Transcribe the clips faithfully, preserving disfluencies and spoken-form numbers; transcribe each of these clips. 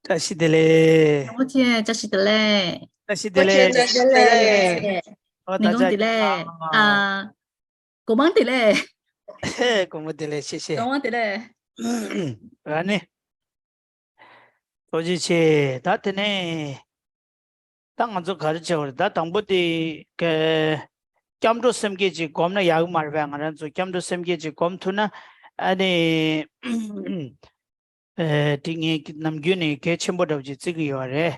བཀྲ་ཤིས་བདེ་ལེགས། ཨོ་ཆེ་བཀྲ་ཤིས་བདེ་ལེགས། བཀྲ་ཤིས་བདེ་ལེགས། བཀྲ་ཤིས་བདེ་ལེགས། ཨོ་ཉིན་གུང་བདེ་ལེགས། ཨ། སྒོ་མང་བདེ་ལེགས། སྒོ་མང་བདེ་ལེགས། ཤེས་ཤེས། སྒོ་མང་བདེ་ལེགས། ར་ནི། ཐུགས་རྗེ་ཆེ། ད་དེ་ནས། ད་ང་ཚོ་ག་རེ་བྱས་པ་རེད། ད་དང་པོ་དེ་ག་སྐྱབས་འགྲོ་སེམས་བསྐྱེད་ཅིག་སྒོམ་ན་ཡག་གི་མ་རེད་པས། ང་རང་ཚོ་སྐྱབས་འགྲོ་སེམས་བསྐྱེད་ཅིག་སྒོམ་ཐུབ་ན་ཨ་ནི། ཨེ། དེ་ངས་ནམ་རྒྱུན་ནས་གལ་ཆེན་པོ་འདྲ་བོ་ཅིག་བརྩི་གི་ཡོད་རེད།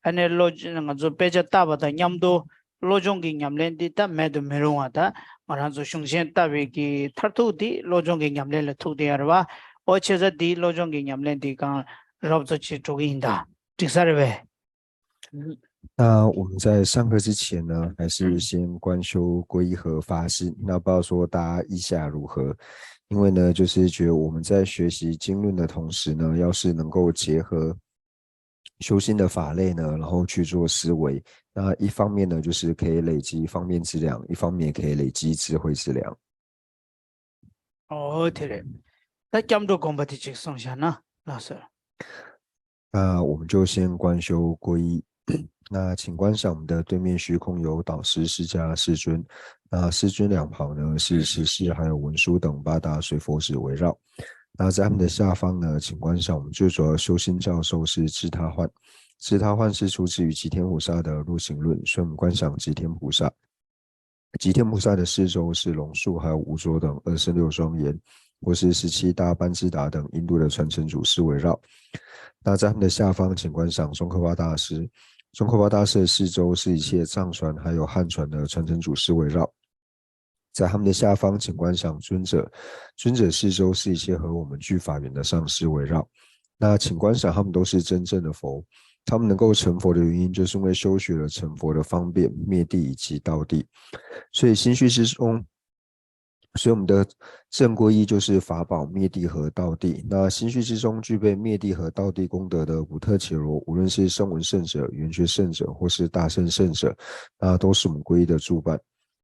ཨ་ནི་བློ་ང་ཚོ་དཔེ་ཆ་ལྟ་བ་དང་མཉམ་དུ་བློ་སྦྱོང་གི་ཉམས་ལེན་འདི་ད་མེད་དུ་མི་རུང་བ། ད་ང་རང་ཚོ་གཞུང་ཆེན་ལྟ་བའི་གི་མཐར་ཐུག་འདི་བློ་སྦྱོང་གི་ཉམས་ལེན་ལ་ཐུག་བསྡད་ཡོད་རེད་པ། ཨོ་བྱས་ཙང་འདི་བློ་སྦྱོང་གི་ཉམས་ལེན་འདི་གང་རོབ་ཙམ་ཅིག་འགྲོ་གི་ཡིན། ད་འགྲིག་ས་རེད་པས། 那我们在上课之前呢，还是先观修皈依和发心。那不知道说大家意下如何？因为呢，就是觉得我们在学习经论的同时呢，要是能够结合修心的法类呢，然后去做思维，那一方面呢，就是可以累积方便之粮，一方面也可以累积智慧之粮。 ཨོ་དེ་རེད། ད་སྐྱབས་འགྲོ་སྒོམ་པ་དེ་ཅིག་གསུངས་བཞག་ན་ལགས་སོ། 那我们就先观修皈依。那请观赏我们的对面虚空有导师释迦世尊。那世尊两旁呢是持世还有文殊等八大水佛子围绕。那在他们的下方呢，请观赏我们最主要修心教授是智他换。智他换是出自于吉天菩萨的入行论，所以我们观赏吉天菩萨。 吉天菩萨的四周是龙树还有五座等二十六庄严，或是十七大班智达等印度的传承祖师围绕。那在他们的下方，请观赏宗喀巴大师。宗喀巴大师的四周是一切藏传还有汉传的传承祖师围绕。在他们的下方，请观赏尊者。尊者四周是一切和我们俱法缘的上师围绕。那请观赏，他们都是真正的佛。他们能够成佛的原因，就是因为修学了成佛的方便、灭谛以及道谛。所以心续之中，所以我们的正皈依就是法宝、灭谛和道谛。那心续之中具备灭谛和道谛功德的补特伽罗，无论是声闻圣者、缘觉圣者，或是大乘圣者，那都是我们皈依的助伴。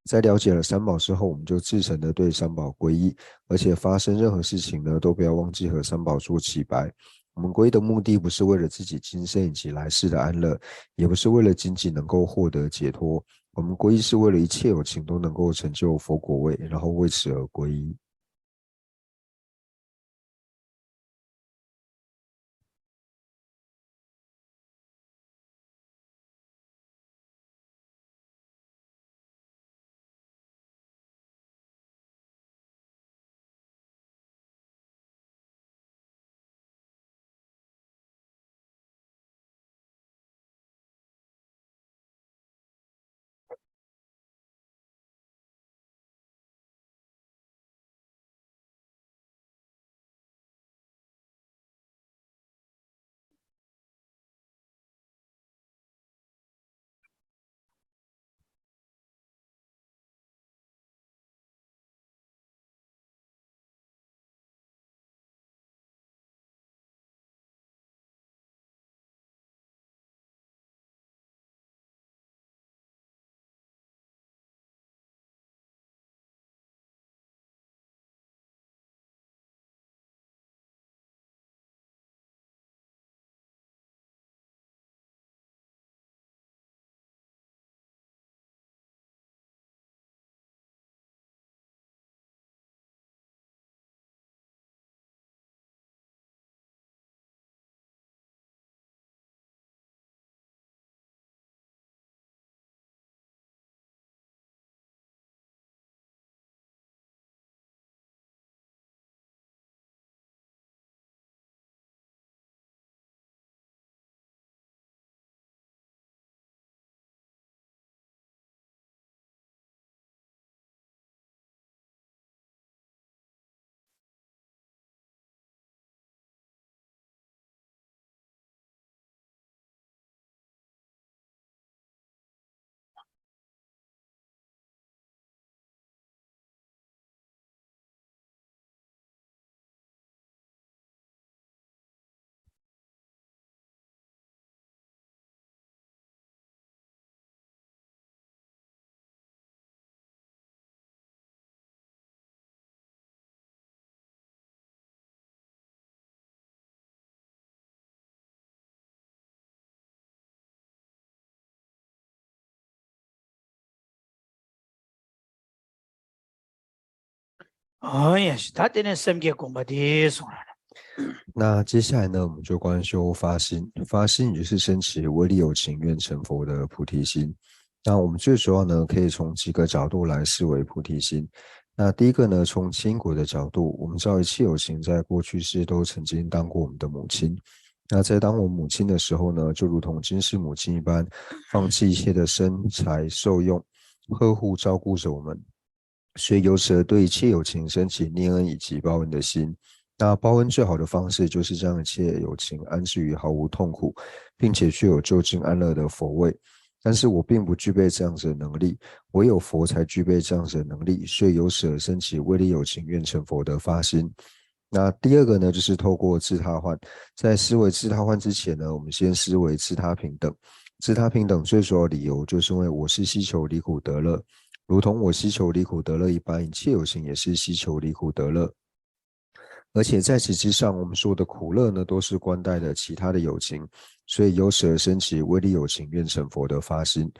在了解了三宝之后，我们就至诚的对三宝皈依，而且发生任何事情呢，都不要忘记和三宝做齐白。我们皈依的目的不是为了自己今生以及来世的安乐，也不是为了仅仅能够获得解脱。我们皈依是为了一切有情都能够成就佛果位，然后为此而皈依。ཨོ་ཡ་ཤི། ད་དེ་ནས་སེམས་བསྐྱེད་དགོངས་པ་དེ་གསུངས་ར། 那接下来呢，我们就观修发心。发心也就是升起威力有情愿成佛的菩提心。那我们最主要呢，可以从几个角度来思维菩提心。那第一个呢，从因果的角度，我们知道一切有情在过去世都曾经当过我们的母亲。那在当我们母亲的时候呢，就如同今世母亲一般，放弃一切的身材受用，呵护照顾着我们。所以由此而对一切有情升起念恩以及报恩的心。那报恩最好的方式就是将一切有情安置于毫无痛苦，并且具有究竟安乐的佛位。但是我并不具备这样子的能力，唯有佛才具备这样子的能力，所以由此而升起威力有情愿成佛的发心。那第二个呢，就是透过自他换。在思维自他换之前呢，我们先思维自他平等。自他平等最主要的理由，就是因为我是希求离苦得乐，如同我希求离苦得乐一般，一切有情也是希求离苦得乐。而且在此之上，我们说的苦乐呢，都是关待的其他的有情，所以由此而升起威力有情愿成佛的发心。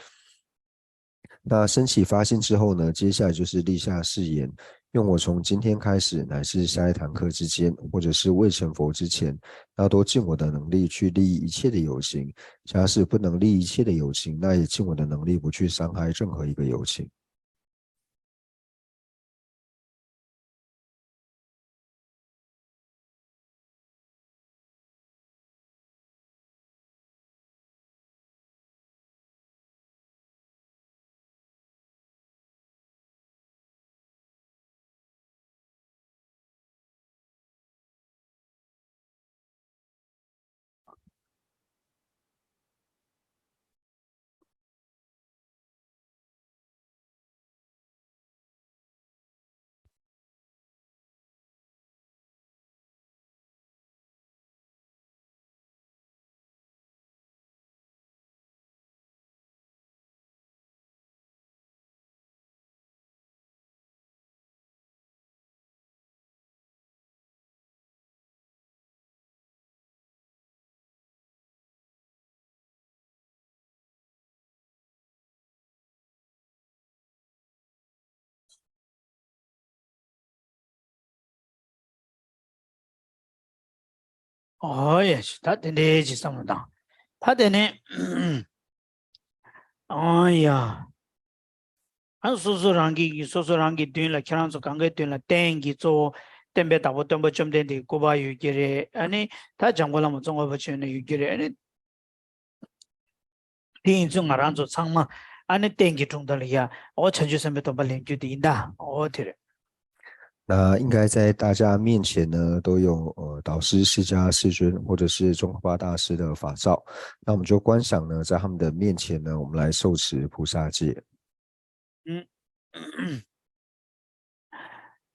那升起发心之后呢，接下来就是立下誓言，愿我从今天开始，乃至下一堂课之间，或者是未成佛之前，要多尽我的能力去利益一切的有情。假使不能利益一切的有情，那也尽我的能力不去伤害任何一个有情。ཨོ་ཡ་ཤི། ད་དེ་འདྲའི་ཅིག་བསམ་བློ་བཏང་། ད་དེ་ནས་ཨོ་ཡ། ཨ་སོ་སོ་རང་གི་སོ་སོ་རང་གི་མདུན་ལ། ཁྱེད་རང་ཚོ་གང་གའི་མདུན་ལ་རྟེན་གྱི་གཙོ་བོ་སྟོན་པའི་བདག་པོ་སྟོན་པ་བཅོམ་ལྡན་འདས་ཀྱི་སྐུ་པར་ཡོད་ཀྱི་རེད། ཨ་ནི་ད་འཇམ་མགོན་བླ་མ་ཙོང་ཁ་པ་ཆེན་ནས་ཡོད་ཀྱི་རེད། ཨ་ནི་དེ་ཡིན་ཚུལ་ང་རང་ཚོ་ཚང་མ་ཨ་ནི་རྟེན་གྱི་དྲུང་དུ་ལ་ཡ། ཨོ་བྱང་ཆུབ་སེམས་དཔའི་སྡོམ་པ་ལེན་རྒྱུ་དེ་ཡིན་ད། ཨོ་དེ་རེད། 那应该在大家面前呢，都有呃导师释迦世尊或者是宗喀巴大师的法照。那我们就观想呢，在他们的面前呢，我们来受持菩萨戒。 ཨུམ།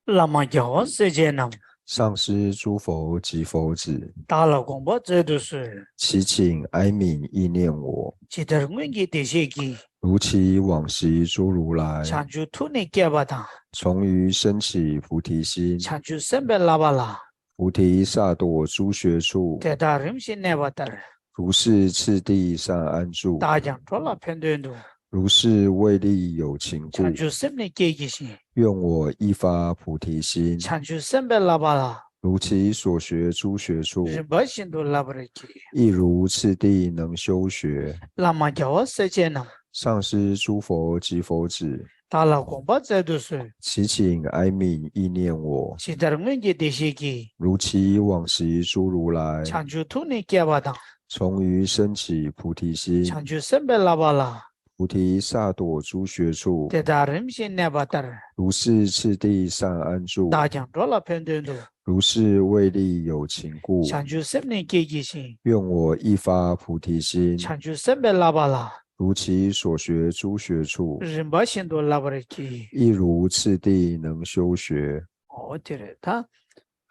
བླ་མ་རྒྱལ་བ་སྲས་བཅས་རྣམས། 上师诸佛及佛子། བདག་ལ་དགོངས་པ་སྩལ་དུ་གསོལ། 祈请哀悯意念我。 ཇི་ལྟར་སྔོན་གྱི་བདེ་གཤེགས་ཀྱིས། 如其往昔诸如来། བྱང་ཆུབ་ཐུགས་ནི་བསྐྱེད་པ་དང་། 从于升起菩提心。 བྱང་ཆུབ་སེམས་དཔའི་བསླབ་པ་ལ། 菩提萨埵诸学处。 དེ་དག་རིམ་བཞིན་གནས་པ་ལྟར། 如是次第善安住。 བདག་ཀྱང་འགྲོ་ལ་ཕན་དོན་དུ། 如是为利有情故。 བྱང་ཆུབ་སེམས་ནི་བསྐྱེད་བགྱི་ཞིང་། 愿我亦发菩提心。 བྱང་ཆུབ་སེམས་དཔའི་བསླབ་པ་ལ། 如其所学诸学处。 རིམ་པ་བཞིན་དུ་བསླབ་པར་བགྱི། 亦如次第能修学。 བླ་མ་རྒྱལ་བ་སྲས་བཅས་རྣམས། 上师诸佛及佛子། བདག་ལ་དགོངས་པ་སྩལ་དུ་གསོལ། 祈请哀悯意念我。 ཇི་ལྟར་སྔོན་གྱི་བདེ་གཤེགས་ཀྱིས། 如其往昔诸如来། བྱང་ཆུབ་ཐུགས་ནི་བསྐྱེད་པ་དང་། 从于升起菩提心། བྱང་ཆུབ་སེམས་དཔའི་བསླབ་པ་ལ། 菩提萨埵诸学处。 དེ་དག་རིམ་བཞིན་གནས་པ་ལྟར། 如是次第善安住། བདག་ཀྱང་འགྲོ་ལ་ཕན་དོན་དུ། 如是为利有情故། བྱང་ཆུབ་སེམས་ནི་བསྐྱེད་བགྱི་ཞིང་། 愿我亦发菩提心。 བྱང་ཆུབ་སེམས་དཔའི་བསླབ་པ་ལ། 如其所学诸学处། རིམ་པ་བཞིན་དུ་བསླབ་པར་བགྱི། 亦如次第能修学། ཨོ་དེ་རེད་ད།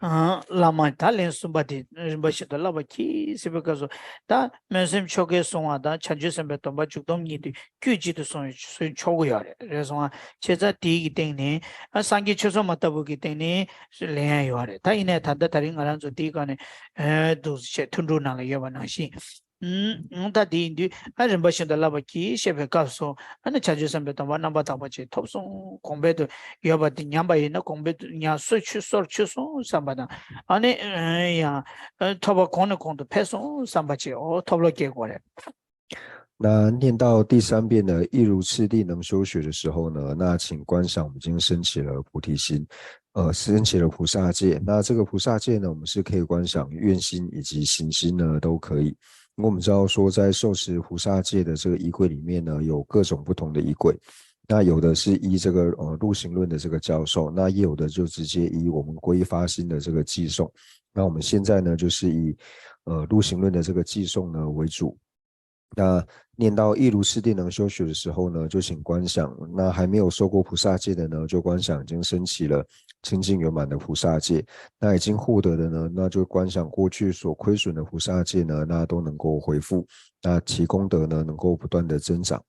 ཨ། བླ་མ་ད་ལན་གསུམ་པ་དེ་རིམ་པ་བཞིན་དུ་བསླབ་པར་བགྱི་ཟེར་བའི་སྐབས་སུ། ད་སྨོན་སེམས་ཆོ་གས་བསྲུང་བ་དང་། བྱང་ཆུབ་སེམས་དཔའི་སྡོམ་པ་འཇུག་སྡོམ་གཉིས་དེ་དཀྱུས་གཅིག་ཏུ་སོང་བའི་སོན་ཆོག་གི་ཡོད་རེད། རེད་སོང་ང་། བྱས་ཙང་དེའི་གི་སྟེང་ནས། ཨ། སངས་རྒྱས་ཆོས་ཚོགས་མ་ལྟ་བུ་གི་སྟེང་ནས་ལེན་ཡ་ཡོད་རེད། ད་ཡིན་ནའི་ད་ལྟ་དེ་རིང་ང་རང་ཚོ་དེའི་སྒང་ནས། ཨ། འདུག་བྱས་ཐུན་དྲུག་ནང་ལ་ཡོད་པ་ནང་བཞིན། ཨུམ། ད་དེ་ཡིན་དུས་ཨ་རིམ་པ་བཞིན་དུ་བསླབ་པ་གྱིས་ཞེས་པའི་སྐབས་སུ་ཨ་ནི་བྱང་ཆུབ་སེམས་དཔའི་སྡོམ་པ་རྣམ་པར་དག་པ་ཅིག་ཐོབ་སོང་། གོང་འཕེལ་དུ་ཡོད་པ་དེ་ཉམས་པ་ཡིན་ན་གོང་འཕེལ་དུ་ཉམས་སོ་ཆུད་སོར་ཆུད་སོང་བསམ་པ་དང་། ཨ་ནི་ཡང་ཐོབ་པ་གོང་ནས་གོང་དུ་འཕེལ་སོང་བསམ་པ་ཅིག་འོ་ཐོབ་བློ་སྐྱེ་དགོས་རེད། 那念到第三遍呢，亦如次第能修学的时候呢，那请观想我们已经升起了菩提心，呃，升起了菩萨戒。那这个菩萨戒呢，我们是可以观想愿心以及行心呢，都可以。因为我们知道说，在受持菩萨戒的这个仪轨里面呢，有各种不同的仪轨。那有的是依这个呃入行论的这个教授，那也有的就直接依我们皈依发心的这个偈颂。那我们现在呢，就是以呃入行论的这个偈颂呢为主。那念到亦如次第能修学的时候呢，就请观想。那还没有受过菩萨戒的呢，就观想已经升起了清净圆满的菩萨戒。那已经获得的呢，那就观想过去所亏损的菩萨戒呢，那都能够回复。那其功德呢，能够不断的增长。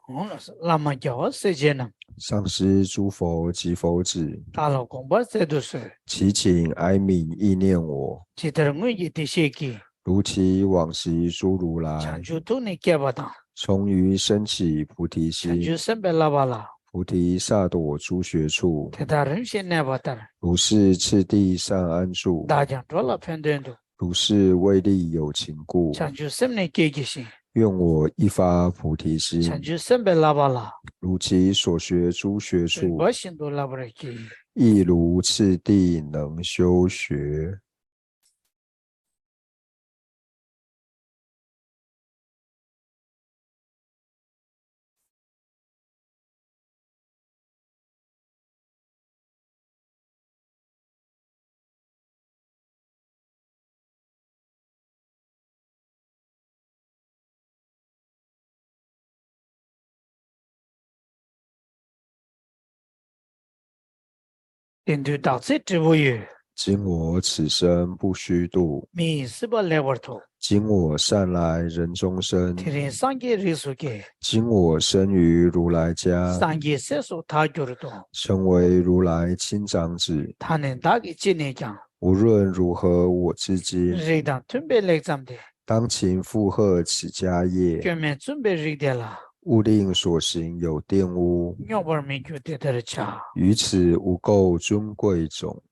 གོང་ལ་བླ་མ་རྒྱལ་བ་སྲས་བཅས་རྣམས། 上师诸佛及佛子། བདག་ལ་དགོངས་པར་སྩལ་དུ་གསོལ། 祈请哀悯意念我。 ཇི་ལྟར་སྔོན་གྱི་བདེ་གཤེགས་ཀྱིས། 如其往昔诸如来། བྱང་ཆུབ་ཐུགས་ནི་བསྐྱེད་པ་དང་། 从于升起菩提心。 བྱང་ཆུབ་སེམས་དཔའི་བསླབ་པ་ལ། 菩提萨埵诸学处。 དེ་དག་རིམ་བཞིན་གནས་པ་ལྟར། 如是次第善安住。 བདག་ཀྱང་འགྲོ་ལ་ཕན་དོན་དུ། 如是为利有情故。 བྱང་ཆུབ་སེམས་ནི་བསྐྱེད་བགྱི་ཞིང་། 愿我亦发菩提心。 བྱང་ཆུབ་སེམས་དཔའི་བསླབ་པ་ལ། 如其所学诸学处། རིམ་པ་བཞིན་དུ་བསླབ་པར་བགྱི། 亦如次第能修学。 དེང་དུས་བདག་ཚེ་འབྲས་བུ་ཡོད། 今我此生不虚度。 མི་ཡི་སྲིད་པ་ལེགས་པར་ཐོབ། 今我善来人中生。 དེ་རིང་སངས་རྒྱས་རིགས་སུ་སྐྱེས། 今我生于如来家。 སངས་རྒྱས་སྲས་སུ་བདག་གྱུར་ཏོ། 成为如来亲长子。 ད་ནི་བདག་གིས་ཅི་ནས་ཀྱང་། 无论如何我至今。 རིགས་དང་མཐུན་པའི་ལེགས་བརྩམས་ཏེ། 当勤负荷此家业。 སྐྱོན་མེད་བཙུན་པའི་རིགས་དེ་ལ། 勿令所行有玷污。 སྙོགས་པར་མི་འགྱུར་དེ་ལྟར་བྱ། 于此无垢尊贵种。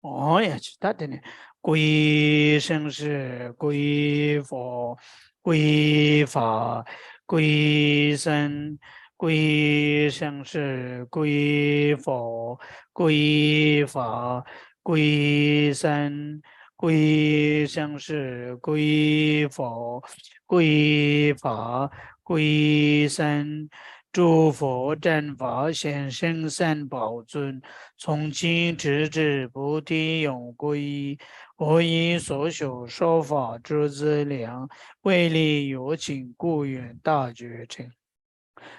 ཨོ་ཡ་ཅི། ད་དེ་ནས་故一生世，故一佛，故一法，故一僧，故一生世，故一佛，故一法，故一僧，故一生世，故一佛，故一法，故一僧。 诸佛正法显圣三宝尊，从今直至菩提永归依。我以所学说法诸资粮，为利有情故愿大觉成。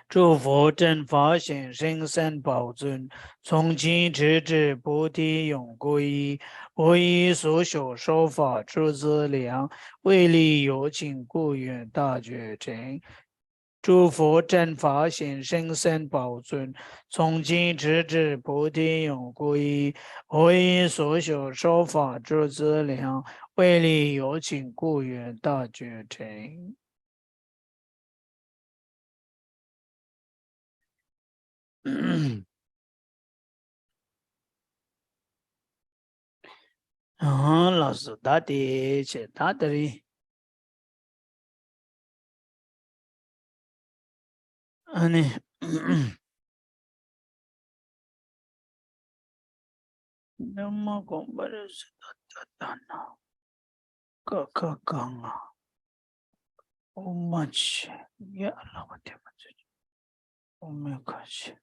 诸佛正法显圣三宝尊，从今直至菩提永归依。我以所学说法诸资粮，为利有情故愿大觉成。 诸佛正法显圣三宝尊，从今直至菩提永归依。我以所学说法诸资粮，为利有情故愿大觉成。 ཨང་། ལགས་སོ། ད་དེ་བྱས་ད་དེ་རིང་། ཨ་ནི། ན་མ་དགོངས་པ་རེ་ཟེར་ད་ད་ད་ན། ཀ་ཁ་ག་ང་། ཨོ་མ་ཆེ་ཡ་ལ་བ་དེ་མ་ཚོད། ཨོ་མེ་ཁ་ཆེ།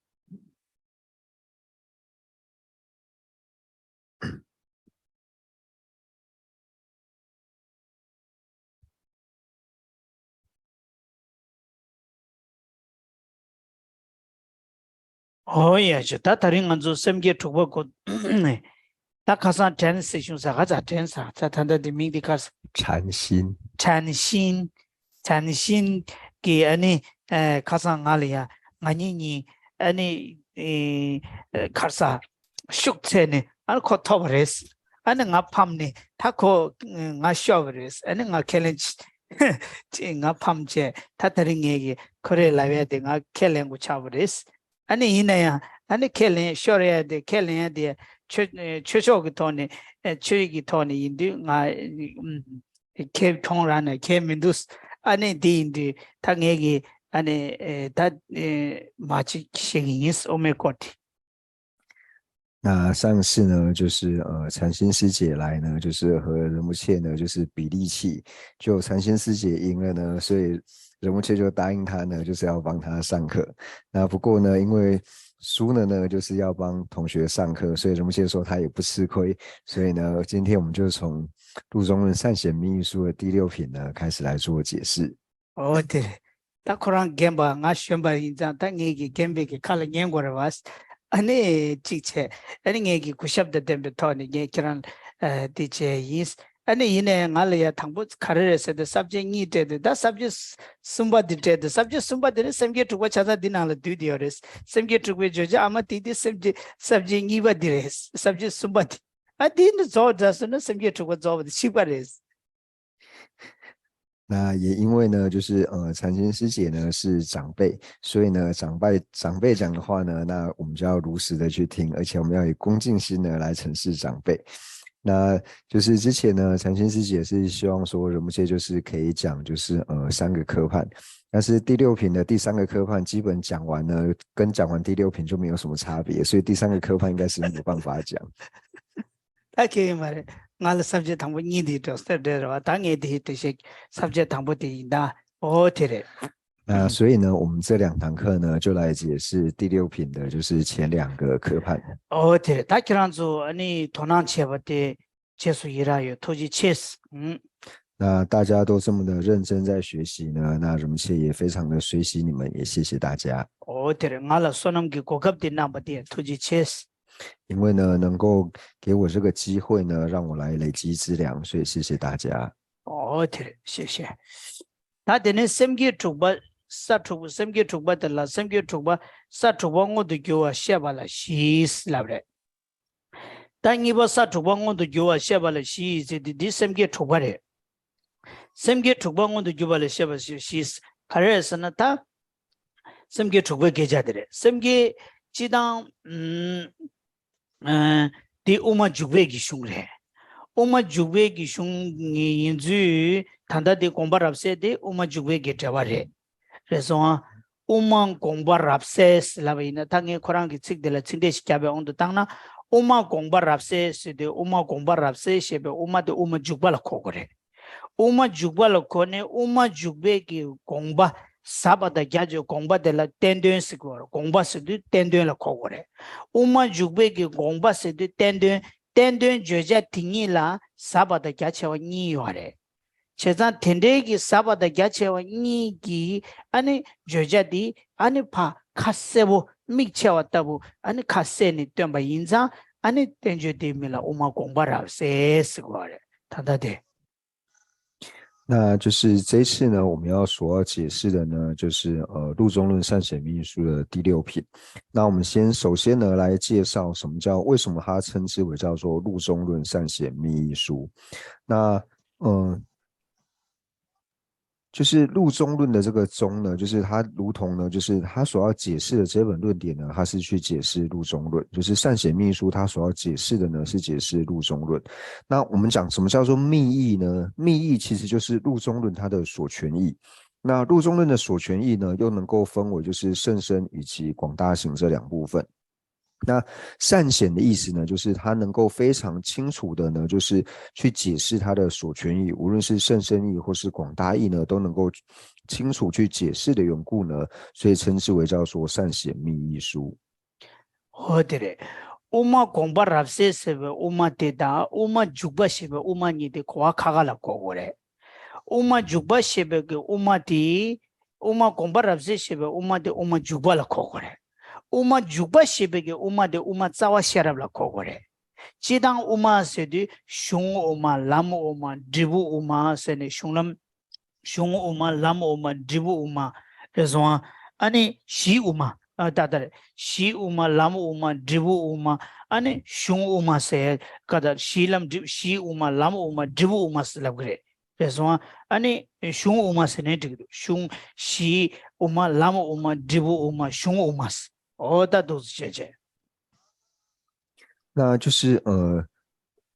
ཨོ་ཡ་ཅོ། ད་ད་རིང་ང་ཚོ་སེམས་བསྐྱེད་དྲུག་པ་གོ། ད་ཁ་སང་དྲན་ཟེར་བྱུང་ས། ག་ཚ་དྲན་ས། ད་ད་ལྟ་འདི་མིང་འདི་ག་ས། 禅心། 禅心། 禅心། གིས་ཨ་ནི་ཨེ་ཁ་སང་ང་ལ་ཡ་ང་གཉིས་གཉིས་ཨ་ནི་ཨེ་ཁར་ས་ཤུགས་ཚད་ནས་ཨ་ནི་ཁོ་ཐོབ་པ་རེད། ཨ་ནི་ང་ཕམ་ནས་ད་ཁོ་ང་ཤོར་བ་རེད། ཨ་ནི་ང་ཁས་ལེན་ཅི་ང་ཕམ་བྱས་ད་ད་རིང་ངས་ཀྱི་ཁོ་རེ་ལབ་ཡ་དེ་ང་ཁས་ལེན་དགོས་ཆགས་པ་རེད། ཨ་ནི་ཡིན་ན་ཡང་ཨ་ནི་ཁས་ལེན་ཤོར་ཡ་དེ་ཁས་ལེན་ཡ་དེ་ཆོས་ཆོས་ཕྱོགས་ཀྱི་ཐོག་ནས་ཨེ་ཆོས་ཀྱི་ཐོག་ནས་ཡིན་དུས་ང་ཁྱེད་ཁྱོང་རང་ནས་ཁྱེད་མི་འདུག་ཨ་ནི་དེ་ཡིན་དུས་ད་ངས་ཀྱི་ཨ་ནི་ཨེ་ད་ཨེ་མ་ཅིག་བཤད་ཀྱི་ཡིན། ཨོ་མའི་གོ་ཌི།那上次呢，就是呃，禅心师姐来呢，就是和仁波切呢，就是比力气，就禅心师姐赢了呢，所以仁波切就答应他呢，就是要帮他上课。那不过呢，因为输了呢，就是要帮同学上课，所以仁波切说他也不吃亏。所以呢，今天我们就从《入中论善显密意疏》的第六品呢开始来做解释。 ཨོ་དེ་རེད། ད་ཁོ་རང་རྒན་པ་ང་གཞོན་པ་ཡིན་ཙང་ད་ངས་ཀྱི་རྒན་པའི་གི་ཁ་ལ་ཉན་དགོས་རེད་བ། ཨ་ནི་གཅིག་བྱས་ཨ་ནི་ངས་ཀྱི་གུས་ཞབས་དང་ལྡན་པའི་ཐོག་ནས་ངས་ཁྱེད་རང་ཨ་དེ་བྱས་ཡིན། ཨ་ནི་ཡིན་ནའི་ང་ལ་ཡ་དང་པོ་ག་རེ་རེད་ཟེར་ཏེ་ས་བཅད་གཉིས་སྤྲད་དེ་ད་ས་བཅད་གསུམ་པ་འདི་སྤྲད་དེ་ས་བཅད་གསུམ་པ་དེ་ནི་སེམས་བསྐྱེད་དྲུག་པ་ཆ་ཚང་འདི་ནང་ལ་འདུས་དེ་ཡོད་རེད། སེམས་བསྐྱེད་དྲུག་པའི་བརྗོད་བྱ་ཨ་མ་དེ་དེ་སེམས་བསྐྱེད་ས་བཅད་གཉིས་པ་འདི་རེད། ས་བཅད་གསུམ་པ་འདི་ཨ་དེ་ནི་རྫོགས་འདྲ་སོང་ན་སེམས་བསྐྱེད་དྲུག་པ་རྫོགས་པ་དེ་གཅིག་པ་རེད། 那也因为呢，就是呃，禅心师姐呢是长辈，所以呢，长辈长辈讲的话呢，那我们就要如实的去听，而且我们要以恭敬心呢来承事长辈。那就是之前呢，禅心师姐是希望说仁波切就是可以讲就是呃三个科判，但是第六品的第三个科判基本讲完呢，跟讲完第六品就没有什么差别，所以第三个科判应该是没有办法讲。 ད་ཁྱེད་ཡིན་མ་རེད། ང་ལ་ས་བཅད་དང་པོ་གཉིས་འདི་འགྲོ་སྟེ་འདྲ་རེད་བ། ད་ངས་འདི་འགྲེལ་བཤད་ས་བཅད་དང་པོ་དེ་ཡིན་ད། ཨོ་དེ་རེད། 那所以呢，我们这两堂课呢，就来解释第六品的，就是前两个科判。 ཨོ་དེ་རེད། ད་ཁྱེད་རང་ཚོ་ཨ་ནི་དོ་སྣང་བྱས་པ་དེ་རྗེས་སུ་ཡི་རང་ཡོད། ཐུགས་རྗེ་ཆེ། ཨུམ། 那大家都这么的认真在学习呢，那仁波切也非常的随喜你们，也谢谢大家。 ཨོ་དེ་རེད། ང་ལ་བསོད་ནམས་ཀྱི་གོ་སྐབས་དེ་གནང་པ་དེ་ཐུགས་རྗེ་ཆེ། 因为呢，能够给我这个机会呢，让我来累积资粮，所以谢谢大家。 ཨོ་དེ་རེད། ཤེས་ཤེས། ད་དེ་ནས་སེམས་བསྐྱེད་དྲུག་པ་ས་དྲུག་པ་སེམས་བསྐྱེད་དྲུག་པ་དེ་ལ་སེམས་བསྐྱེད་དྲུག་པ་ས་དྲུག་པ་མངོན་དུ་གྱུར་བ་བཤད་པ་ལ་བཞི་ལབ་རེད། ད་གཉིས་པ་ས་དྲུག་པ་མངོན་དུ་གྱུར་བ་བཤད་པ་ལ་བཞི་ཟེར་དེ་འདི་སེམས་བསྐྱེད་དྲུག་པ་རེད། སེམས་བསྐྱེད་དྲུག་པ་མངོན་དུ་གྱུར་པ་ལ་བཤད་པ་ཞེས་ཞེས་ག་རེ་རེད་ཟེར་ན། ད་སེམས་བསྐྱེད་དྲུག་པའི་སྐད་ཆ་དེ་རེད། སེམས་བསྐྱེད་སྤྱི་དང་ཨ་དེ་དབུ་མ་འཇུག་པའི་གི་གཞུང་རེད། དབུ་མ་འཇུག་པའི་གི་གཞུང་ཡིན་ཚུལ་ད་ལྟ་དེ་དགོངས་པ་རབ་གསལ་དེ་དབུ་མ་འཇུག་པའི་གི་འགྲེལ་པ་རེད། རེད་སོང་ཨ། དབུ་མ་དགོངས་པ་རབ་གསལ་ལབ་པ་ཡིན་ན། ད་ངས་ཁོ་རང་གི་ཚིག་དེ་ལ་ཚིག་འགྲེལ་ཞིག་བརྒྱབ་པའི་དབང་དུ་བཏང་ན། དབུ་མ་དགོངས་པ་རབ་གསལ་ཟེར་དུས་དབུ་མ་དགོངས་པ་རབ་གསལ་ཞེས་པའི་དབུ་མ་དེ་དབུ་མ་འཇུག་པ་ལ་གོ་དགོས་རེད། དབུ་མ་འཇུག་པ་ལ་གོ་ནས་དབུ་མ་འཇུག་པའི་གི་དགོངས་པ་ཟབ་པ་དང་རྒྱ་ཆེ་བའི་དགོངས་པ་དེ་ལ་བསྟན་དོན་ཟེར་དགོས་རེད། དགོངས་པ་ཟེར་དུས་བསྟན་དོན་ལ་གོ་དགོས་རེད། དབུ་མ་འཇུག་པའི་གི་དགོངས་པ་ཟེར་དུས་བསྟན་དོན། བསྟན་དོན་བརྗོད་བྱ་དེ་གཉིས་ལ་ཟབ་པ་དང་རྒྱ་ཆེ་བ་གཉིས་ཡོད་རེད། བྱས་ཙང་དེ་འདྲའི་གི་ཟབ་པ་དང་རྒྱ་ཆེ་བ་གཉིས་ཀྱི་ཨ་ནི་བརྗོད་བྱ་འདི་ཨ་ནི་ཕ་ཁ་གསལ་པོ་མིག་ཕྱེ་བ་ལྟ་བུ་ཨ་ནི་ཁ་གསལ་ནས་སྟོན་པ་ཡིན་ཙང་ཨ་ནི་བསྟན་བཅོས་དེའི་མིང་ལ་དབུ་མ་དགོངས་པ་རབ་གསལ་ཟེར་གོ་བ་རེད། ད་ལྟ་དེ། 那就是这一次呢，我们要所要解释的呢，就是呃《入中论善显密意疏》的第六品。那我们先首先呢来介绍什么叫为什么它称之为叫做《入中论善显密意疏》。那嗯，就是《入中论》的这个中呢，就是它如同呢，就是它所要解释的这本论点呢，它是去解释《入中论》，就是《善显密意疏》它所要解释的呢是解释《入中论》。那我们讲什么叫做密意呢？密意其实就是《入中论》它的所权义。那《入中论》的所权义呢，又能够分为就是甚深以及广大行这两部分。那善显的意思呢，就是它能够非常清楚的呢，就是去解释它的所权义，无论是甚深义或是广大义呢，都能够清楚去解释的缘故呢，所以称之为叫做善显密意疏。 འོ་དེ་རེད། དབུ་མ་དགོངས་པ་རབ་གསལ་ཟེར་བའི་དབུ་མ་དེ་དང་དབུ་མ་འཇུག་པ་ཞེས་པའི་དབུ་མ་གཉིས་དེ་གོ་བ་ཁ་ཁ་ལ་གོ་དགོས་རེད། དབུ་མ་འཇུག་པ་ཞེས་པའི་གི་དབུ་མ་དེ། དབུ་མ་དགོངས་པ་རབ་གསལ་ཞེས་པའི་དབུ་མ་དེ་དབུ་མ་འཇུག་པ་ལ་གོ་དགོས་རེད། དབུ་མ་འཇུག་པ་ཞེས་པའི་གི་དབུ་མ་དེ་དབུ་མ་རྩ་བ་ཤེས་རབ་ལ་གོ་དགོས་རེད། སྤྱི་དང་དབུ་མ་ཟེར་དུས་གཞུང་དབུ་མ་ལམ་དབུ་མ་འབྲས་བུ་དབུ་མ་ཟེར་ནས་གཞུང་ལམ། གཞུང་དབུ་མ། ལམ་དབུ་མ། འབྲས་བུ་དབུ་མ་རེད་སོང་ཨ། ཨ་ནི་གཞི་དབུ་མ། ཨ་ད་ལྟ་རེད། གཞི་དབུ་མ། ལམ་དབུ་མ། འབྲས་བུ་དབུ་མ། ཨ་ནི་གཞུང་དབུ་མ་ཟེར་ག་ད། གཞི་ལམ་འབྲས། གཞི་དབུ་མ། ལམ་དབུ་མ། འབྲས་བུ་དབུ་མ་ཟེར་ལབ་གི་རེད། རེད་སོང་ཨ། ཨ་ནི་གཞུང་དབུ་མ་ཟེར་ནའི་འགྲིག་གི་འདུག་གཞུང་། གཞི་དབུ་མ། ལམ་དབུ་མ། འབྲས་བུ་དབུ་མ། གཞུང་དབུ་མ་ཟེར། འོ་ད་འདུག་སེ་བྱས་བྱས།那就是呃，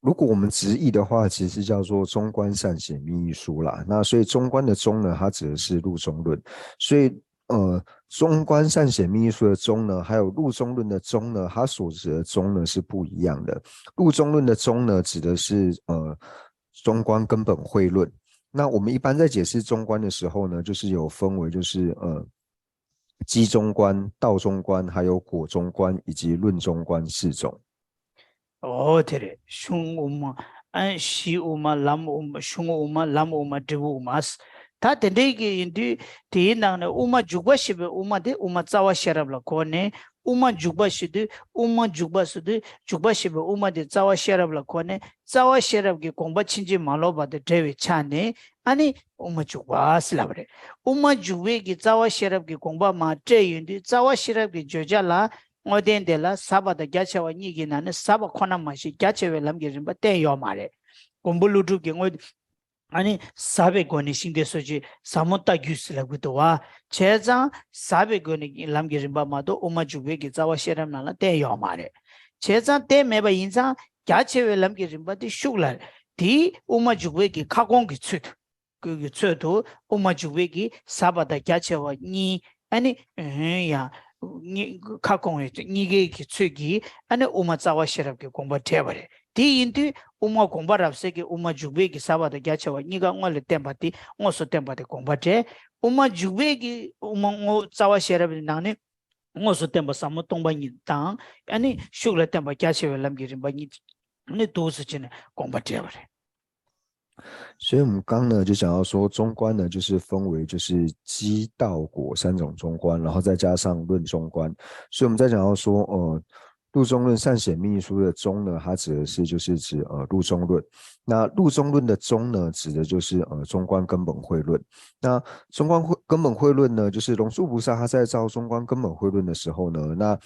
如果我们直译的话，其实叫做中观善显密意疏啦。那所以中观的中呢，它指的是入中论。所以呃，中观善显密意疏的中呢，还有入中论的中呢，它所指的中呢是不一样的。入中论的中呢，指的是呃中观根本慧论。那我们一般在解释中观的时候呢，就是有分为就是呃机中观、道中观、还有果中观以及论中观四种。 འོ་དེ་རེད། གཞུང་དབུ་མ། ཨ་གཞི་དབུ་མ། ལམ་དབུ་མ། གཞུང་དབུ་མ། ལམ་དབུ་མ། འབྲས་བུ་དབུ་མ་ཟེར། ད་དེ་འདྲའི་གི་ཡིན་དུས་དེའི་ནང་ནས་དབུ་མ་འཇུག་པ་ཞེས་པའི་དབུ་མ་དེ་དབུ་མ་རྩ་བ་ཤེས་རབ་ལ་གོ་ནས། དབུ་མ་འཇུག་པ་ཞེས་དུས་དབུ་མ་འཇུག་པ་ཟེར་དུས་འཇུག་པ་ཞེས་པའི་དབུ་མ་དེ་རྩ་བ་ཤེས་རབ་ལ་གོ་ནས། རྩ་བ་ཤེས་རབ་ཀྱི་དགོངས་པ་ཕྱིན་ཅི་མ་ལོག་པ་དང་འབྲེལ་བའི་ཆ་ནས་ཨ་ནི་དབུ་མ་འཇུག་པ་ཟེར་ལབ་པ་རེད། དབུ་མ་འཇུག་པའི་གི་རྩ་བ་ཤེས་རབ་ཀྱི་དགོངས་པ་མར་བཀྲལ་ཡོང་དུས་རྩ་བ་ཤེས་རབ་ཀྱི་བརྗོད་བྱ་ལ། དངོས་བསྟན་དེ་ལ་ཟབ་པ་དང་རྒྱ་ཆེ་བ་གཉིས་ཀྱི་ནང་ནས་ཟབ་པ་ཁོ་ན་མ་ཞིག་རྒྱ་ཆེ་བའི་ལམ་གྱི་རིམ་པ་བསྟན་ཡོད་མ་རེད། མགོན་པོ་ཀླུ་སྒྲུབ་ཀྱིས་དངོས། ཨ་ནི་ཟབ་པའི་སྒོ་ནས་ཤིང་རྟའི་སོ་སྐྱེ་ཟབ་མོ་ལྟ་བརྒྱུད་ཟེར་ལབ་ཀྱི་འདུག་བ། བྱས་ཙང་ཟབ་པའི་སྒོ་ནས་ལམ་གྱི་རིམ་པ་མ་གཏོགས་དབུ་མ་འཇུག་པའི་གི་རྩ་བ་ཤེས་རབ་ནང་ལ་བསྟན་ཡོད་མ་རེད། བྱས་ཙང་བསྟན་མེད་པ་ཡིན་ཙང་རྒྱ་ཆེ་བའི་ལམ་གྱི་རིམ་པ་དེ་ཤུགས་ལ། དེའི་དབུ་མ་འཇུག་པའི་གི་ཁ་སྐོང་གི་ཚུལ་དུ། ཀུན་གྱི་ཚོད་དུ་དབུ་མ་འཇུག་པའི་གི་ཟབ་པ་དང་རྒྱ་ཆེ་བ་གཉིས། ཨ་ནི་ཡང་ཁ་སྐོང་བའི་གཉིས་ཀའི་གི་ཚོད་ཀྱིས་ཨ་ནི་དབུ་མ་རྩ་བ་ཤེས་རབ་ཀྱི་དགོངས་པ་བྲལ་བ་རེད། དེ་ཡིན་དུས་དབུ་མ་དགོངས་པ་རབ་གསལ་གྱི་དབུ་མ་འཇུག་པའི་གི་ཟབ་པ་དང་རྒྱ་ཆེ་བ་གཉིས་ཀ་དངོས་ལ་བསྟན་པ་དེ་དངོས་སུ་བསྟན་པ་དེ་དགོངས་པ་བྲལ། དབུ་མ་འཇུག་པའི་གི་དབུ་མ་དངོས་རྩ་བ་ཤེས་རབ་ཀྱི་ནང་ནས་དངོས་སུ་བསྟན་པ་ཟབ་མོ་སྟོང་པ་ཉིད་དང་། ཨ་ནི་ཤུགས་ལ་བསྟན་པ་རྒྱ་ཆེ་བའི་ལམ་གྱི་རིམ་པ་གཉིས་ནི་འདུག་སེ་བྱས་ནས་དགོངས་པ་བྲལ་བ་རེད། 所以我们刚呢就讲到说，中观呢就是分为就是机道果三种中观，然后再加上论中观。所以我们在讲到说，呃，入中论善显密疏的中呢，它指的是就是指呃入中论。那入中论的中呢，指的就是呃中观根本慧论。那中观慧根本慧论呢，就是龙树菩萨他在造中观根本慧论的时候呢，那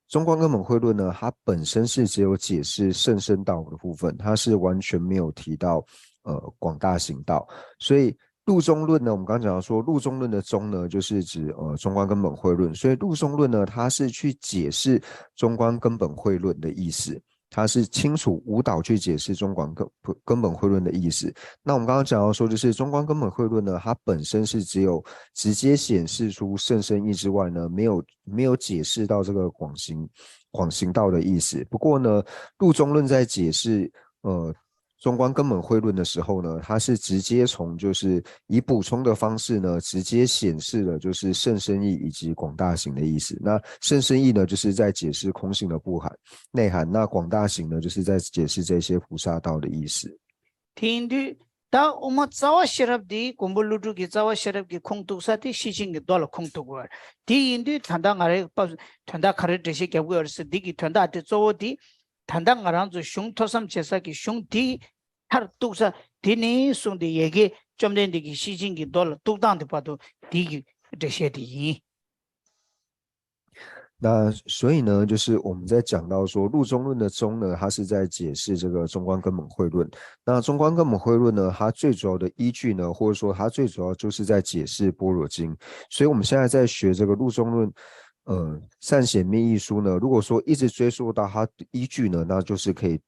中观根本慧论呢，它本身是只有解释甚深道的部分，它是完全没有提到呃广大行道。所以入中论呢，我们刚刚讲到说，入中论的中呢，就是指呃中观根本慧论。所以入中论呢，它是去解释中观根本慧论的意思。它是清楚无导去解释中观根根本慧论的意思。那我们刚刚讲到说，就是中观根本慧论呢，它本身是只有直接显示出甚深意之外呢，没有没有解释到这个广行广行道的意思。不过呢，入中论在解释呃中观根本慧论的时候呢，它是直接从就是以补充的方式呢，直接显示了就是甚深意以及广大行的意思。那甚深意呢，就是在解释空性的不含内涵；那广大行呢，就是在解释这些菩萨道的意思。 དེ་ཡིན་དུས་ད་དབུ་མ་རྩ་བ་ཤེས་རབ་འདི་མགོན་པོ་ཀླུ་སྒྲུབ་ཀྱི་རྩ་བ་ཤེས་རབ་ཀྱི་ཁུངས་གཏུགས་ས་དེ་ཤེར་ཕྱིན་གྱི་མདོ་ལ་ཁུངས་གཏུགས་དགོས། དེ་ཡིན་དུས་ད་ལྟ་ང་རའི་སྐབས་དོན་དག་ག་རེ་འགྲེལ་བཤད་རྒྱབ་དགོས་རེད་ཟེར། འདི་གི་དོན་དག་དེ་གཙོ་བོ་དེ། ད་ལྟ་ང་རང་ཚོ་གཞུང་ཐོས་བསམ་བྱེད་ས་ཀྱི་གཞུང་དེ་མཐར་གཏུགས་ས་དེ་ནས་བཟུང་སྟེ་ཡ་གི་བཅོམ་ལྡན་འདས་ཀྱི་ཤེར་ཕྱིན་གྱི་མདོ་ལ་གཏུགས་སྟངས་དེ་བར་དུ་དེ་གི་འགྲེལ་བཤད་དེ་ཡིན། 那所以呢，就是我们在讲到说入中论的中呢，它是在解释这个中观根本慧论。那中观根本慧论呢，它最主要的依据呢，或者说它最主要就是在解释般若经。所以我们现在在学这个入中论，呃，善显密意疏呢，如果说一直追溯到它依据呢，那就是可以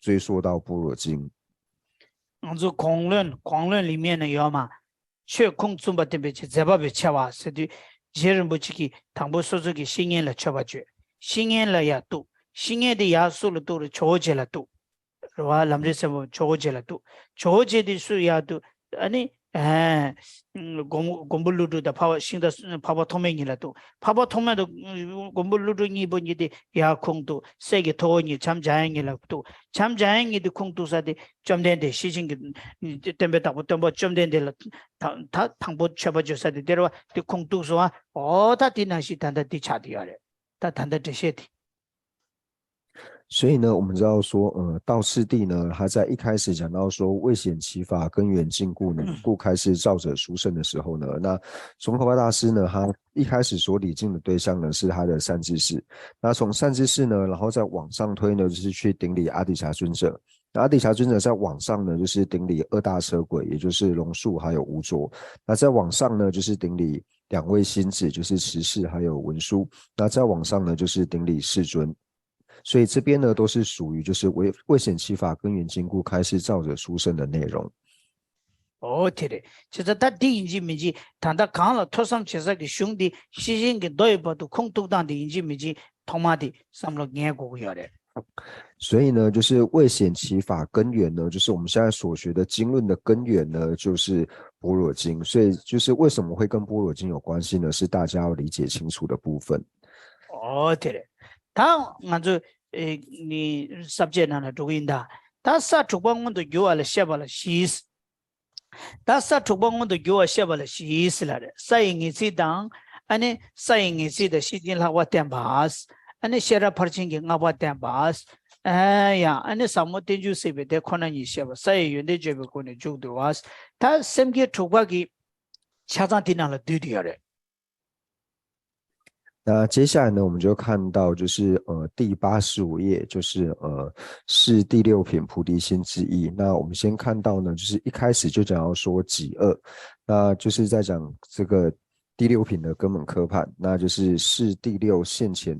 追溯到般若经。 ང་ཚོ་དགོངས་ལུང་དགོངས་ལུང་ལི་མེ་ན་ཡོད་མ། ཆོས་ཁུངས་བཙུན་པ་བསྟན་པའི་ཆེད། མཛད་པ་པོའི་ཆེ་བ་ཟེར་དུས། རྗེ་རིན་པོ་ཆེ་གིས་དང་པོ་སོ་སོ་གི་བཤེས་གཉེན་ལ་མཆོད་པ་བརྗོད། བཤེས་གཉེན་ལ་ཡར་གཏུགས། བཤེས་གཉེན་དེ་ཡར་སུ་ལ་གཏུགས་རེད། ཇོ་བོ་རྗེ་ལ་གཏུགས། རེད་བ། ལམ་རིམ་གསལ་བའི་ཇོ་བོ་རྗེ་ལ་གཏུགས། ཇོ་བོ་རྗེ་དེ་སུ་ཡར་གཏུགས། ཨ་ནི། ཨ། མགོན་མགོན་པོ་ཀླུ་སྒྲུབ་དང་འཕགས་པ་ཤིང་རྟ་འཕགས་པ་ཐོགས་མེད་གཉིས་ལ་གཏུགས། འཕགས་པ་ཐོགས་མེད་དང་མགོན་པོ་ཀླུ་སྒྲུབ་གཉིས་པོ་གཉིས་དེ་ཡར་ཁུངས་གཏུགས། སྲས་ཀྱི་ཐུ་བོ་གཉིས་བྱམས་འཇམ་དབྱངས་གཉིས་ལ་གཏུགས། བྱམས་འཇམ་དབྱངས་གཉིས་དེ་ཁུངས་གཏུགས་ས་དེ་བཅོམ་ལྡན་འདས་ཤེར་ཕྱིན་གྱི་སྟོན་པའི་བདག་པོ་སྟོན་པ་བཅོམ་ལྡན་འདས་ལ་ད་ད་དང་པོ་མཆོད་པ་བརྗོད་ས་དེ་དེ་རེད་བ། དེ་ཁུངས་གཏུགས་སོང་བ། འོ་ད་དེ་ནང་བཞིན་ད་ལྟ་འདི་ཆགས་བསྡད་ཡོད་རེད། ད་ད་ལྟ་འགྲེལ་བཤད་དེ། 所以呢，我们知道说，呃，道次第呢，他在一开始讲到说未显其法，根源尽故呢，故开示肇者殊胜的时候呢，那宗喀巴大师呢，他一开始所礼敬的对象呢是他的善知识。那从善知识呢，然后再往上推呢，就是去顶礼阿底峡尊者。那阿底峡尊者再往上呢，就是顶礼二大车轨，也就是龙树还有无着。那再往上呢，就是顶礼两位星子，就是持世还有文殊。那再往上呢，就是顶礼世尊。所以这边呢，都是属于就是未未显其法，根源尽故，开示肇者殊胜的内容。 ཨོ་དེ་རེད། བྱས་ཙང་ད་འདི་ཡིན་གཅིག་མིན་གཅིག་ད་ལྟ་གང་ལ་ཐོས་བསམ་བྱེད་ས་ཀྱི་གཞུང་འདི་ཤེས་བཞིན་གྱི་མདོ་ཡི་བར་དུ་ཁུངས་གཏུགས་སྟངས་འདི་ཡིན་གཅིག་མིན་གཅིག་ཐོག་མ་དེ་བསམ་བློ་ངེས་དགོས་ཀྱི་ཡོད་རེད། 所以呢，就是未显其法根源呢，就是我们现在所学的经论的根源呢，就是般若经。所以就是为什么会跟般若经有关系呢？是大家要理解清楚的部分。 ཨོ་དེ་རེད། ད་ང་ཚོ་ཨེ་ནི་ས་བཅད་ནང་ལ་འགྲོ་གི་ཡིན་ད། ད་ས་དྲུག་པ་མངོན་དུ་གྱུར་བ་ལ་བཤད་པ་ལ་བཞི། ད་ས་དྲུག་པ་མངོན་དུ་གྱུར་བ་བཤད་པ་ལ་བཞི་ཟེར་ལ་རེད། ས་ཡི་ངེས་ཚིག་དང་། ཨ་ནི་ས་ཡི་ངེས་ཚིག་དང་ཤེར་ཕྱིན་ལྷག་པ་བསྟན་པ། ཨ་ནི་ཤེས་རབ་ཕར་ཕྱིན་གྱི་བསྔགས་པ་བསྟན་པ། ཨ་ཡང་ཨ་ནི་ཟབ་མོ་རྟེན་འབྱུང་སྲིད་པའི་དེ་ཁོ་ན་ཉིད་བཤད་པ། ས་ཡི་ཡོན་ཏན་བརྗོད་པའི་སྒོ་ནས་མཇུག་བསྡུ་བ། ད་སེམས་བསྐྱེད་དྲུག་པ་གི་ཆ་ཚང་དེ་ནང་ལ་འདུས་ཏེ་ཡོད་རེད། 那接下来呢，我们就看到就是呃第八十五页，就是呃是第六品菩提心之意。那我们先看到呢，就是一开始就讲到说己恶，那就是在讲这个第六品的根本科判，那就是是第六现前。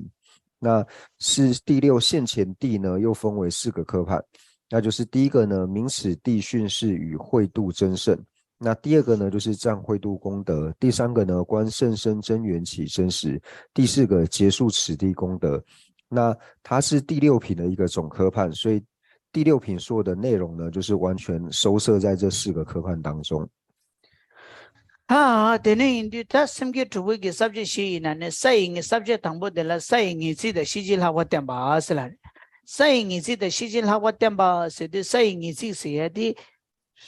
那是第六现前谛呢，又分为四个科判。那就是第一个呢，名此地训示与慧度真胜。那第二个呢，就是占慧度功德。第三个呢，观甚深真缘起真实。第四个，结束此地功德。那它是第六品的一个总科判，所以第六品所有的内容呢，就是完全收摄在这四个科判当中。 ཨ། དེ་ནས་ཡིན་དུས་ད་སེམས་བསྐྱེད་དྲུག་པོའི་གི་ས་བཅད་བཞི་ཡིན་ན་ནི་ས་ཡི་ངེས་ས་བཅད་དང་པོ་དེ་ལ་ས་ཡི་ངེས་ཚིག་དང་ཤེར་ཕྱིན་ལྷག་པ་བསྟན་པ་ཟེར་ལ། ས་ཡི་ངེས་ཚིག་དང་ཤེར་ཕྱིན་ལྷག་པ་བསྟན་པ་ཟེར་དུས་ས་ཡི་ངེས་ཚིག་ཟེར་ཡ་དེ་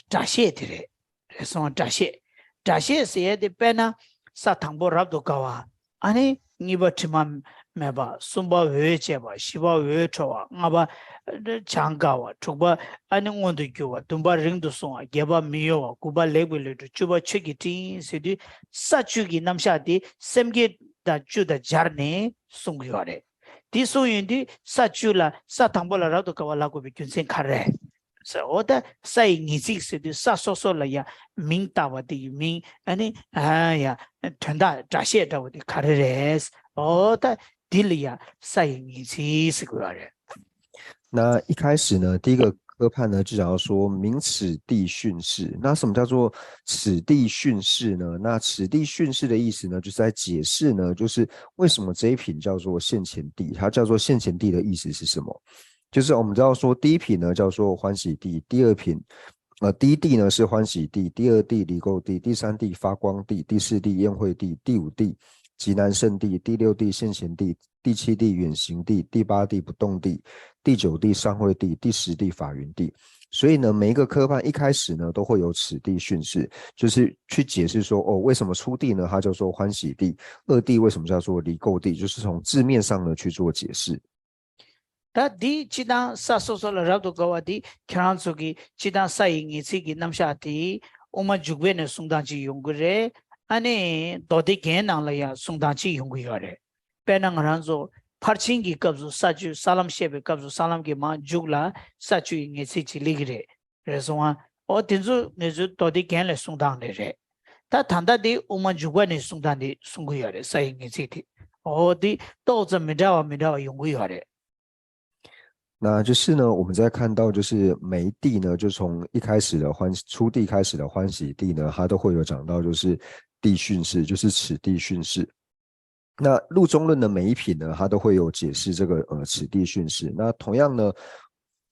སྒྲ་བཤད་དེ་རེད། རེད་སོང་། སྒྲ་བཤད། སྒྲ་བཤད་ཟེར་ཡ་དེ་དཔེར་ན་ས་དང་པོ་རབ་ཏུ་དགའ་བ། ཨ་ནི་གཉིས་པ་དྲི་མ་མེད་པ། གསུམ་པ་འོད་བྱེད་པ། བཞི་པ་འོད་འཕྲོ་བ། ལྔ་པ་བྱང་དགའ་བ། དྲུག་པ་ཨ་ནི་མངོན་དུ་གྱུར་བ། བདུན་པ་རིང་དུ་སོང་བ། བརྒྱད་པ་མི་གཡོ་བ། དགུ་པ་ལེགས་པའི་ལུས་འགྲུབ། བཅུ་པ་ཆོས་ཀྱི་སྤྲིན་ཟེར་དུས་ས་བཅུ་གི་རྣམ་གཞག་དེ་སེམས་བསྐྱེད་དང་བཅུ་དང་སྦྱར་ནས་གསུང་གི་ཡོད་རེད། དེ་གསུང་ཡོང་དུས་ས་བཅུ་ལ་ས་དང་པོ་ལ་རབ་ཏུ་དགའ་བ་ལབ་དགོས་པའི་རྒྱུ་མཚན་ག་རེ་རེད། ཟེར། འོ་ད་ས་ཡི་ངེས་ཚིག་ཟེར་དུས་ས་སོ་སོ་ལ་ཡ་མིང་བཏགས་པ་དེ་ཡི་མིང་། ཨ་ནི་ཨ་ཡ་དོན་དག་སྒྲ་བཤད་འདྲ་བོ་དེ་ག་རེ་རེད། འོ་ད་འདི་ལ་ཡ་ས་ཡི་ངེས་ཚིག་ཟེར་དགོས་པ་རེད། 那一开始呢，第一个科判呢，就讲到说名此地训示。那什么叫做此地训示呢？那此地训示的意思呢，就是在解释呢，就是为什么这一品叫做现前地，它叫做现前地的意思是什么？就是我们知道说，第一品呢叫做欢喜地，第二品，呃，第一地呢是欢喜地，第二地离垢地，第三地发光地，第四地宴会地，第五地极难胜地，第六地现前地，第七地远行地，第八地不动地，第九地善慧地，第十地法云地。所以呢，每一个科判一开始呢，都会有此地训示，就是去解释说，哦，为什么初地呢，它叫做欢喜地，二地为什么叫做离垢地，就是从字面上呢去做解释。 ད་འདི་སྤྱི་བཏང་ས་སོ་སོ་ལ་རབ་ཏུ་དགའ་བ་འདི་ཁྱེད་རང་ཚོ་གི་སྤྱི་བཏང་ས་ཡི་ངེས་ཚིག་གི་རྣམ་གཞག་དེ་དབུ་མ་འཇུག་པའི་ནས་གསུང་སྟངས་གཅིག་ཡོང་གི་རེད། ཨ་ནི་མདོ་སྡེ་རྒྱན་ནང་ལ་ཡང་གསུང་སྟངས་གཅིག་ཡོང་གི་ཡོད་རེད། དཔེར་ན་ང་རང་ཚོ་ཕར་ཕྱིན་གྱི་སྐབས་སུ་ས་བཅུ། ས་ལམ་བཤད་པའི་སྐབས་སུ་ས་ལམ་གྱི་མ་མཇུག་ལ་ས་བཅུ་ཡི་ངེས་ཚིག་ཅིག་སླེབས་ཀྱི་རེད། རེད་སོང་ཨ། ཨོ་དེ་ཚོ་ངེད་ཚོའི་མདོ་སྡེ་རྒྱན་ལས་གསུང་སྟངས་ལས་རེད། ད་ད་ལྟ་དེ་དབུ་མ་འཇུག་པ་ནས་གསུང་སྟངས་དེ་གསུང་གི་ཡོད་རེད། ས་ཡི་ངེས་ཚིག་དེ། ཨོ་དེ་ཏོག་ཙམ་མི་འདྲ་བ་མི་འདྲ་བ་ཡོང་གི་ཡོད་རེད། 那就是呢，我们在看到就是每一地呢，就从一开始的欢初地开始的欢喜地呢，它都会有讲到就是地训示，就是此地训示。那入中论的每一品呢，它都会有解释这个呃此地训示。那同样呢，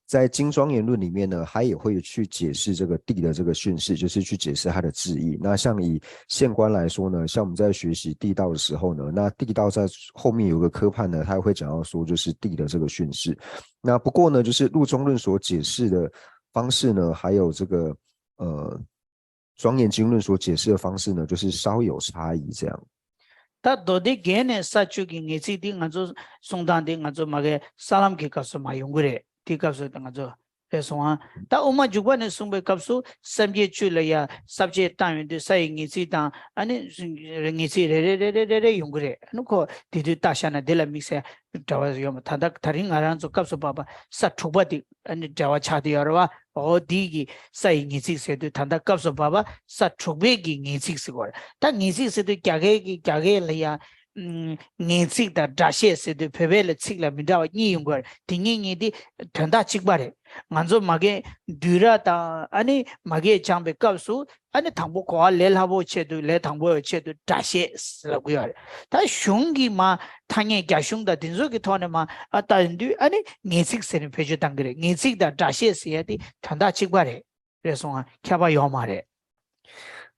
在经庄严论里面呢，它也会去解释这个地的这个训示，就是去解释它的字义。那像以现观来说呢，像我们在学习地道的时候呢，那地道在后面有个科判呢，它会讲到说就是地的这个训示。那不过呢，就是入中论所解释的方式呢，还有这个呃庄严经论所解释的方式呢，就是稍有差异这样。ད་མདོ་སྡེ་རྒྱན་ནས་ས་བཅུ་གི་ངེས་ཚིག་འདི་ང་ཚོ་གསུང་སྟངས་འདི་ང་ཚོ་མ་གི་ས་ལམ་གྱི་སྐབས་སུ་མ་ཡོང་གི་རེད། དེའི་སྐབས་སུ་ང་ཚོ་རེད་སོང་ཨ། ད་དབུ་མ་འཇུག་པ་ནས་གསུངས་པའི་སྐབས་སུ་སེམས་བསྐྱེད་བཅུ་ལ་ཡ་ས་བཅད་བཏང་ཡོང་དུས་ས་ཡི་ངེས་ཚིག་དང་ཨ་ནི་ངེས་ཚིག་རེ་རེ་རེ་རེ་རེ་རེ་ཡོང་གི་རེད། ཨ་ནི་ཁོ་དེ་དུས་བལྟ་བཞག་ན་དེ་ལ་དམིགས་བསལ་འབྲེལ་བ་ཡོད་མ། ད་ལྟ་ད་རིང་ང་རང་ཚོ་སྐབས་སུ་བབ་པ་ས་དྲུག་པ་དེ་ཨ་ནི་འབྲེལ་བ་ཆགས་བསྡད་ཡོད་རེད་བ། འོ་དེ་གི་ས་ཡི་ངེས་ཚིག་ཟེར་དུས་ད་ལྟ་སྐབས་སུ་བབ་པ་ས་དྲུག་པའི་གི་ངེས་ཚིག་ཟེར་གོ་རེད། ད་ངེས་ཚིག་ཟེར་དུས་རྒྱ་སྐད་ཀྱི་རྒྱ་སྐད་ལ་ཡ་ཨུམ། ངེས་ཚིག་དང་སྒྲ་བཤད་ཟེར་དུས་བོད་པའི་ལ་ཚིག་ལ་མི་འདྲ་བ་གཉིས་ཡོང་གི་རེད། དེ་གཉིས་གཉིས་དེ་དོན་དག་གཅིག་པ་རེད། ང་ཚོ་མ་གིའི་འདུས་ར་དང་ཨ་ནི་མ་གིའི་སྦྱངས་པའི་སྐབས་སུ་ཨ་ནི་དང་པོ་གོ་བ་ལས་སླ་པོ་ཆེད་དུ་ལས་དང་པོའི་ཆེད་དུ་སྒྲ་བཤད་ལབ་ཀྱི་ཡོད་རེད། ད་གཞུང་གི་མ་ཐ་སྙད་རྒྱ་གཞུང་དང་དེ་ཚོ་གི་ཐོག་ནས་མ་ཨ་ལྟ་ཡོང་དུས་ཨ་ནི་ངེས་ཚིག་ཟེར་ནས་བེད་སྤྱོད་བཏང་གི་རེད། ངེས་ཚིག་དང་སྒྲ་བཤད་ཟེར་ཡ་དེ་དོན་དག་གཅིག་པ་རེད། རེད་སོང་ཨ། ཁྱད་པར་ཡོད་མ་རེད།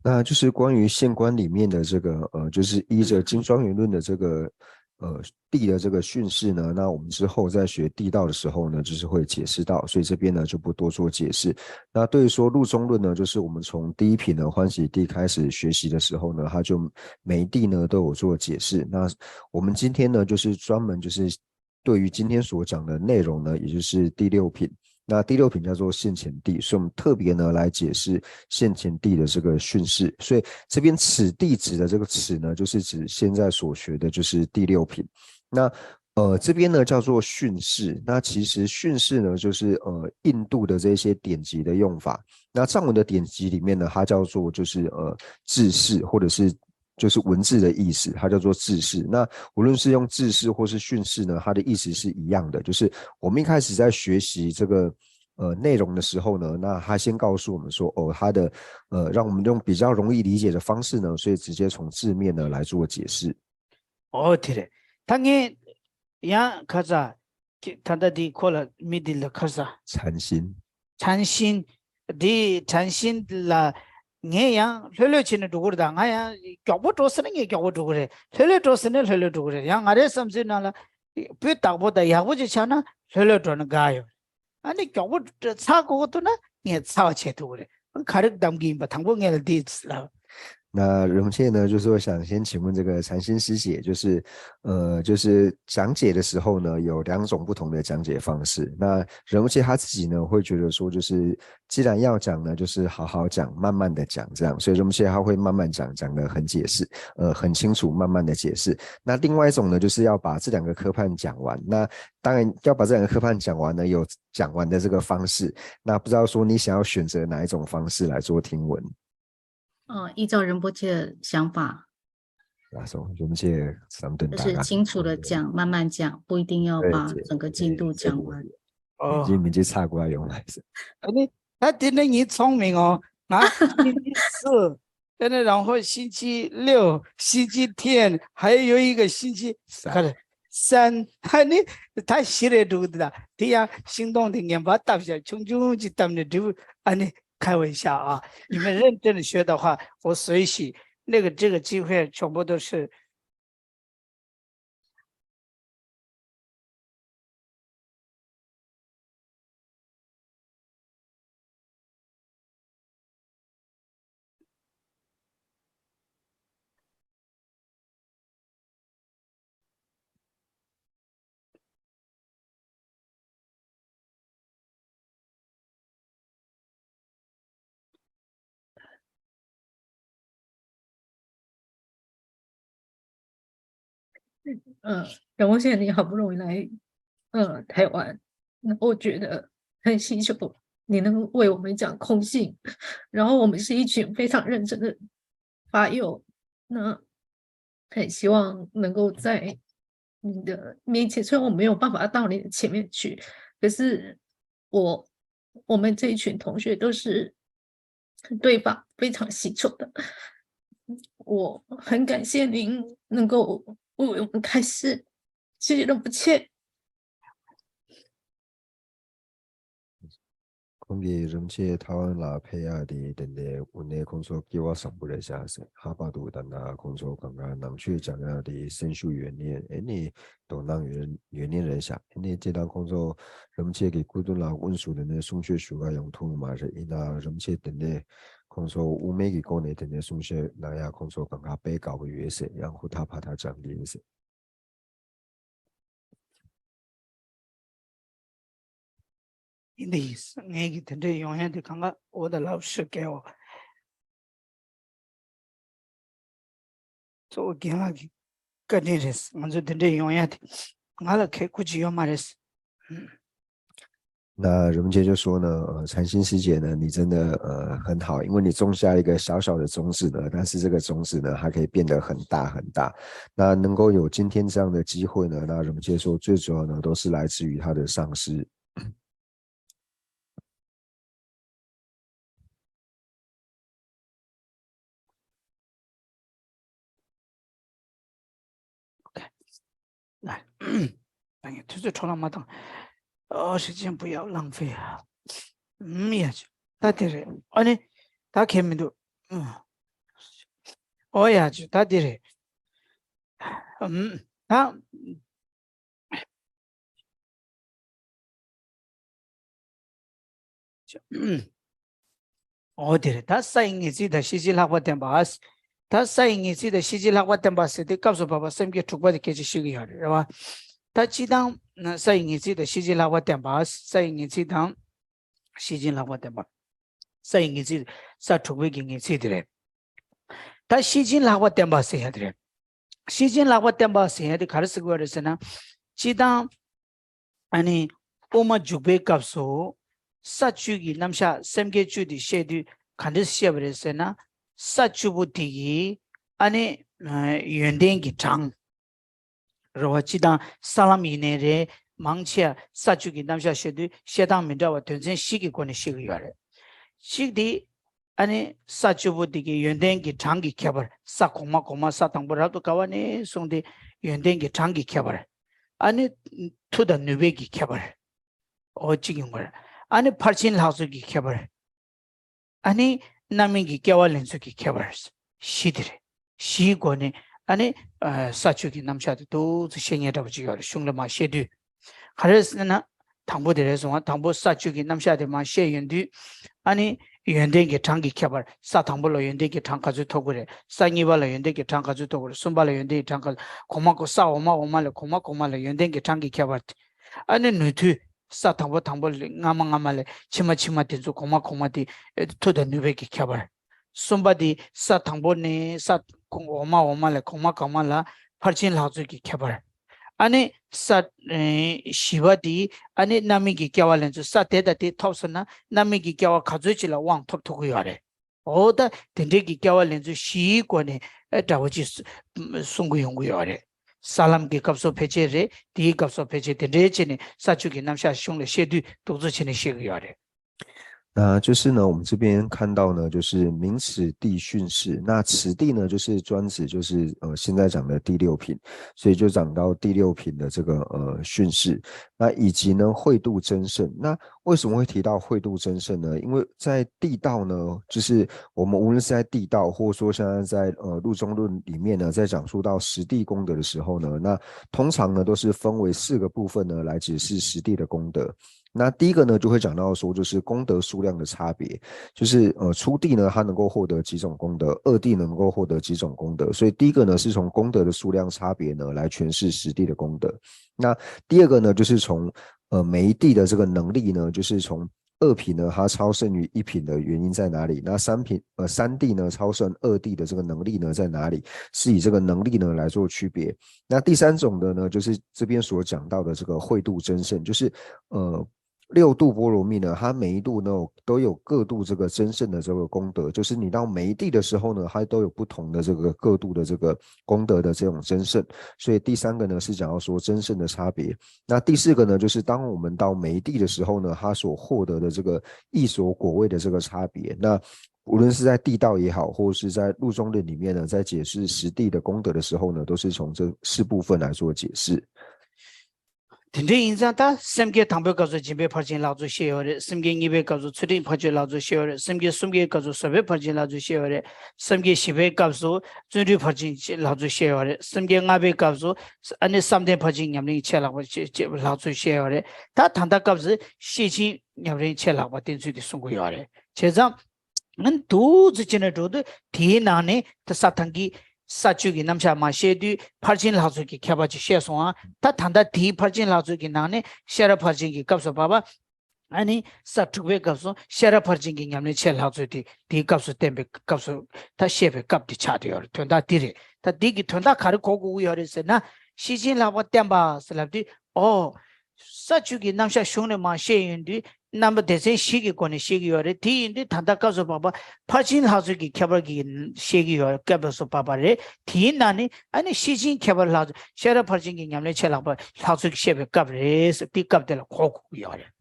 那就是关于现观里面的这个呃，就是依着经庄严论的这个呃地的这个训示呢，那我们之后在学地道的时候呢，就是会解释到，所以这边呢就不多做解释。那对于说入中论呢，就是我们从第一品的欢喜地开始学习的时候呢，它就每一地呢都有做解释。那我们今天呢，就是专门就是对于今天所讲的内容呢，也就是第六品。那第六品叫做现前地，所以我们特别呢来解释现前地的这个训示。所以这边此地指的这个此呢，就是指现在所学的，就是第六品。那呃这边呢叫做训示，那其实训示呢就是呃印度的这些典籍的用法。那藏文的典籍里面呢，它叫做就是呃制式，或者是就是文字的意思，它叫做制式。那无论是用制式或是训示呢，它的意思是一样的，就是我们一开始在学习这个呃内容的时候呢，那他先告诉我们说，哦，它的呃，让我们用比较容易理解的方式呢，所以直接从字面呢来做解释。 ཨོ་དེ་རེད། ད་ངས་ཡང་ཁ་ས་ད་ལྟ་དེ་ཁོ་ལ་མི་དེ་ལ་ཁ་ས་禅心。 禅心། དེ་禅心ལ་ངས་ཡང་ལྷོད་ལྷོད་བྱས་ནས་འགྲོ་གི་རེད། ད་ང་ཡང་མགྱོགས་པོ་འགྲོ་ཟེར་ན་ངས་མགྱོགས་པོ་འགྲོ་གི་རེད། ལྷོད་ལྷོད་འགྲོ་ཟེར་ན་ལྷོད་ལྷོད་འགྲོ་གི་རེད། ཡང་ང་རའི་བསམ་ཚུལ་ནང་ལ་སྤུས་དག་པོ་དང་ཡག་པོ་ཅིག་ཆགས་ན་ལྷོད་ལྷོད་འགྲོ་ན་དགའ་ཡོད། ཨ་ནི་མགྱོགས་པོ་ཚར་དགོས་ཀྱི་འདུག་ན་ངས་ཚར་བ་བྱེད་ཐུབ་ཀྱི་རེད། ཨ་ག་རེ་གདམ་གྱི་ཡིན་པ་དང་པོ་ངས་ལ་འདི་ལབ། 那容切呢，就是我想先请问这个禅心师姐，就是呃，就是讲解的时候呢，有两种不同的讲解方式。那容切他自己呢，会觉得说，就是既然要讲呢，就是好好讲，慢慢的讲，这样。所以容切他会慢慢讲，讲的很解释，呃，很清楚，慢慢的解释。那另外一种呢，就是要把这两个科判讲完。那当然要把这两个科判讲完呢，有讲完的这个方式。那不知道说你想要选择哪一种方式来做听闻？ 嗯，依照仁波切的想法，那时候容切三顿 就是清楚的讲，慢慢讲，不一定要把整个进度讲完。 ཨོ། 已经已经差过来用了。 ཨ་ནི་ད་དེ་འདྲ་ངའི་ཚོང་མི་ངོ་ང་ཨ་ནི་སུ། ཨ་ནི་然后星期六、星期天还有一个星期三。ཨ་ནི་ད་བཞི་རེ་འགྲོ་གི་འདུག་ད་དེ་ཡང་ཤིང་སྡོང་དེ་ངན་པ་བཏབ་བཞག་ཆུང་ཆུང་ཅིག་བཏབ་ནས་འགྲིབ། ཨ་ནི 开玩笑啊，你们认真的学的话，我随喜。那个这个机会全部都是 嗯，然后现在你好不容易来，呃，台湾，然后我觉得很稀缺，你能为我们讲空性，然后我们是一群非常认真的法友，那很希望能够在你的面前，虽然我没有办法到你的前面去，可是我我们这一群同学都是对法非常稀缺的。我很感谢您能够为我们开示，谢谢仁波切。 ཁོང་གིས་རིན་པོ་ཆེ་ཐའེ་ཝན་ལ་ཕེབས་ཡག་དེ་དེ་འདྲའི་དངོས་གནས་ཁོང་ཚོ་སྐལ་བ་བཟང་པོ་རེད་ཤག་ཟེར། ཧ་པ་འདུག་ད་ལྟ་ཁོང་ཚོ་གང་ག་ནང་ཆོས་སྦྱང་ཡག་དེ་སེམས་ཤུགས་ཡོད་ནི་ཨེ་ནི་དོ་སྣང་ཡོད་ཡོད་ནི་རེད་ཤག་ཨེ་ནི་སྤྱིར་བཏང་ཁོང་ཚོ་རིན་པོ་ཆེ་གི་སྐུ་མདུན་ལ་དབུ་འཛུགས་དེ་ནས་གསུང་ཆོས་ཞུ་ག་ཡོང་ཐུབ་མ་རེད། ཡིན་ན་རིན་པོ་ཆེ་དེ་འདྲའི་ ཁོང་ཚོ་དབུ་མའི་གི་སྐོར་ནས་དེ་ནས་གསུང་བཤད་གནང་ཡ་ཁོང་ཚོ་གང་ག་དཔེ་དགའ་པོ་ཡོད་ཟེར། ཡང་ཧུར་ཐག་ཕར་ཐག་སྦྱང་གི་ཡོད་ཟེར། ཡིན་དེ་ཡིན། ངས་ཀྱི་དེ་འདྲའི་ཡོང་ཡ་དེ་གང་ག་འོ་ད་ལབ་ཤི་སྐལ་བ། གཙོ་བོ་རྒན་ལགས་ཀྱི་བཀའ་དྲིན་རེད། ང་ཚོ་དེ་འདྲའི་ཡོང་ཡ་དེ་ང་ལ་གལ་ཁུར་གྱི་ཡོད་མ་རེད། ཨུམ། 那人们就说呢，呃，禅心师姐呢，你真的呃很好，因为你种下一个小小的种子呢，但是这个种子呢，它可以变得很大很大。那能够有今天这样的机会呢，那人们就说最主要呢，都是来自于他的上师。 ཨོ་ཁེ། ཨ། ད་ངས་དུས་ཚོད་འཕྲོ་བརླག་མ་བཏང་། ཨོ། 时间不要浪费啊。ཨུམ། ཡ་ཅི། ད་དེ་རེད། ཨ་ནི། ད་ཁྱད་མི་འདུག་ཨུམ། ཨོ་ཡ་ཅི། ད་དེ་རེད། ཨུམ། ད། ཨོ་དེ་རེད། ད་ས་ཡི་ངེས་ཚིག་དང་ཤེས་བྱེད་ལྷག་པ་བསྟན་པ། ད་ས་ཡི་ངེས་ཚིག་དང་ཤེས་བྱེད་ལྷག་པ་བསྟན་པ་ཟེར་དུས་སྐབས་སུ་བབ་པ་སེམས་བསྐྱེད་དྲུག་པ་དེ་སྐད་ཆ་བཤད་ཀྱི་ཡོད་རེད། རེད་བ། ད་སྤྱིར་བཏང་ས་ཡི་ངེས་ཚིག་དང་ཤེས་བྱེད་ལྷག་པ་བསྟན་པ། ས་ཡི་ངེས་ཚིག་དང་ཤེས་བྱེད་ལྷག་པ་བསྟན་པ། ས་ཡི་ངེས་ཚིག་ས་དྲུག་པའི་གི་ངེས་ཚིག་དེ་རེད། ད་ཤེས་བྱེད་ལྷག་པ་བསྟན་པ་ཟེར་ཡ་དེ་རེད། ཤེས་བྱེད་ལྷག་པ་བསྟན་པ་ཟེར་ཡ་དེ་ག་རེ་ཟེར་དགོས་རེད་ཟེར་ན། སྤྱིར་བཏང་། ཨ་ནི། དབུ་མ་འཇུག་པའི་སྐབས་སུ། ས་བཅུ་གི་རྣམ་གཞག་སེམས་བསྐྱེད་བཅུ་དེ་བཤད་དུས་ག་འདྲ་བཤད་པ་རེད་ཟེར་ན། ས་བཅུ་པོ་དེ་གི། ཨ་ནི། ཡོན་ཏན་གྱི་གྲངས། རེད་བ། སྤྱིར་བཏང་ས་ལམ་ཡིན་ནའི་རེད། མང་ཆེ་བ་ས་བཅུ་གི་རྣམ་གཞག་བཤད་དུས་བཤད་སྟངས་མི་འདྲ་བ་དོན་ཚན་བཞི་གི་སྒོ་ནས་བཤད་ཀྱི་ཡོད་རེད། གཅིག་དེ། ཨ་ནི་ས་བཅུ་པོ་དེ་གི་ཡོན་ཏན་གྱི་གྲངས་ཀྱི་ཁྱད་པར། ས་གོང་མ་གོང་མ་ས་དང་པོ་རབ་ཏུ་དགའ་བ་ནས་བཟུང་སྟེ་ཡོན་ཏན་གྱི་གྲངས་ཀྱི་ཁྱད་པར། ཨ་ནི་མཐུ་དང་ནུས་པའི་གི་ཁྱད་པར། འོ་གཅིག་ཡོང་གི་རེད། ཨ་ནི་ཕར་ཕྱིན་ལྷག་ཚུལ་གྱི་ཁྱད་པར། ཨ་ནི་རྣམ་སྨིན་གྱི་སྐྱེ་བ་ལེན་ཚུལ་གྱི་ཁྱད་པར། བཞི་དེ་རེད། བཞིའི་སྒོ་ནས་ཨ་ནི་ས་བཅུ་གི་རྣམ་གཞག་དེ་ཏོག་ཙམ་བཤད་མཁན་འདྲ་པོ་ཅིག་ཡོད་རེད། གཞུང་ལ་མར་བཤད་དུས། ག་རེ་ཟེར་ན། དང་པོ་དེ་རེད་སོང་བ། དང་པོ་ས་བཅུ་གི་རྣམ་གཞག་དེ་མར་བཤད་ཡོང་དུས། ཨ་ནི་ཡོན་ཏན་གྱི་གྲངས་ཀྱི་ཁྱད་པར། ས་དང་པོ་ལ་ཡོན་ཏན་གྱི་གྲངས་ག་ཚོད་ཐོབ་ཀྱི་རེད། ས་གཉིས་པ་ལ་ཡོན་ཏན་གྱི་གྲངས་ག་ཚོད་ཐོབ་ཀྱི་རེད། གསུམ་པ་ལ་ཡོན་ཏན་གྱི་གྲངས་ག། གོང་མ་གོང་། ས་འོག་མ་འོག་མ་ལས་གོང་མ་གོང་མ་ལ་ཡོན་ཏན་གྱི་གྲངས་ཀྱི་ཁྱད་པར་དེ། ཨ་ནི་ནུས་མཐུ། ས་དང་པོ་དང་པོ་ལས། སྔ་མ་སྔ་མ་ལས། ཕྱི་མ་ཕྱི་མ་དེ་ཚོ། གོང་མ་གོང་མ་དེ། མཐུ་དང་ནུས་པའི་གི་ཁྱད་པར། གསུམ་པ་དེ་ས་དང་པོ་ནས་ས་འོག་མ་འོག་མ་ལས་གོང་མ་གོང་མ་ལ་ཕར་ཕྱིན་ལྷག་ཚུལ་གྱི་ཁྱད་པར། ཨ་ནི་ས། ཨེ། བཞི་པ་དེ་ཨ་ནི་རྣམ་སྨིན་གྱི་སྐྱེ་བ་ལེན་ཚུལ། ས་དེ་དང་དེ་ཐོབ་སོང་ན་རྣམ་སྨིན་གྱི་སྐྱེ་བ་ག་ཚོད་ཅིག་ལ་དབང་ཐོབ་ཐུབ་ཀྱི་ཡོད་རེད། འོ་ད་དེ་འདྲའི་གི་སྐྱེ་བ་ལེན་ཚུལ་བཞིའི་སྒོ་ནས་ཨེ་འདྲ་བོ་ཅིག་གསུང་གི་ཡོང་གི་ཡོད་རེད། ས་ལམ་གྱི་སྐབས་སུ་ཕལ་ཆེར་རེད། དེའི་སྐབས་སུ་ཕལ་ཆེར་དེ་འདྲའི་བྱས་ནས་ས་བཅུ་གི་རྣམ་གཞག་གཞུང་ལ་བཤད་དུས་ཏོག་ཙམ་བྱས་ནས་བཤད་ཀྱི་ཡོད་རེད། 那就是呢，我们这边看到呢，就是名词地训示。那此地呢，就是专指就是呃现在讲的第六品，所以就讲到第六品的这个呃训示。那以及呢，会度增胜。那为什么会提到会度增胜呢？因为在地道呢，就是我们无论是在地道，或者说现在在呃入中论里面呢，在讲述到实地功德的时候呢，那通常呢都是分为四个部分呢来解释实地的功德。那第一个呢，就会讲到说，就是功德数量的差别，就是呃初地呢，它能够获得几种功德，二地能够获得几种功德。所以第一个呢，是从功德的数量差别呢来诠释实地的功德。那第二个呢，就是从呃每一地的这个能力呢，就是从二品呢，它超胜于一品的原因在哪里？那三品呃三地呢，超胜二地的这个能力呢在哪里？是以这个能力呢来做区别。那第三种的呢，就是这边所讲到的这个会度增胜，就是呃六度波罗蜜呢，它每一度呢都有各度这个增胜的这个功德，就是你到每一地的时候呢，它都有不同的这个各度的这个功德的这种增胜。所以第三个呢是讲到说增胜的差别。那第四个呢，就是当我们到每一地的时候呢，它所获得的这个意所果位的这个差别。那无论是在地道也好，或是在入中论里面呢，在解释实地的功德的时候呢，都是从这四部分来做解释。 དེ་འདྲ་ཡིན་ཙང་ད་སེམས་བསྐྱེད་དང་པོའི་སྐབས་སུ་སྦྱིན་པའི་ཕར་ཕྱིན་ལྷག་ཚུལ་བཤད་ཡོད་རེད། སེམས་བསྐྱེད་གཉིས་པའི་སྐབས་སུ་ཚུལ་ཁྲིམས་ཕར་ཕྱིན་ལྷག་ཚུལ་བཤད་ཡོད་རེད། སེམས་བསྐྱེད་གསུམ་པའི་སྐབས་སུ་བཟོད་པའི་ཕར་ཕྱིན་ལྷག་ཚུལ་བཤད་ཡོད་རེད། སེམས་བསྐྱེད་བཞི་པའི་སྐབས་སུ་བརྩོན་འགྲུས་ཕར་ཕྱིན་ལྷག་ཚུལ་བཤད་ཡོད་རེད། སེམས་བསྐྱེད་ལྔ་པའི་སྐབས་སུ་ཨ་ནི་བསམ་གཏན་ཕར་ཕྱིན་ཉམས་ལེན་ཆེས་ལྷག་པ་ཆེ་ཆེ་ལྷག་ཚུལ་བཤད་ཡོད་རེད། ད་ད་ལྟ་སྐབས་སུ་ཤེར་ཕྱིན་ཉམས་ལེན་ཆེས་ལྷག་པ་བསྟན་ཚུལ་དེ་གསུང་གི་ཡོད་རེད། བྱས་ཙང་། ཨ་ནི་འདུག་ཙི་བྱས་ནས་འགྲོ་དུས་དེའི་ནང་ནས་ད་ས་ཐང་གི་ས་བཅུ་གི་རྣམ་གཞག་མར་བཤད་དུས་ཕར་ཕྱིན་ལྷག་ཚུལ་གྱི་ཁྱད་པར་ཅིག་བཤད་སོང་ཨ། ད་ད་ལྟ་དེའི་ཕར་ཕྱིན་ལྷག་ཚུལ་གྱི་ནང་ནས་ཤེས་རབ་ཕར་ཕྱིན་གྱི་སྐབས་སུ་བབ་པ། ཨ་ནི་ས་དྲུག་པའི་སྐབས་སུ་ཤེས་རབ་ཕར་ཕྱིན་གྱི་ཉམས་ལེན་ཆེས་ལྷག་ཚུལ་དེ་དེའི་སྐབས་སུ་བསྟན་པའི་སྐབས་སུ་ད་བཤད་པའི་སྐབས་དེ་ཆགས་བསྡད་ཡོད་རེད། དོན་དག་དེ་རེད། ད་འདི་གི་དོན་དག་ག་རེ་གོ་དགོས་ཀྱི་ཡོད་རེད་ཟེར་ན། ཤེར་ཕྱིན་ལྷག་པར་བསྟན་པ་ཟེར་ལབ་དུས་ཨོ། ས་བཅུ་གི་རྣམ་གཞག་གཞུང་ནས་མར་བཤད་ཡོང་དུས་རྣམ་པ་སྡེ་ཚན་བཞི་གི་སྒོ་ནས་བཤད་ཀྱི་ཡོད་རེད། དེ་ཡིན་དུས་ད་ལྟ་སྐབས་སུ་བབ་པ་ཕར་ཕྱིན་ལྷག་ཚུལ་གྱི་ཁྱད་པར་གྱི་བཤད་ཀྱི་ཡོད། སྐབས་སུ་བབ་པ་རེད། དེའི་ནང་ནས་ཨ་ནི་ཤེར་ཕྱིན་ཁྱད་པར་ལྷག་ཚུལ་ཤེས་རབ་ཕར་ཕྱིན་གྱི་ཉམས་ལེན་ཆེས་ལྷག་པར་ལྷག་ཚུལ་གྱི་བཤད་པའི་སྐབས་རེད་ཟེར། དེ་སྐབས་དེ་ལ་གོ་དགོས་ཀྱི་ཡོད་རེད།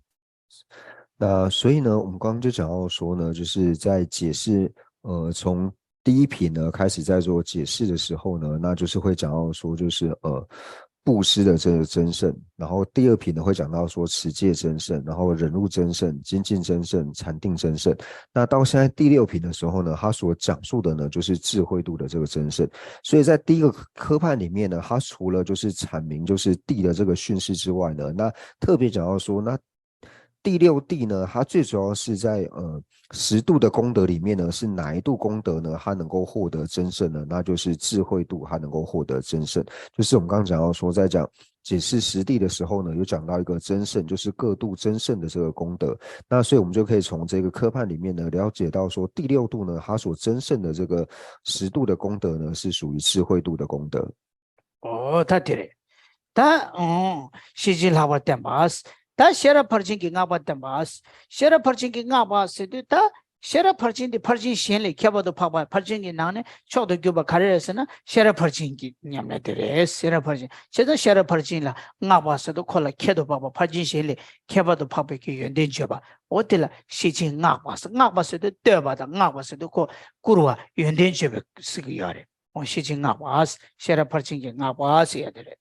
那所以呢，我们刚刚就讲到说呢，就是在解释，呃，从第一品呢开始在做解释的时候呢，那就是会讲到说，就是呃，布施的这个争胜，然后第二品呢会讲到说持戒争胜，然后忍辱争胜、精进争胜、禅定争胜。那到现在第六品的时候呢，它所讲述的呢就是智慧度的这个争胜。所以在第一个科判里面呢，它除了就是阐明就是谛的这个训示之外呢，那特别讲到说，那第六谛呢，它最主要是在呃十度的功德里面呢，是哪一度功德呢？它能够获得争胜呢？那就是智慧度，它能够获得争胜。就是我们刚刚讲到说，在讲解释十谛的时候呢，有讲到一个争胜，就是各度争胜的这个功德。那所以我们就可以从这个科判里面呢，了解到说第六度呢，它所争胜的这个十度的功德呢，是属于智慧度的功德。 ཨོ་ད་དེ་རེད། ད་ཨོ་ཤེར་ཕྱིན་ལྷག་པར་བསྟན་པ། ད་ཤེས་རབ་ཕར་ཕྱིན་གྱིས་བསྔགས་པ་བསྟན་པ། ཤེས་རབ་ཕར་ཕྱིན་གྱིས་བསྔགས་པ་ཟེར་དུས་ད་ཤེས་རབ་ཕར་ཕྱིན་དེ་ཕར་ཕྱིན་གཞན་ལས་ཁྱད་པར་དུ་འཕགས་པ། ཕར་ཕྱིན་གྱི་ནང་ནས་མཆོག་ཏུ་གྱུར་པ་ག་རེ་རེད་ཟེར་ན་ཤེས་རབ་ཕར་ཕྱིན་གྱི་ཉམས་ལེན་དེ་རེད། ཤེས་རབ་ཕར་ཕྱིན། བྱས་ཙང་ཤེས་རབ་ཕར་ཕྱིན་ལ་བསྔགས་པ་ཟེར་དུས་ཁོ་ལ་ཁྱད་དུ་འཕགས་པ་ཕར་ཕྱིན་གཞན་ལས་ཁྱད་པར་དུ་འཕགས་པའི་གི་ཡོན་ཏན་བརྗོད་པ། འོ་དེ་ལ་ཤེར་ཕྱིན་བསྔགས་པ་ཟེར། བསྔགས་པ་ཟེར་དུས་བསྟོད་པ་དང་བསྔགས་པ་ཟེར་དུས་ཁོ་བཀུར་བ་ཡོན་ཏན་བརྗོད་པའི་ཟེར་གྱི་ཡོད་རེད། ཨོ་ཤེར་ཕྱིན་བསྔགས་པ། ཤེས་རབ་ཕར་ཕྱིན་གྱིས་བསྔགས་པ་ཟེར་ཡ་དེ་རེད།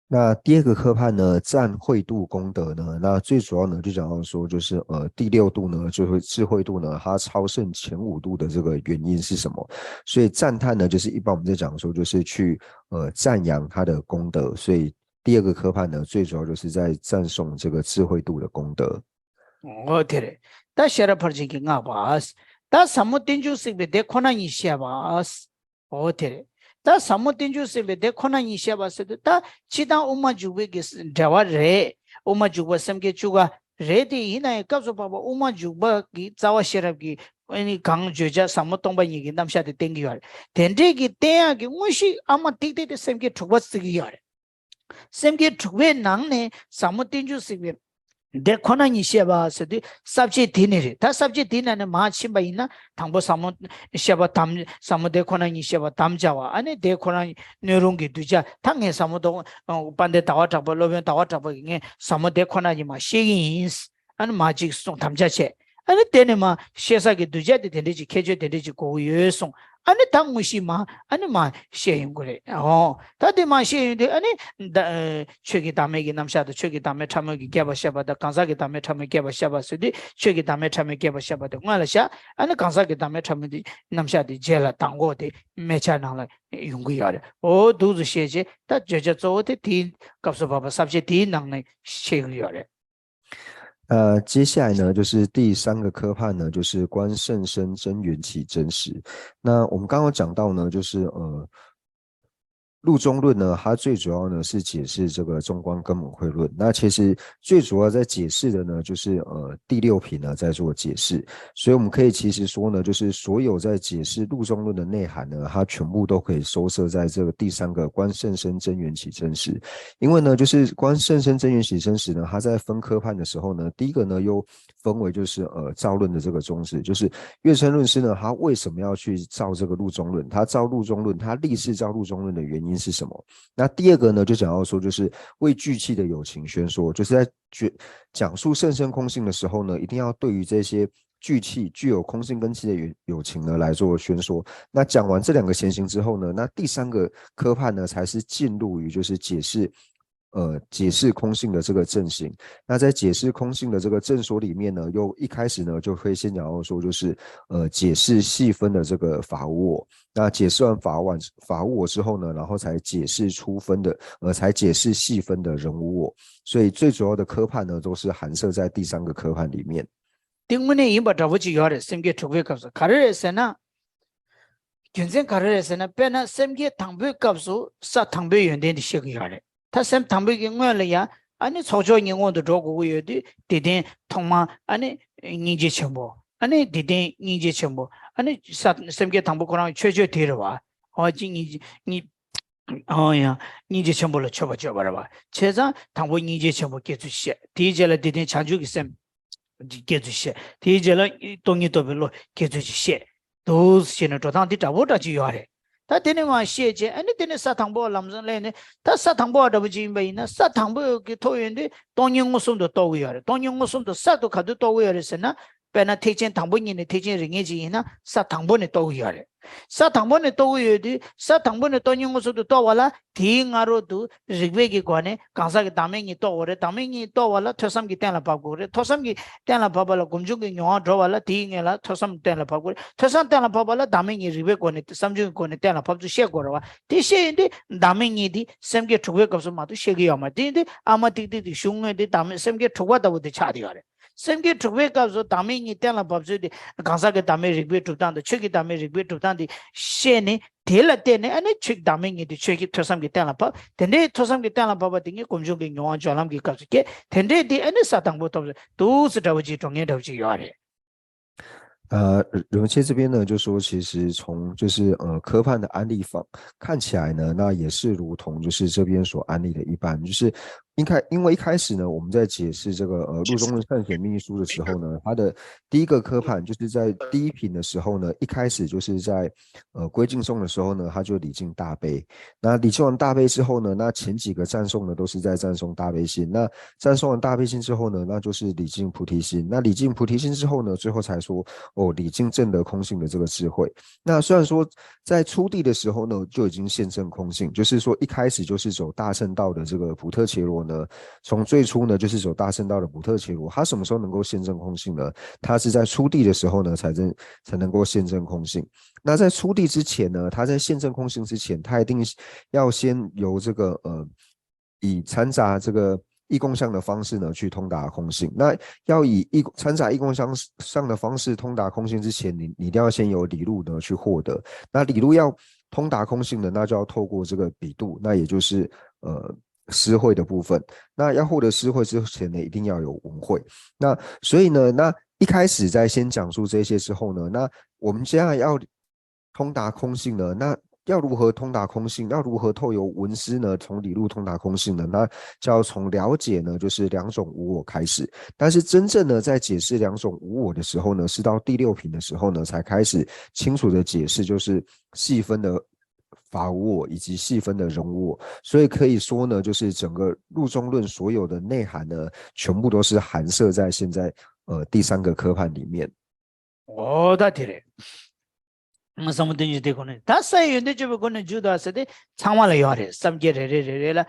那第二个科判呢，赞慧度功德呢，那最主要呢，就讲到说，就是呃，第六度呢，就是智慧度呢，它超胜前五度的这个原因是什么？所以赞叹呢，就是一般我们在讲说，就是去呃赞扬它的功德。所以第二个科判呢，最主要就是在赞颂这个智慧度的功德。 འོ་དེ་རེད། ད་ཤེས་རབ་ཕར་ཕྱིན་གྱིས་བསྔགས་པ། ད་ཟབ་མོ་རྟེན་འབྱུང་སྲིད་པའི་སྡེ་ཁོ་ན་ཉིད་བཤད་པ། འོ་དེ་རེད། ད་ཟབ་མོ་རྟེན་འབྱུང་སྲིད་པའི་སྡེ་ཁོ་ན་ཉིད་བཤད་པ་ཟེར་དུས་ད་སྤྱིར་བཏང་དབུ་མ་འཇུག་པའི་གི་འགྲེལ་བ་རེད། དབུ་མ་འཇུག་པ་སེམས་བསྐྱེད་བཅུ་ཀ་རེད་དེ། ཡིན་ན་ཡང་སྐབས་སུ་བབ་པ་དབུ་མ་འཇུག་པ་གི་རྩ་བ་ཤེས་རབ་ཀྱི་ཨ་ནི་གང་བརྗོད་བྱ་ཟབ་མོ་སྟོང་པ་ཉིད་ཀྱི་རྣམ་གཞག་དེ་བསྟན་གྱི་ཡོད་རེད། དེ་འདྲས་ཀྱི་བསྟན་ཡག་གི་དངོས་གཞི་ཨ་མ་ཏིག་ཏིག་དེ་སེམས་བསྐྱེད་དྲུག་པ་བརྩི་གི་ཡོད་རེད། སེམས་བསྐྱེད་དྲུག་པའི་ནང་ནས་ཟབ་མོ་རྟེན་འབྱུང་སྲིད་པའི་སྡེ་ཁོ་ན་ཉིད་བཤད་པ་ཟེར་དུས་ས་བཅད་དེ་ནི་རེད། ད་ས་བཅད་དེ་ནང་ནས་མར་ཕྱིན་པ་ཡིན་ན་དང་པོ་ཟབ་མོ་བཤད་པ་དམ། ཟབ་མོ་སྡེ་ཁོ་ན་ཉིད་བཤད་པ་དམ་བཅའ་བ། ཨ་ནི་སྡེ་ཁོ་ན་སྣོད་རུང་གི་གདུལ་བྱ། ད་ངས་ཟབ་མོ་དོ་དཔལ་ལྡན་ཟླ་བ་གྲགས་པ། སློབ་དཔོན་ཟླ་བ་གྲགས་པ་གིས་ངས་ཟབ་མོ་སྡེ་ཁོ་ན་ཉིད་མར་བཤད་ཀྱི་ཡིན། ཨ་ནི་མར་ཅིག་གསུངས། དམ་བཅའ་བྱས། ཨ་ནི་དེ་ནས་མར་བཤད་ས་གི་གདུལ་བྱ་དེ་དེ་འདྲས་ཅིག་ཁྱད་ཆོས་དེ་འདྲས་ཅིག་དགོས་ཀྱི་ཡོད་གསུངས། ཨ་ནི་ད་དངོས་གཞི་མར་ཨ་ནི་མར་བཤད་ཡོང་གི་རེད། ཨོ་ད་དེ་མར་བཤད་ཡོང་དུས་ཨ་ནི་ད་ཆོས་ཀྱི་བདག་མེད་ཀྱི་རྣམ་གཞག་དང་ཆོས་ཀྱི་བདག་མེད་ཕྲ་མོ་གི་རྒྱས་པ་བཤད་པ་དང་གང་ཟག་གི་བདག་མེད་ཕྲ་མོའི་རྒྱས་པ་བཤད་པ་ཟེར་དུས་ཆོས་ཀྱི་བདག་མེད་ཕྲ་མོའི་རྒྱས་པ་བཤད་པ་དེ་སྔོན་ལ་བཞག། ཨ་ནི་གང་ཟག་གི་བདག་མེད་ཕྲ་མོའི་རྣམ་གཞག་དེ་རྗེས་ལ་གདམས་ངག་དེ་སྨད་ཆ་ནང་ལ་ཡོང་གི་ཡོད་རེད། ཨོ་འདུག་ཙམ་བཤད་རྗེས་ད་བརྗོད་བྱ་གཙོ་བོ་དེ་དེའི་སྐབས་སུ་བབ་པ་ས་བཅད་དེའི་ནང་ནས་བཤད་ཀྱི་ཡོད་རེད། 呃，接下来呢，就是第三个科判呢，就是观甚深真缘起真实。那我们刚刚讲到呢，就是呃，入中论呢，它最主要呢是解释这个中观根本慧论。那其实最主要在解释的呢，就是呃第六品呢在做解释。所以我们可以其实说呢，就是所有在解释入中论的内涵呢，它全部都可以收摄在这个第三个观甚深真缘起真实。因为呢，就是观甚深真缘起真实呢，它在分科判的时候呢，第一个呢又分为就是呃造论的这个宗旨，就是月称论师呢，他为什么要去造这个入中论？他造入中论，他立誓造入中论的原因是什么？那第二个呢，就讲到说，就是为俱气的有情宣说，就是在讲讲述甚深空性的时候呢，一定要对于这些 俱气具有空性根器的有有情呢来做宣说。那讲完这两个先行之后呢，那第三个科判呢才是进入于就是解释，呃，解释空性的这个正行。那在解释空性的这个正说里面呢，又一开始呢就会先讲到说就是呃解释细分的这个法无我。那解释完法无我法无我之后呢，然后才解释粗分的，呃，才解释细分的人无我。所以最主要的科判呢，都是含摄在第三个科判里面。དེ་དངོས་གནས་ཡིན་པ་འདྲ་པོ་ཅིག་ཡོད་རེད། སེམས་བསྐྱེད་དྲུག་པའི་སྐབས་སུ་ག་རེ་རེད་ཟེར་ན། རྒྱུ་མཚན་ག་རེ་རེད་ཟེར་ན། དཔེར་ན་སེམས་བསྐྱེད་དང་པོའི་སྐབས་སུ་ས་དང་པོའི་ཡོན་ཏན་དེ་བཤད་ཀྱི་ཡོད་རེད། ད་སེམས་དང་པོའི་གི་སྔོན་ལ་ཡ་ཨ་ནི་ཚོགས་ཆོས་གཉིས་སྔོན་དུ་འགྲོ་དགོས་ཀྱི་ཡོད་དུས། དེ་རྟེན་ཐོག་མ་ཨ་ནི་སྙིང་རྗེ་ཆེན་པོ། ཨ་ནི་དེ་རྟེན་སྙིང་རྗེ་ཆེན་པོ། ཨ་ནི་ས་སེམས་བསྐྱེད་དང་པོ་ཁོ་རང་མཆོད་བརྗོད་དེ་རེད་བ། ཨོ་ཅི་སྙིང་རྗེ་སྙིང་། ཨོ་ཡ། སྙིང་རྗེ་ཆེན་པོ་ལ་མཆོད་པ་བརྗོད་པ་རེད་བ། བྱས་ཙང་དང་པོ་སྙིང་རྗེ་ཆེན་པོ་བསྐྱེད་ཚུལ་བཤད། དེའི་རྗེས་ལ་དེ་རྟེན་བྱང་ཆུབ་ཀྱི་སེམས་བསྐྱེད་ཚུལ་བཤད། དེའི་རྗེས་ལ་སྟོང་ཉིད་རྟོགས་པའི་བློ་བསྐྱེད་ཚུལ་ཅིག་བཤད། འདུག་བྱས་ནས་འགྲོ་སྟངས་འདི་འདྲ་པོ་འདྲ་ཅིག་ཡོད་རེད། ད་དེ་ནས་མར་བཤད་བྱས། ཨ་ནི་དེ་ནས་ས་དང་པོ་ལམ་སང་སླེབས་ནས། ད་ས་དང་པོ་འདྲ་པོ་ཅིག་ཡིན་པ་ཡིན་ན། ས་དང་པོ་གི་ཐོབ་ཡོང་དུས་སྟོང་ཉིད་མངོན་སུམ་དུ་རྟོགས་ཀྱི་ཡོད་རེད། སྟོང་ཉིད་མངོན་སུམ་དུ་གསར་དུ་ག་དུས་རྟོགས་ཀྱི་ཡོད་རེད་ཟེར་ན། དཔེར་ན་ཐེག་ཆེན་དང་པོ་ཉིད་ནས་ཐེག་ཆེན་རིགས་ངེས་ཅིག་ཡིན་ན་ས་དང་པོ་ནས་རྟོགས་ཀྱི་ཡོད་རེད། ས་དང་པོ་ནས་རྟོགས་ཀྱི་ཡོད་དུས། ས་དང་པོ་ནས་སྟོང་ཉིད་མངོན་སུམ་དུ་རྟོགས་པ་ལ། དེའི་སྔ་རོལ་དུ་རིགས་པའི་གི་སྒོ་ནས་གང་ཟག་གི་བདག་མེད་གཉིས་རྟོགས་དགོས་རེད། བདག་མེད་གཉིས་རྟོགས་པ་ལ་ཐོས་བསམ་གྱིས་གཏན་ལ་ཕབ་དགོས་རེད། ཐོས་བསམ་གྱིས་གཏན་ལ་ཕབ་པ་ལ་སྒོམ་བྱུང་གི་མྱོང་བ་འགྲོ་བ་ལ། དེའི་སྔོན་ལ་ཐོས་བསམ་གཏན་ལ་ཕབ་དགོས་རེད། ཐོས་བསམ་གཏན་ལ་ཕབ་པ་ལ་བདག་མེད་གཉིས་རིགས་པའི་སྒོ་ནས་བསམ་བྱུང་གི་སྒོ་ནས་གཏན་ལ་ཕབ་ཚུལ་བཤད་དགོས་རེད་བ། དེ་བཤད་ཡོང་དུས་བདག་མེད་གཉིས་དེ་སེམས་བསྐྱེད་དྲུག་པའི་སྐབས་སུ་མ་གཏོགས་བཤད་ཀྱི་ཡོད་མ་རེད། དེ་ཡིན་དུས་ཨ་མ་ཏིག་ཏིག་དེ་གཞུང་དངོས་དེ་བདག་མེད་སེམས་བསྐྱེད་དྲུག་པ་ལྟ་བུ་དེ་ཆགས་བསྡད་ཡོད་རེད། སེམས་བསྐྱེད་དྲུག་པའི་སྐབས་སུ་བདག་མེད་གཉིས་གཏན་ལ་ཕབ་ཚུལ་དེ། གང་ཟག་གི་བདག་མེད་རིགས་པའི་གྲུབ་སྟངས་དང་ཆོས་ཀྱི་བདག་མེད་རིགས་པའི་གྲུབ་སྟངས་དེ་བཤད་ནས། དེ་ལ་བརྟེན་ནས་ཨ་ནི་ཆོས་བདག་མེད་གཉིས་དེ་ཆོས་ཀྱི་ཐོས་བསམ་གྱིས་གཏན་ལ་ཕབ། དེ་འདྲའི་ཐོས་བསམ་གྱིས་གཏན་ལ་ཕབ་པ་དེ་ཉིད་སྒོམ་བྱུང་གི་མྱོང་བ་སྦྱོར་ལམ་གྱི་སྐབས་སུ་སྐྱེ། དེ་འདྲའི་དེ་ཨ་ནི་ས་དང་པོ་ཐོབ་ཚུལ་འདུག་སེ་འདྲ་བོ་ཅིག་འགྲོ་མཁན་འདྲ་བོ་ཅིག་ཡོད་རེད། 呃，荣谦这边呢，就说其实从就是呃科判的案例方看起来呢，那也是如同就是这边所案例的一般，就是应该因为一开始呢，我们在解释这个呃陆中论善显密意疏的时候呢，它的第一个科判就是在第一品的时候呢，一开始就是在呃归敬颂的时候呢，他就礼敬大悲。那礼敬完大悲之后呢，那前几个赞颂呢都是在赞颂大悲心。那赞颂完大悲心之后呢，那就是礼敬菩提心。那礼敬菩提心之后呢，最后才说哦，礼敬证得空性的这个智慧。那虽然说在初地的时候呢，就已经现证空性，就是说一开始就是走大乘道的这个补特伽罗呢，从最初呢就是走大乘道的补特伽罗，他什么时候能够现证空性呢？他是在初地的时候呢，才真才能够现证空性。那在初地之前呢，他在现证空性之前，他一定要先由这个呃，以掺杂这个意共相的方式呢去通达空性。那要以意掺杂意共相相的方式通达空性之前，你你一定要先由理路呢去获得。那理路要通达空性呢，那就要透过这个比度，那也就是呃思会的部分。那要获得思会之前呢，一定要有闻会。那所以呢，那一开始在先讲述这些之后呢，那我们接下来要通达空性呢，那要如何通达空性？要如何透由闻思呢？从理路通达空性呢？那就要从了解呢，就是两种无我开始。但是真正呢，在解释两种无我的时候呢，是到第六品的时候呢，才开始清楚的解释，就是细分的法无我以及细分的人无我。所以可以说呢，就是整个入中论所有的内涵呢，全部都是含摄在现在呃第三个科判里面。 འོ་ད་དེ་རེད། ང་བསམ་བློ་གཏོང་རྒྱུ་དེ་ཁོ་ནས། ད་སའི་ཡོན་ཏན་བརྗོད་པའི་སྒོ་ནས་མཇུག་བསྡུ་བ་ཟེར་དེ་ཚང་མ་ལ་ཡོད་རེད། བསམ་རྒྱས་རེ་རེ་རེ་རེ་ལ།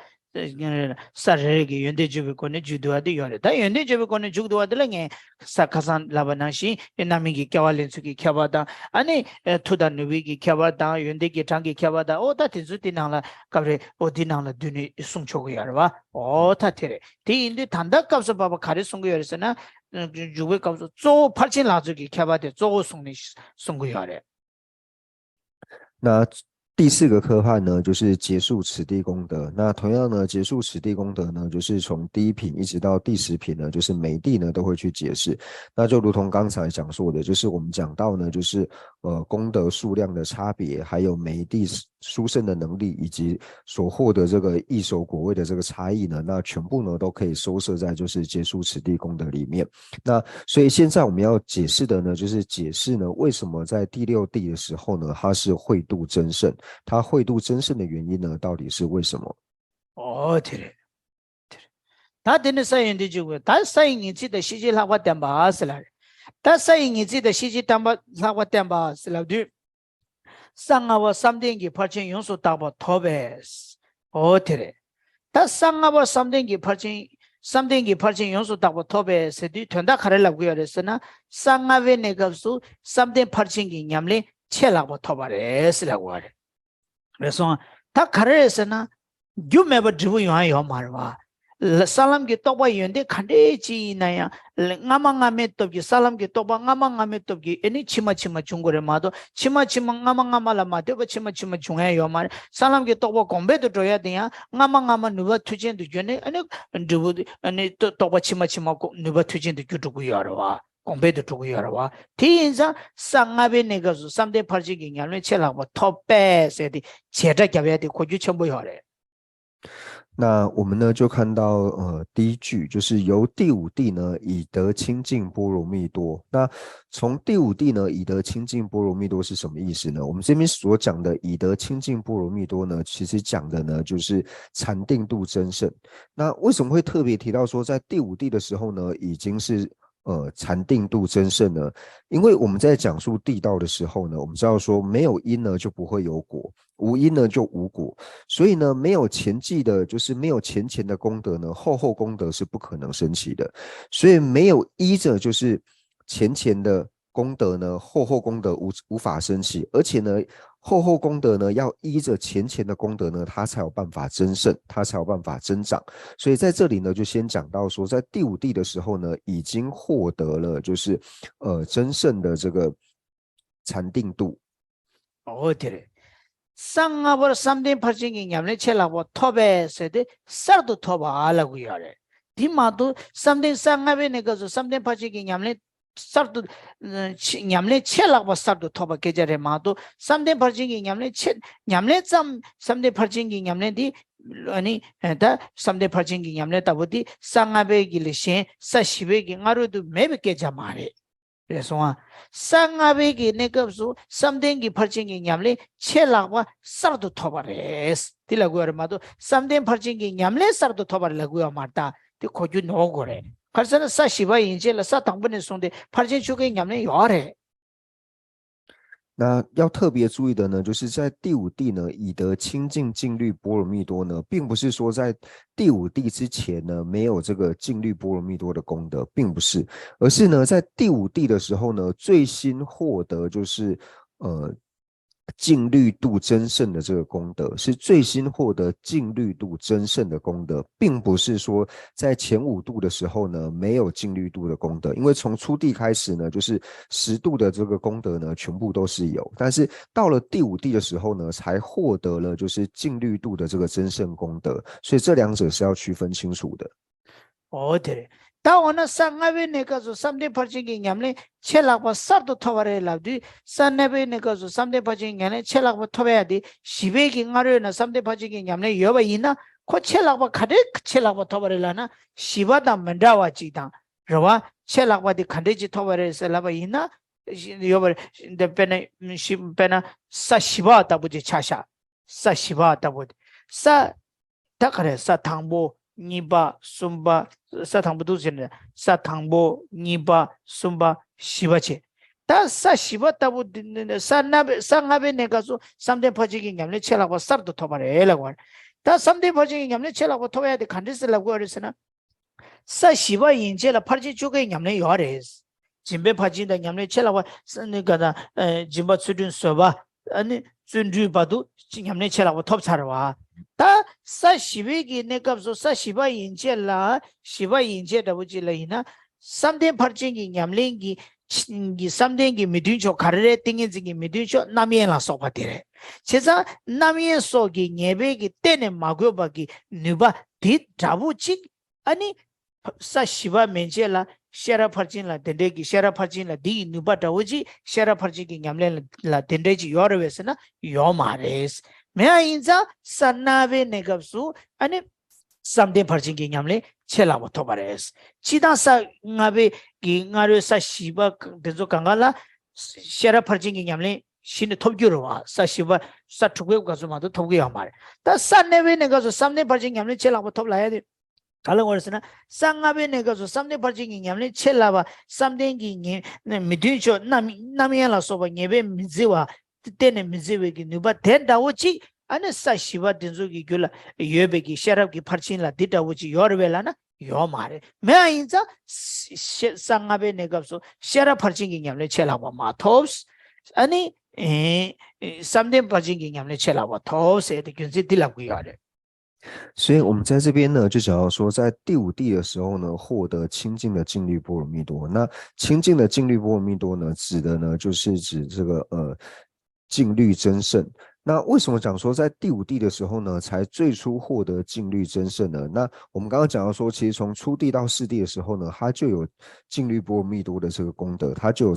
ས་རེ་རེ་གི་ཡོན་ཏན་བརྗོད་པའི་སྒོ་ནས་མཇུག་བསྡུ་བ་དེ་ཡོད་རེད། ད་ཡོན་ཏན་བརྗོད་པའི་སྒོ་ནས་མཇུག་བསྡུ་བ་དེ་ལ་ངས་ས་ཁ་སང་ལབ་པ་ནང་བཞིན། རྣམ་སྨིན་གྱི་སྐྱེ་བ་ལེན་ཚུལ་གྱི་ཁྱད་པར་དང་། ཨ་ནི་མཐུ་དང་ནུས་པའི་གི་ཁྱད་པར་དང་། ཡོན་ཏན་གྱི་གྲངས་ཀྱི་ཁྱད་པར་དང་། འོ་ད་དེ་ཚོ་དེ་ནང་ལ་སྐབས་རེ་འོ་དེ་ནང་ལ་བསྡུས་ནས་གསུང་ཆོག་གི་ཡོད་རེད་བ། འོ་ད་དེ་རེད། དེ་ཡིན་དུས་ད་ལྟ་སྐབས་སུ་བབ་པ་ག་རེ་གསུང་གི་ཡོད་རེད་ཟེར་ན། འཇུག་པའི་སྐབས་སུ་གཙོ་བོ་ཕར་ཕྱིན་ལྷག་ཚུལ་གྱི་ཁྱད་པར་དེ་གཙོ་བོ་བཟུང་ནས་གསུང་གི་ཡོད་རེད། 那第四个科判呢，就是结束此地功德。那同样呢，结束此地功德呢，就是从第一品一直到第十品呢，就是每地呢都会去解释。那就如同刚才讲述的，就是我们讲到呢，就是呃功德数量的差别，还有每一地殊胜的能力，以及所获得这个异熟果位的这个差异呢，那全部呢都可以收摄在就是结束此地功德里面。那所以现在我们要解释的呢，就是解释呢为什么在第六地的时候呢，它是会度增盛，它会度增盛的原因呢，到底是为什么？ འོ་དེ་རེད། དེ་རེད། ད་དེ་ནི་ས་ཡོན་ཏན་བརྗོད་པའི། ད་ས་ཡི་ངེས་ཚིག་དང་ཤེས་བྱའི་ལྷག་པ་བསྟན་པ་ཟེར་ལ་རེད། ད་ས་ཡི་ངེས་ཚིག་དང་ཤེས་བྱའི་བསྟན་པ་ལྷག་པ་བསྟན་པ་ཟེར་ལབ་དུས། ས་ལྔ་པ་བསམ་གཏན་གྱི་ཕར་ཕྱིན་ཡོངས་སུ་དག་པ་ཐོབ་པས། འོ་དེ་རེད། ད་ས་ལྔ་པ་བསམ་གཏན་གྱི་ཕར་ཕྱིན། བསམ་གཏན་གྱི་ཕར་ཕྱིན་ཡོངས་སུ་དག་པ་ཐོབ་པས་ཟེར་དུས་དོན་དག་ག་རེ་ལབ་ཀྱི་ཡོད་རེད་ཟེར་ན། ས་ལྔ་པའི་གནས་སྐབས་སུ་བསམ་གཏན་ཕར་ཕྱིན་གྱི་ཉམས་ལེན་ཆེས་ལྷག་པ་ཐོབ་པ་རེད་ཟེར་ལབ་ཀྱི་ཡོད་རེད། རེད་སོང་། ད་ག་རེ་རེད་ཟེར་ན། རྒྱུ་མེད་པར་འབྲས་བུ་ཡོང་ཡ་ཡོད་མ་རེད་བ། ལ་ས་ལམ་གྱི་རྟོགས་པ་ཡོན་ཏན་ག་འདྲས་ཅིག་ཡིན་ན་ཡང་ལ་སྔ་མ་སྔ་མའི་སྟོབས་ཀྱིས་ས་ལམ་གྱི་རྟོགས་པ་སྔ་མ་སྔ་མའི་སྟོབས་ཀྱིས་ཨེ་ནི་ཕྱི་མ་ཕྱི་མ་འབྱུང་དགོས་རེད་མ་གཏོགས་ཕྱི་མ་ཕྱི་མ་སྔ་མ་སྔ་མ་ལ་མ་ལྟོས་པ་ཕྱི་མ་ཕྱི་མ་འབྱུང་ཡ་ཡོད་མ་རེད། ས་ལམ་གྱི་རྟོགས་པ་གོང་འཕེལ་དུ་འགྲོ་ཡ་དེ་ཡང་སྔ་མ་སྔ་མ་ནུས་པ་མཐུ་ཆེན་དུ་གྱུར་ནས་ཨ་ནི་འབྲས་བུ་ཨ་ནི་རྟོགས་པ་ཕྱི་མ་ཕྱི་མ་ནུས་པ་མཐུ་ཆེན་དུ་གྱུར་འགྲོ་གི་ཡོད་རེད་བ། གོང་འཕེལ་དུ་འགྲོ་གི་ཡོད་རེད་བ། དེ་ཡིན་ཙང་ས་ལྔ་པའི་གནས་སྐབས་སུ་བསམ་གཏན་ཕར་ཕྱིན་གྱི་ཉམས་ལེན་ཆེས་ལྷག་པ་ཐོབ་པས་ཟེར་ཏེ་བྱེ་བྲག་རྒྱབ་ཡ་དེ་གོ་རྒྱུ་ཆེན་པོ་ཡོད་རེད། 那我们呢就看到呃第一句就是由第五地呢以得清净波罗蜜多。那从第五地呢以得清净波罗蜜多是什么意思呢？我们这边所讲的以得清净波罗蜜多呢，其实讲的呢就是禅定度增胜。那为什么会特别提到说在第五地的时候呢已经是呃禅定度增胜呢？因为我们在讲述地道的时候呢，我们知道说没有因呢就不会有果，无因呢就无果，所以呢没有前际的，就是没有前前的功德呢，后后功德是不可能升起的，所以没有依着就是前前的功德呢，后后功德无无法升起，而且呢。后后功德呢，要依着前前的功德呢，它才有办法增盛，它才有办法增长。所以在这里呢，就先讲到说，在第五地的时候呢，已经获得了就是呃增盛的这个禅定度。 འོ་དེ་རེད། ས་ལྔ་པར་བསམ་གཏན་ཕར་ཕྱིན་གྱི་ཉམས་ལེན་ཆེས་ལྷག་པ་ཐོབ་པས་ཟེར་ཏེ་གསར་དུ་ཐོབ་པ་ལབ་ཀྱི་ཡོད་རེད། དེ་མ་གཏོགས་བསམ་གཏན་ས་ལྔ་པའི་གནས་སྐབས་སུ་བསམ་གཏན་ཕར་ཕྱིན་གྱི་ཉམས་ལེན་གསར་དུ་ཆེ་ཉམས་ལེན་ཆེས་ལྷག་པ་གསར་དུ་ཐོབ་པ་སྐད་ཆ་རེད་མ་གཏོགས་བསམ་གཏན་ཕར་ཕྱིན་གྱི་ཉམས་ལེན་ཆེ་ཉམས་ལེན་ཙམ་བསམ་གཏན་ཕར་ཕྱིན་གྱི་ཉམས་ལེན་འདི་ཨ་ནི་ད་བསམ་གཏན་ཕར་ཕྱིན་གྱི་ཉམས་ལེན་ལྟ་བུ་འདི་ས་ལྔ་པའི་གི་ལས་གཞན་ས་བཞི་པའི་གི་སྔ་རོལ་དུ་མེད་པའི་སྐད་ཆ་མ་རེད། རེད་སོང་ཨ། ས་ལྔ་པའི་གི་གནས་སྐབས་སུ་བསམ་གཏན་གྱི་ཕར་ཕྱིན་གྱི་ཉམས་ལེན་ཆེས་ལྷག་པ་གསར་དུ་ཐོབ་པ་རེད། དེ་ལབ་དགོས་པ་རེད་མ་གཏོགས་བསམ་གཏན་ཕར་ཕྱིན་གྱི་ཉམས་ལེན་གསར་དུ་ཐོབ་པ་རེད་ལབ་དགོས་པ་མ་རེད་ད། དེ་གོ་རྒྱུ་ནོར་དགོས་རེད། ག་རེ་ཟེར་ན་ས་བཞི་པ་ཡན་ཆད་ལ་ས་དང་པོ་ནས་བཟུང་སྟེ་ཕར་ཕྱིན་ཆོ་གའི་ཉམས་ལེན་ཡོད་རེད། 那要特别注意的呢，就是在第五地呢，以得清净静虑波罗蜜多呢，并不是说在第五地之前呢没有这个静虑波罗蜜多的功德，并不是，而是呢，在第五地的时候呢，最新获得就是呃静虑度增胜的这个功德，是最新获得静虑度增胜的功德，并不是说在前五度的时候呢没有静虑度的功德，因为从初地开始呢，就是十度的这个功德呢全部都是有，但是到了第五地的时候呢，才获得了就是静虑度的这个增胜功德，所以这两者是要区分清楚的。 འོ་དེ་རེད། ད་འོ་ན་ས་ལྔ་པའི་གནས་སྐབས་སུ་བསམ་གཏན་ཕར་ཕྱིན་གྱི་ཉམས་ལེན་ཆེས་ལྷག་པ་གསར་དུ་ཐོབ་པ་རེད་ལབ་དུས་ས་ལྔ་པའི་གནས་སྐབས་སུ་བསམ་གཏན་ཕར་ཕྱིན་གྱི་ཉམས་ལེན་ཆེས་ལྷག་པ་ཐོབ་ཡ་དེ་བཞི་པའི་གི་སྔ་རོལ་ན་བསམ་གཏན་ཕར་ཕྱིན་གྱི་ཉམས་ལེན་ཡོད་པ་ཡིན་ན་ཁོ་ཆེས་ལྷག་པ་ག་འདྲའི་ཆེས་ལྷག་པ་ཐོབ་པ་རེད་ལབ་ན་བཞི་པ་དང་མི་འདྲ་བ་ཅིག་དང་རེད་བ། ཆེས་ལྷག་པ་དེ་ག་འདྲའི་ཅིག་ཐོབ་པ་རེད་ཟེར་ལབ་པ་ཡིན་ན་ཡོད་པ་རེད། དཔེར་ན་བཞི་དཔེར་ན་ས་བཞི་པ་ལྟ་བུ་ཅིག་ཆ་བཞག་ས་བཞི་པ་ལྟ་བུ་ས། ད་ག་རེ་ས་དང་པོ་གཉིས་པ་གསུམ་པ། ས་དང་པོ་འདུག་ཟེར་ནས་ས་དང་པོ་གཉིས་པ་གསུམ་པ་བཞི་པ་བྱས། ད་ས་བཞི་པ་ལྟ་བུ་འདི་ནི་ས་ལྔ་པའི་ས་ལྔ་པའི་གནས་སྐབས་སུ་བསམ་གཏན་ཕར་ཕྱིན་གྱི་ཉམས་ལེན་ཆེས་ལྷག་པ་གསར་དུ་ཐོབ་པ་རེད་ལབ་པ་རེད། ད་བསམ་གཏན་ཕར་ཕྱིན་གྱི་ཉམས་ལེན་ཆེས་ལྷག་པ་ཐོབ་ཡ་དེ་ག་འདྲས་སེ་ལབ་དགོས་རེད་ཟེར་ན། ས་བཞི་པ་ཡན་ཆད་ལ་ཕར་ཕྱིན་བཅུ་ཀའི་ཉམས་ལེན་ཡོད་རེད། སྦྱིན་པའི་ཕར་ཕྱིན་དང་ཉམས་ལེན་ཆེས་ལྷག་པ་ས་ནི་ག་དང་སྦྱིན་པ་ཚུལ་ཁྲིམས་བཟོད་པ་ཨ་ནི་བརྩོན་འགྲུས་བར་དུ་ཉམས་ལེན་ཆེས་ལྷག་པ་ཐོབ་ཚར་བ། ད་ས་བཞི་པའི་གི་གནས་སྐབས་སུ་ས་བཞི་པ་ཡན་ཆད་ལ་བཞི་པ་ཡན་ཆད་འདྲ་བོ་ཅིག་ལ་ཡིན་ན་བསམ་གཏན་ཕར་ཕྱིན་གྱི་ཉམས་ལེན་གྱི་གི་བསམ་གཏན་གྱི་མི་མཐུན་ཕྱོགས་ག་རེ་རེད། ཏིང་ངེ་འཛིན་གྱི་མི་མཐུན་ཕྱོགས་རྣམ་གཡེང་ལ་སོགས་པ་དེ་རེད། བྱས་ཙང་རྣམ་གཡེང་སོགས་ཀྱི་ཉེས་པའི་གི་གཏན་ནས་མ་གོས་པ་གི་ནུས་པ་དེ་འདྲ་བོ་ཅིག་ཨ་ནི། ས་བཞི་པ་མན་ཆད་ལ་ཤེས་རབ་ཕར་ཕྱིན་ལ་དེ་འདྲའི་གི་ཤེས་རབ་ཕར་ཕྱིན་ལ་འདི་ཡི་ནུས་པ་འདྲ་བོ་ཅིག་ཤེས་རབ་ཕར་ཕྱིན་གྱི་ཉམས་ལེན་ལ་དེ་འདྲའི་ཅིག་ཡོད་རེད་བས་ཟེར་ན་ཡོད་མ་རེད། མེད་པ་ཡིན་ཙང་ས་ལྔ་པའི་གནས་སྐབས་སུ་ཨ་ནི། བསམ་གཏན་ཕར་ཕྱིན་གྱི་ཉམས་ལེན་ཆེས་ལྷག་པ་ཐོབ་པ་རེད། སྤྱི་བཏང་ས་ལྔ་པའི་གི་སྔ་རོལ་ས་བཞི་པ་དེ་ཚོ་གང་ག་ལ་ཤེས་རབ་ཕར་ཕྱིན་གྱི་ཉམས་ལེན་གཞི་ནས་ཐོབ་རྒྱུ་རེད་བ། ས་བཞི་པ་ས་དྲུག་པའི་སྐབས་སུ་མ་གཏོགས་ཐོབ་ཀྱི་ཡོད་མ་རེད། ད་ས་ལྔ་པའི་གནས་སྐབས་སུ་བསམ་གཏན་ཕར་ཕྱིན་ཉམས་ལེན་ཆེས་ལྷག་པ་ཐོབ་ལབ་ཡ་དེ། ག་ལ་བར་ཟེར་ན། ས་ལྔ་པའི་གནས་སྐབས་སུ་བསམ་གཏན་ཕར་ཕྱིན་གྱི་ཉམས་ལེན་ཆེས་སླ་བ་བསམ་གཏན་གྱི་ཉེ་མི་མཐུན་ཕྱོགས་རྣམ་རྣམ་གཡེང་ལ་སོགས་པ་ཉེས་པས་མི་བརྫི་བ། གཏན་ནས་མི་བརྫི་བའི་གི་ནུས་པ་དེ་འདྲ་བོ་ཅིག་ཨ་ནི་ས་བཞི་པ་འདི་ཚོ་གི་རྒྱུད་ལ་ཡོད་པའི་གི་ཤེས་རབ་ཀྱི་ཕར་ཕྱིན་ལ་འདི་འདྲ་བོ་ཅིག་ཡོད་རེད་བས་ལབ་ན་ཡོད་མ་རེད། མེད་པ་ཡིན་ཙང་ཤེ་ས་ལྔ་པའི་གནས་སྐབས་སུ་ཤེས་རབ་ཕར་ཕྱིན་གྱི་ཉམས་ལེན་ཆེས་ལྷག་པ་མ་ཐོབ། ཨ་ནི་ཨེ་བསམ་གཏན་ཕར་ཕྱིན་གྱི་ཉམས་ལེན་ཆེས་ལྷག་པ་ཐོབ་ཟེར་ཏེ་རྒྱུ་མཚན་འདི་ལབ་ཀྱི་ཡོད་རེད། 所以我们在这边呢，就讲到说，在第五地的时候呢，获得清净的净律波罗蜜多。那清净的净律波罗蜜多呢，指的呢，就是指这个呃净律增胜。那为什么讲说在第五地的时候呢，才最初获得净律增胜呢？那我们刚刚讲到说，其实从初地到四地的时候呢，它就有净律波罗蜜多的这个功德，它就有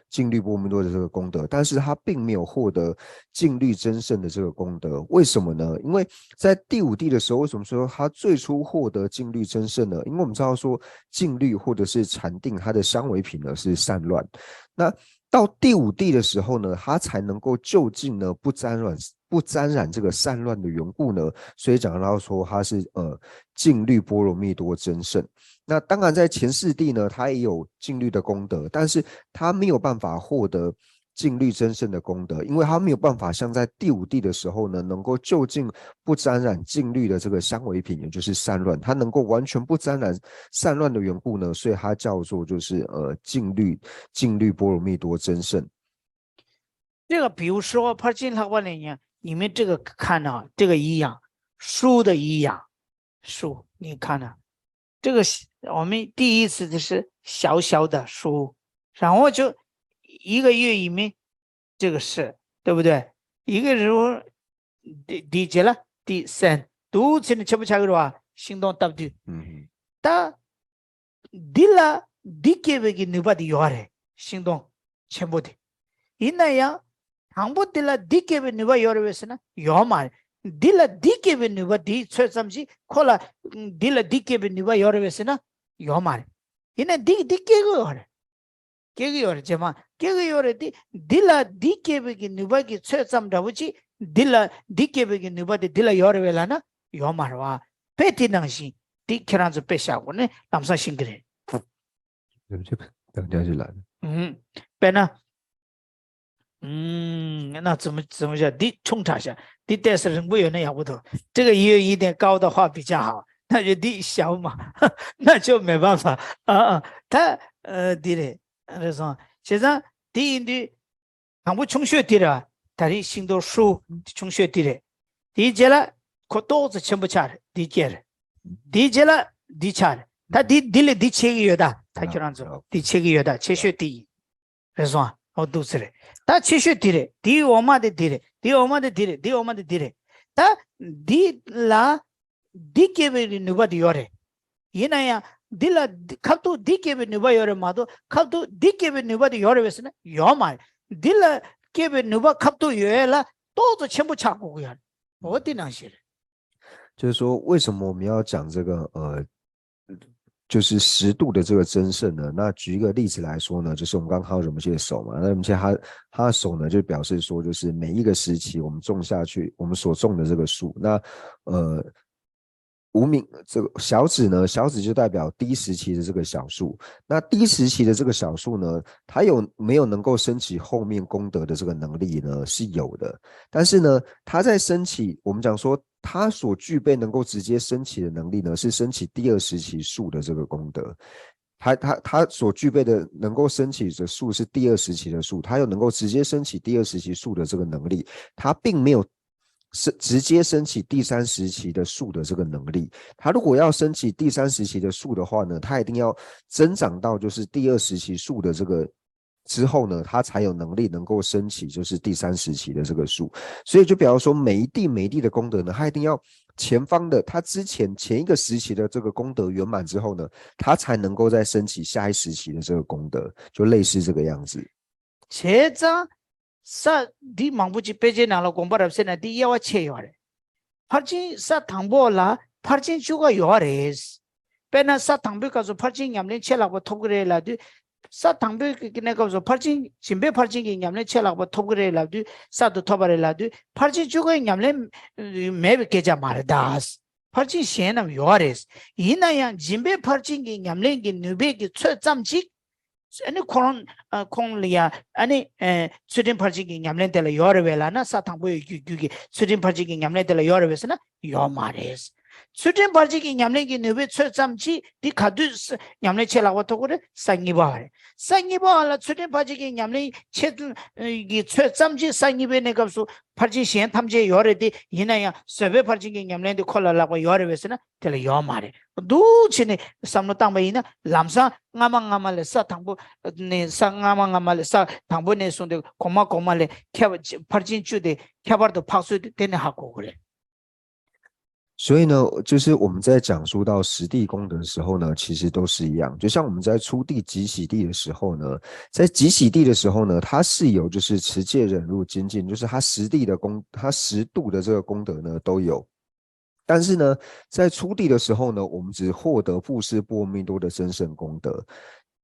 净律波罗蜜多的这个功德，但是它并没有获得净律增胜的这个功德。为什么呢？因为在第五地的时候，为什么说它最初获得净律增胜呢？因为我们知道说，净律或者是禅定，它的相违品呢是散乱。那到第五地的时候呢，它才能够究竟呢不沾染不沾染这个散乱的缘故呢，所以讲到说它是呃净律波罗蜜多增胜。那当然在前四地呢，它也有净律的功德，但是它没有办法获得净律增胜的功德，因为它没有办法像在第五地的时候呢，能够究竟不沾染净律的这个相违品，也就是散乱，它能够完全不沾染散乱的缘故呢，所以它叫做就是呃净律净律波罗蜜多增胜。这个比如说帕金拉巴那样，你们这个看呢，这个一样，书的一样，书你看呢，这个我们第一次的是小小的书，然后就一个月里面这个事，对不对？一个时候第第几了？第三，独自的吃不下去了吧？行动到底。嗯，但 འདི་ལ་འདི་སྐྱེ་བའི་གི་ནུས་པ་དེ་ཡོད་རེད། ཤིང་སྡོང་ཆེན་པོ་དེ། ཡིན་ན་ཡང་དང་པོ་འདི་ལ་འདི་སྐྱེ་བའི་ནུས་པ་ཡོད་རེད་བས་ཟེར་ན་ཡོད་མ་རེད། འདི་ལ་འདི་སྐྱེ་བའི་ནུས་པ་དེའི་ཚོད་ཙམ་ཞིག་ཁོ་ལ་འདི་ལ་འདི་སྐྱེ་བའི་ནུས་པ་ཡོད་རེད་བས་ཟེར་ན་ཡོད་མ་རེད། ཡིན་ན་འདི་འདི་སྐྱེ་གི་ཡོད་རེད། སྐྱེ་གི་ཡོད་རེད། རྗེས་མ་སྐྱེ་གི་ཡོད་རེད་དེ། འདི་ལ་འདི་སྐྱེ་བའི་གི་ནུས་པ་གི་ཚོད་ཙམ་འདྲ་བོ་ཅིག་འདི་ལ་འདི་སྐྱེ་བའི་གི་ནུས་པ་དེ་འདི་ལ་ཡོད་རེད་བས་ལབ་ན་ཡོད་མ་རེད་བ། དཔེ་དེ་ནང་བཞིན་དེ་ཁྱེད་རང་ཚོ་དཔེ་བཞག་དགོས་ནས་ལམ་སང་ཤེས་ཀྱི་རེད། དཔེར་ན། ཨུམ། ན་ཙུ་མུ་ཙུ་མུ་ཤ་འདི་ཆུང་དྲགས་ཤ། འདི་ཏོག་ཙམ་རིང་པོ་ཡོད་ན་ཡག་པོ་འདུག་དེ་ག་ཡོད་ཡིན་ནས་ཀའོ་ད་ཧ་བི་ཅ་ཧ། ན་ཡོད་འདི་ཞའོ་མ། ན་ཅོ་མེད་པ་མ། ཨ་ཨ། ད་འདི་རེད། རེད་སོང་བྱས་ཙང་འདི་ཡིན་དུས། དང་པོ་ཆུང་ཤོས་འདི་ར། ད་རིང་ཤིང་ཏོག་ཧྲུ། ཆུང་ཤོས་འདི་རེད། དེའི་རྗེས་ལ་ཁོ་ཏོག་ཙམ་ཆེན་པོ་ཆགས་རེད། འདི་སྐྱེ་རེད། དེའི་རྗེས་ལ་འདི་ཆགས་རེད། ད་འདི་འདི་ལས་འདི་ཆེ་གི་ཡོད་ད། ད་ཁྱོད་རང་ཚོ་འདི་ཆེ་གི་ཡོད་ད། ཆེ་ཤོས་འདི་ཡིན། རེད་སོང་ཨ། འོ་འདུག་ཟེར་རེད། ད་ཆེ་ཤོས་འདི་རེད། དེའི་འོག་མ་དེ་འདི་རེད། དེའི་འོག་མ་དེ་འདི་རེད། དེའི་འོག་མ་དེ་འདི་རེད། ད་འདི་ལ་འདི་སྐྱེ་བའི་ནུས་པ་དེ་ཡོད་རེད། ཡིན་ན་ཡང་འདི་ལ་འདི་ཁ་ཐུག་འདི་སྐྱེ་བའི་ནུས་པ་ཡོད་རེད་མ་གཏོགས་ཁ་ཐུག་འདི་སྐྱེ་བའི་ནུས་པ་དེ་ཡོད་རེད་བས་ཟེར་ན་ཡོད་མ་རེད། འདི་ལ་སྐྱེ་བའི་ནུས་པ་ཁ་ཐུག་ཡོད་ཡ་ལ་ཏོག་ཙམ་ཆེན་པོ་ཆགས་དགོས་ཀྱི་ཡོད་རེད། འོ་དེ་ནང་བཞིན་རེད། 就是说，为什么我们要讲这个呃，就是十度的这个增胜呢？那举一个例子来说呢，就是我们刚刚看到人们界的手嘛，那人们界他他的手呢，就表示说，就是每一个时期我们种下去，我们所种的这个树，那呃，无名这个小指呢，小指就代表第一时期的这个小树。那第一时期的这个小树呢，它有没有能够升起后面功德的这个能力呢？是有的，但是呢，它在升起，我们讲说它所具备能够直接升起的能力呢，是升起第二时期树的这个功德。它它它所具备的能够升起的树是第二时期的树，它又能够直接升起第二时期树的这个能力，它并没有是直接升起第三时期的树的这个能力。它如果要升起第三时期的树的话呢，它一定要增长到就是第二时期树的这个之后呢，它才有能力能够升起就是第三时期的这个树。所以就比方说每一地每一地的功德呢，它一定要前方的它之前前一个时期的这个功德圆满之后呢，它才能够再升起下一时期的这个功德，就类似这个样子。 བྱས་ཙང་ས་འདི་མང་པོ་ཅིག་དཔེ་ཆའི་ནང་ལ་དགོངས་པ་རབ་གསལ་ན་འདི་དབྱེ་བ་ཕྱེ་ཡོད་རེད། ཕར་ཕྱིན་ས་དང་པོ་ལ་ཕར་ཕྱིན་བཅུ་ཀ་ཡོད་རེད། དཔེར་ན་ས་དང་པོའི་སྐབས་སུ་ཕར་ཕྱིན་ཉམས་ལེན་ཆེས་ལྷག་པ་ཐོབ་ཀྱི་རེད་ལབ་དུས། ས་དང་པོའི་གནས་སྐབས་སུ་ཕར་ཕྱིན་སྦྱིན་པའི་ཕར་ཕྱིན་གྱི་ཉམས་ལེན་ཆེས་ལྷག་པ་ཐོབ་ཀྱི་རེད་ལབ་དུས་གསར་དུ་ཐོབ་པ་རེད་ལབ་དུས་ཕར་ཕྱིན་བཅུ་ཀའི་ཉམས་ལེན་མེད་པའི་སྐད་ཆ་མ་རེད་ད། ཕར་ཕྱིན་གཞན་རྣམས་ཡོད་རེད། ཡིན་ན་ཡང་སྦྱིན་པའི་ཕར་ཕྱིན་གྱི་ཉམས་ལེན་གྱི་ནུས་པའི་གི་ཚོད་ཙམ་ཅིག་ཨ་ནི་ཁོང་ཨ་ཁོང་ལ་ཡ་ཨ་ནི་ཨེ་ཚུལ་ཁྲིམས་ཕར་ཕྱིན་གྱི་ཉམས་ལེན་དེ་ལ་ཡོད་རེད་བས་ལབ་ན་ས་དང་པོ་ཡི་རྒྱུད་རྒྱུད་ཀྱི་ཚུལ་ཁྲིམས་ཕར་ཕྱིན་གྱི་ཉམས་ལེན་དེ་ལ་ཡོད་རེད་བས་ཟེར་ན་ཡོད་མ་རེད། ཚུལ་ཁྲིམས་ཕར་ཕྱིན་གྱི་ཉམས་ལེན་གྱི་ནུས་པའི་ཚོད་ཙམ་གྱིས་འདི་ག་དུས་ཉམས་ལེན་ཆེས་ལྷག་པ་ཐོབ་ཀྱི་རེད། ས་གཉིས་པ་བ་རེད། ས་གཉིས་པ་བ་ལ་ཚུལ་ཁྲིམས་ཕར་ཕྱིན་གྱི་ཉམས་ལེན་ཆེས་ཀྱི་ཚོད་ཙམ་གྱིས་ས་གཉིས་པའི་གནས་སྐབས་སུ་ཕར་ཕྱིན་གཞན་ཐམས་ཅད་ཡོད་རེད་དེ། ཡིན་ན་ཡང་བཟོད་པའི་ཕར་ཕྱིན་གྱི་ཉམས་ལེན་དེ་ཁོ་ལ་ལྷག་པ་ཡོད་རེད་པས་ཟེར་ན། དེ་ལ་ཡོད་མ་རེད། འདུག་བྱས་ནས་བསམ་བློ་བཏང་པ་ཡིན་ན། ལམ་སང་སྔ་མ་སྔ་མ་ལས་ས་དང་པོ་ནས་ས་སྔ་མ་སྔ་མ་ལས་ས་དང་པོ་ནས་བཟུང་སྟེ་གོང་མ་གོང་མ་ལས་ཁྱད་པར་ཕར་ཕྱིན་བཅུ་དེ་ཁྱད་པར་དུ་འཕགས་ཚུལ་དེ་དེ་ནས་ཧ་གོ་དགོས་རེད། 所以呢，就是我们在讲述到实地功德的时候呢，其实都是一样。就像我们在初地即洗地的时候呢，在即洗地的时候呢，它是有就是持戒忍辱精进，就是它实地的功，它实度的这个功德呢都有。但是呢，在初地的时候呢，我们只获得布施波罗蜜多的增胜功德。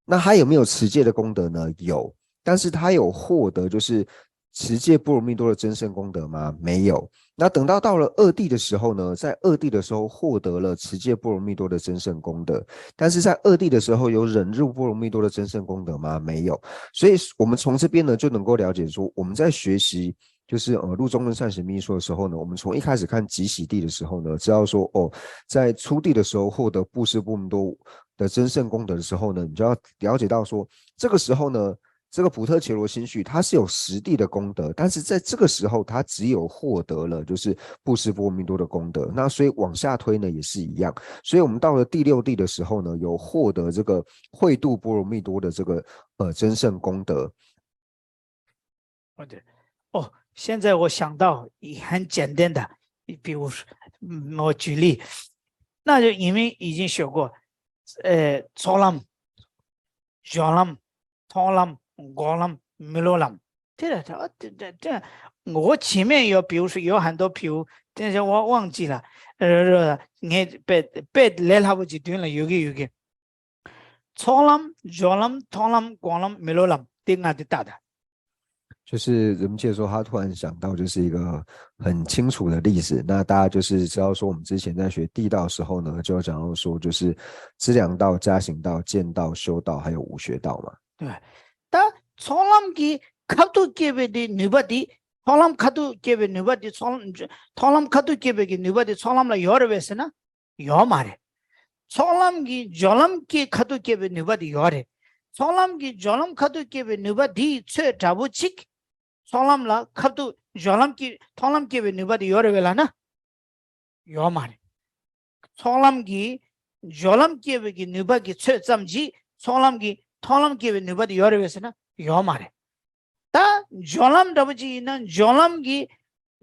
那他有没有持戒的功德呢？有，但是他有获得就是持戒波罗蜜多的增胜功德吗？没有。那等到到了二地的时候呢，在二地的时候获得了持戒波罗蜜多的增胜功德，但是在二地的时候有忍辱波罗蜜多的增胜功德吗？没有。所以我们从这边呢就能够了解说，我们在学习就是呃入中论善行密说的时候呢，我们从一开始看即洗地的时候呢，知道说哦，在初地的时候获得布施波罗蜜多的增胜功德的时候呢，你就要了解到说，这个时候呢，这个普特伽罗心续，它是有实地的功德，但是在这个时候，它只有获得了就是布施波罗蜜多的功德。那所以往下推呢，也是一样。所以我们到了第六地的时候呢，有获得这个慧度波罗蜜多的这个呃增胜功德。对，哦，现在我想到很简单的，比如说，我举例，那就你们已经学过，呃，ཚོགས་ལམ། སྦྱོར་ལམ། མཐོང་ལམ། འགོག་ལམ། མི་སློབ་ལམ། 对了，这这这，我前面有，比如说有很多，比如，但是我忘记了。呃，ངས་དཔེ་དཔེ་ལས་སླ་པོ་ཅིག་མདུན་ལ་ཡོད་ཀྱི་ཡོད་ཀྱི། ཚོགས་ལམ། སྦྱོར་ལམ། མཐོང་ལམ། འགོག་ལམ། མི་སློབ་ལམ། དེ་ལྔ་དེ་ལྟ་ད། 就是人界说，他突然想到就是一个很清楚的例子。那大家就是知道说，我们之前在学地道的时候呢，就讲到说，就是资粮道、加行道、见道、修道，还有无学道嘛。对，ད་ཚོགས་ལམ་གྱི་ཁ་ཐུག་སྐྱེ་བའི་དེ་ནུས་པ་དེ། ཚོགས་ལམ་ཁ་ཐུག་སྐྱེ་བའི་ནུས་པ་དེ་ཚོགས་ལམ། ཚོགས་ལམ་ཁ་ཐུག་སྐྱེ་བའི་གི་ནུས་པ་དེ་ཚོགས་ལམ་ལ་ཡོད་རེད་པས་ཟེར་ན། ཡོད་མ་རེད། ཚོགས་ལམ་གྱི་སྦྱོར་ལམ་གྱི་ཁ་ཐུག་སྐྱེ་བའི་ནུས་པ་དེ་ཡོད་རེད། ཚོགས་ལམ་གྱི་སྦྱོར་ལམ་ཁ་ཐུག་སྐྱེ་བའི་ནུས་པ་དེའི་ཚོད་འདྲ་པོ་གཅིག་ཚོགས་ལམ་ལ་ཁ་ཐུག་སྦྱོར་ལམ་གྱི་མཐོང་ལམ་སྐྱེ་བའི་ནུས་པ་དེ་ཡོད་རེད་པས་ལབ་ན། ཡོད་མ་རེད། ཚོགས་ལམ་གྱི་སྦྱོར་ལམ་སྐྱེ་བའི་གི་ནུས་པ་གི་ཚོད་ཙམ་གྱིས་ཚོགས་ལམ་གྱི་མཐོང་ལམ་སྐྱེ་བའི་ནུས་པ་དེ་ཡོད་རེད་པས་ཟེར་ན། ཡོད་མ་རེད། ད་སྦྱོར་ལམ་འདྲ་པོ་ཅིག་ཡིན་ན་སྦྱོར་ལམ་གྱི་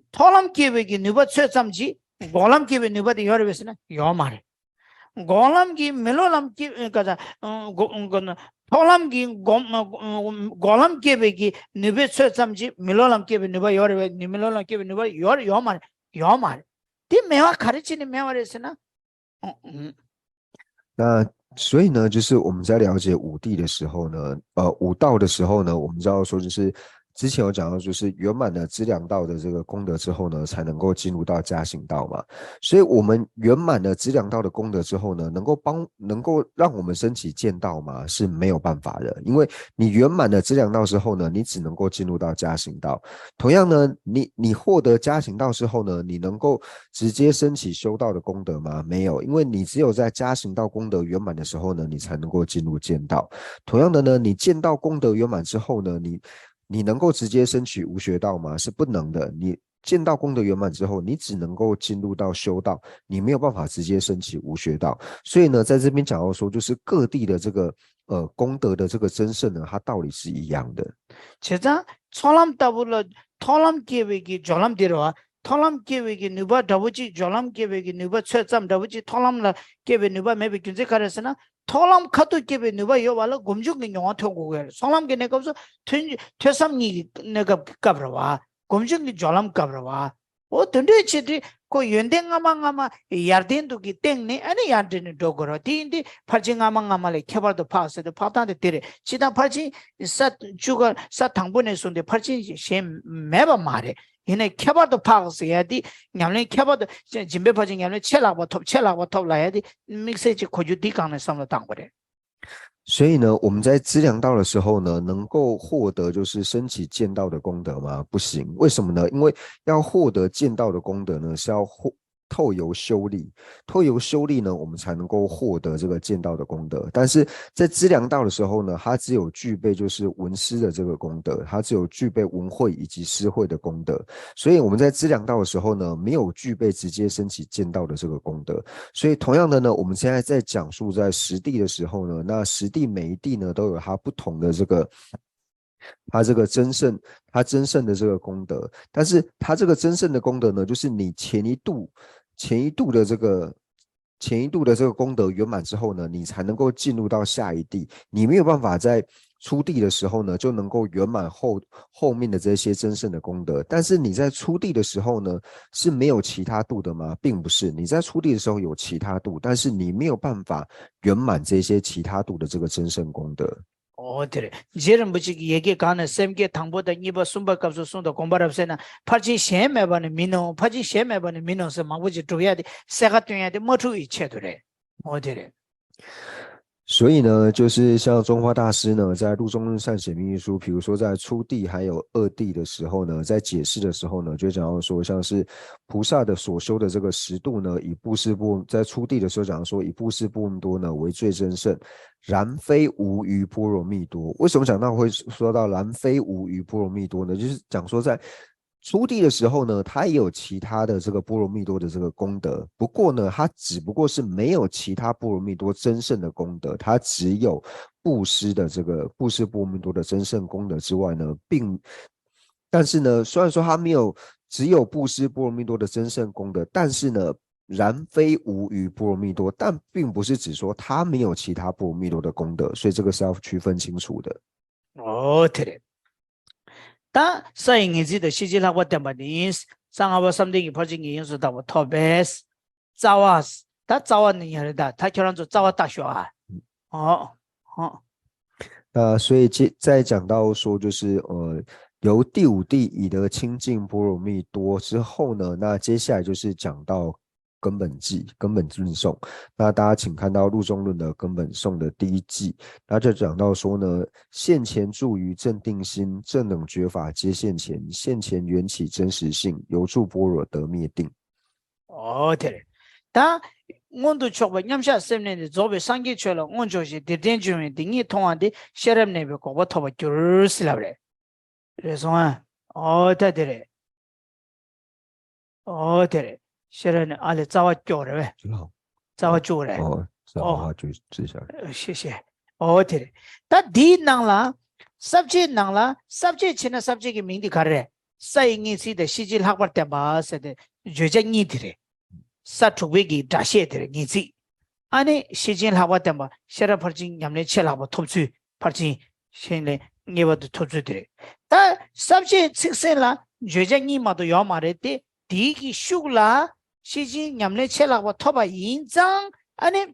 མཐོང་ལམ་སྐྱེ་བའི་གི་ནུས་པ་ཚོད་ཙམ་གྱིས་འགོག་ལམ་སྐྱེ་བའི་ནུས་པ་དེ་ཡོད་རེད་པས་ཟེར་ན། ཡོད་མ་རེད། འགོག་ལམ་གྱི་མི་སློབ་ལམ་སྐྱེ་ག་ཚ་འགོག་འགོག་ཚོགས་ལམ་གྱི་འགོག་འགོག་ལམ་སྐྱེ་བའི་གི་ནུས་པའི་ཚོད་ཙམ་གྱིས་མི་སློབ་ལམ་སྐྱེ་བའི་ནུས་པ་ཡོད་རེད་པས། མི་སློབ་ལམ་སྐྱེ་བའི་ནུས་པ་ཡོད་ཡོད་མ་རེད། ཡོད་མ་རེད། དེ་མེད་པ་ག་རེ་བྱས་ནས་མེད་པ་རེད་ཟེར་ན། 那所以呢，就是我们在了解五地的时候呢，呃，五道的时候呢，我们知道说就是之前有讲到，就是圆满了资粮道的这个功德之后呢，才能够进入到加行道嘛。所以我们圆满了资粮道的功德之后呢，能够帮能够让我们升起见道吗？是没有办法的，因为你圆满了资粮道之后呢，你只能够进入到加行道。同样呢，你你获得加行道之后呢，你能够直接升起修道的功德吗？没有，因为你只有在加行道功德圆满的时候呢，你才能够进入见道。同样的呢，你见道功德圆满之后呢，你你能够直接升起无学道吗？是不能的。你见道功德圆满之后，你只能够进入到修道，你没有办法直接升起无学道。所以呢，在这边讲到说，就是各地的这个呃功德的这个增胜呢，它道理是一样的。 བྱས་ཙང་ཚོགས་ལམ་ལྟ་བུ་ལ་མཐོང་ལམ་སྐྱེ་བའི་གི་སྦྱོར་ལམ་དེ་རེད་པ། མཐོང་ལམ་སྐྱེ་བའི་གི་ནུས་པ་འདྲ་པོ་གཅིག་སྦྱོར་ལམ་སྐྱེ་བའི་གི་ནུས་པ་ཚོད་ཙམ་འདྲ་པོ་གཅིག་མཐོང་ལམ་ལ་སྐྱེ་བའི་ནུས་པ་མེད་པའི་རྒྱུ་མཚན་ག་རེ་ཟེར་ན། མཐོང་ལམ་ཁ་ཐུག་སྐྱེ་བའི་ནུས་པ་ཡོད་པ་ལ་སྒོམ་བྱུང་གི་མྱོང་བ་ཐོན་དགོས་ཀྱི་རེད། ཚོགས་ལམ་གྱི་གནས་སྐབས་སུ་ཐོས་ཐོས་བསམ་གཉིས་ཀྱི་གནས་སྐབས་སྐབས་རེད་པ། སྒོམ་བྱུང་གི་སྦྱོར་ལམ་སྐབས་རེད་པ། འོ་དེ་འདྲའི་ཆེད་དུ་ཁོ་ཡོན་ཏན་སྔ་མ་སྔ་མ་ཡར་ལྡན་དུ་གི་སྟེང་ནས་ཨ་ནི་ཡར་འདྲེན་ནས་འགྲོ་དགོས་རེད། དེ་ཡིན་དུས་ཕར་ཕྱིན་སྔ་མ་སྔ་མ་ལས་ཁྱད་པར་དུ་འཕགས་ཟེར་དུས་འཕགས་སྟངས་དེ་དེ་རེད། སྤྱིར་བཏང་ཕར་ཕྱིན་ས་བཅུ་ཀ་ས་དང་པོ་ནས་བཟུང་སྟེ་ཕར་ཕྱིན་གཞན་མེད་པ་མ་རེད། ཡིན་ནའི་ཁྱད་པར་དུ་འཕགས་ཟེར་ཡ་དེ་ཉམས་ལེན་ཁྱད་པར་དུ་སྦྱིན་པའི་ཕར་ཕྱིན་ཉམས་ལེན་ཆེས་ལྷག་པ་ཐོབ་ཆེས་ལྷག་པ་ཐོབ་ལབ་ཡ་དེ་དམིགས་བསལ་གྱི་གོ་རྒྱུ་འདི་སྒང་ནས་བསམ་བློ་བཏང་དགོས་རེད། 所以呢，我们在资粮道的时候呢，能够获得就是升起见道的功德吗？不行。为什么呢？因为要获得见道的功德呢，是要获透由修丽，透由修丽呢，我们才能够获得这个剑道的功德。但是在资粮道的时候呢，它只有具备就是文思的这个功德，它只有具备文慧以及思慧的功德。所以我们在资粮道的时候呢，没有具备直接升起剑道的这个功德。所以同样的呢，我们现在在讲述在实地的时候呢，那实地每一地呢都有它不同的这个。它这个增胜，它增胜的这个功德，但是它这个增胜的功德呢，就是你前一度前一度的这个前一度的这个功德圆满之后呢，你才能够进入到下一地，你没有办法在初地的时候呢就能够圆满后后面的这些增胜的功德。但是你在初地的时候呢是没有其他度的吗？并不是，你在初地的时候有其他度，但是你没有办法圆满这些其他度的这个增胜功德。 ཨོ་དེ་རེད། རྗེ་རིན་པོ་ཆེ་གིས་ཡ་གི་གང་ནས་སེམས་བསྐྱེད་དང་པོ་དང་གཉིས་པ་གསུམ་པ་སྐབས་སུ་གསུངས་དང་། སྒོམ་པ་རབ་གསལ་ན་ཕར་ཕྱིན་གཞན་མེད་པ་ནི་མིན་ནོ། ཕར་ཕྱིན་གཞན་མེད་པ་ནི་མིན་ནོ་ཟེར་མང་པོ་ཅིག་སྒྲུབ་ཡ་དེ་གསལ་ཁ་སྟོན་ཡ་དེ་མ་འཁྲུལ་བའི་ཆེད་དུ་རེད། ཨོ་དེ་རེད། 所以呢，就是像宗喀大师呢，在《入中论善解密一疏》，比如说在初地还有二地的时候呢，在解释的时候呢，就讲到说，像是菩萨的所修的这个十度呢，以布施波，在初地的时候讲说，以布施波罗蜜多呢为最增胜，然非无余波罗蜜多。为什么讲到会说到然非无余波罗蜜多呢？就是讲说在初地的时候呢，它也有其他的这个波罗蜜多的这个功德，不过呢，它只不过是没有其他波罗蜜多增胜的功德，它只有布施的这个布施波罗蜜多的增胜功德之外呢，并但是呢，虽然说它没有只有布施波罗蜜多的增胜功德，但是呢，然非无余波罗蜜多，但并不是指说它没有其他波罗蜜多的功德，所以这个是要区分清楚的。 ཨོ་དེ་རེད། ད་ས་ཡི་ངེས་ཚིག་དང་ཤེར་ཕྱིན་ལྷག་པར་བསྟན་པ་ནི། གསང་སྔགས་པ་བསམ་གཏན་གྱི་ཕར་ཕྱིན་གྱི་ཡིན་སུ་དག་པ་ཐོབ་པས། རྩ་བ། ད་རྩ་བ་ནི་ཡང་རེད་ད། ད་ཁྱོད་རང་ཚོ་རྩ་བ་ལྟ་ཤོག་ཨ། ཨོ། ཨོ། 那所以这在讲到说，就是呃，由第五地以得清净波罗蜜多之后呢，那接下来就是讲到根本偈、根本论颂。那大家请看到《入中论》的根本颂的第一偈，那就讲到说呢，现前住于正定心，正等觉法皆现前，现前缘起真实性，由住般若得灭定。 ཨོ་དེ་རེད། ད་མངོན་དུ་ཕྱོགས་པ་མཉམ་གཞག་སེམས་གནས་ཏེ། རྫོགས་པའི་སངས་རྒྱས་ཆོས་ལ་མངོན་ཕྱོགས་ཤིང་། དེར་བརྟེན་འབྱུང་བའི་སྡེ་གཉིས་མཐོང་བ་དེས། ཤེས་རབ་གནས་པའི་འགོག་པ་ཐོབ་པར་འགྱུར་ཟེར་ལབ་རེད། རེད་སོང་ཨ། ཨོ་ད་དེ་རེད། ཨོ་དེ་རེད། ཤེས་རབ་གནས། ཨ་ལས་རྩ་བ་སྐྱོ་རེད་པས། རྩ་བ་སྐྱོ་རེད། ཨོ། ཨོ། ཨོ་ཤེས་ཤེས། ཨོ་དེ་རེད། ད་འདིའི་ནང་ལ་ས་བཅད་ནང་ལ་ས་བཅད་བྱས་ན་ས་བཅད་ཀྱི་མིང་འདི་ག་རེ་རེད། ས་ཡི་ངེས་ཚིག་དང་ཤེར་ཕྱིན་ལྷག་པར་བསྟན་པ་ཟེར་ཏེ་བརྗོད་བྱ་གཉིས་དེ་རེད། ས་དྲུག་པའི་གི་སྒྲ་བཤད་དེ་རེད་ངེས་ཚིག་ཨ་ནི་ཤེར་ཕྱིན་ལྷག་པར་བསྟན་པ་ཤེས་རབ་ཕར་ཕྱིན་ཉམས་ལེན་ཆེས་ལྷག་པ་ཐོབ་ཚུལ། ཕར་ཕྱིན་ཤེས་ལེན་ངེས་པར་དུ་ཐོབ་ཚུལ་དེ་རེད། ད་ས་བཅད་ཚིག་ཟིན་ལ་བརྗོད་བྱ་གཉིས་མ་གཏོགས་ཡོད་མ་རེད་དེ། དེའི་གི་ཤུགས་ལ་ཤེར་ཕྱིན་ཉམས་ལེན་ཆེས་ལྷག་པ་ཐོབ་པ་ཡིན་ཙང་ཨ་ནི་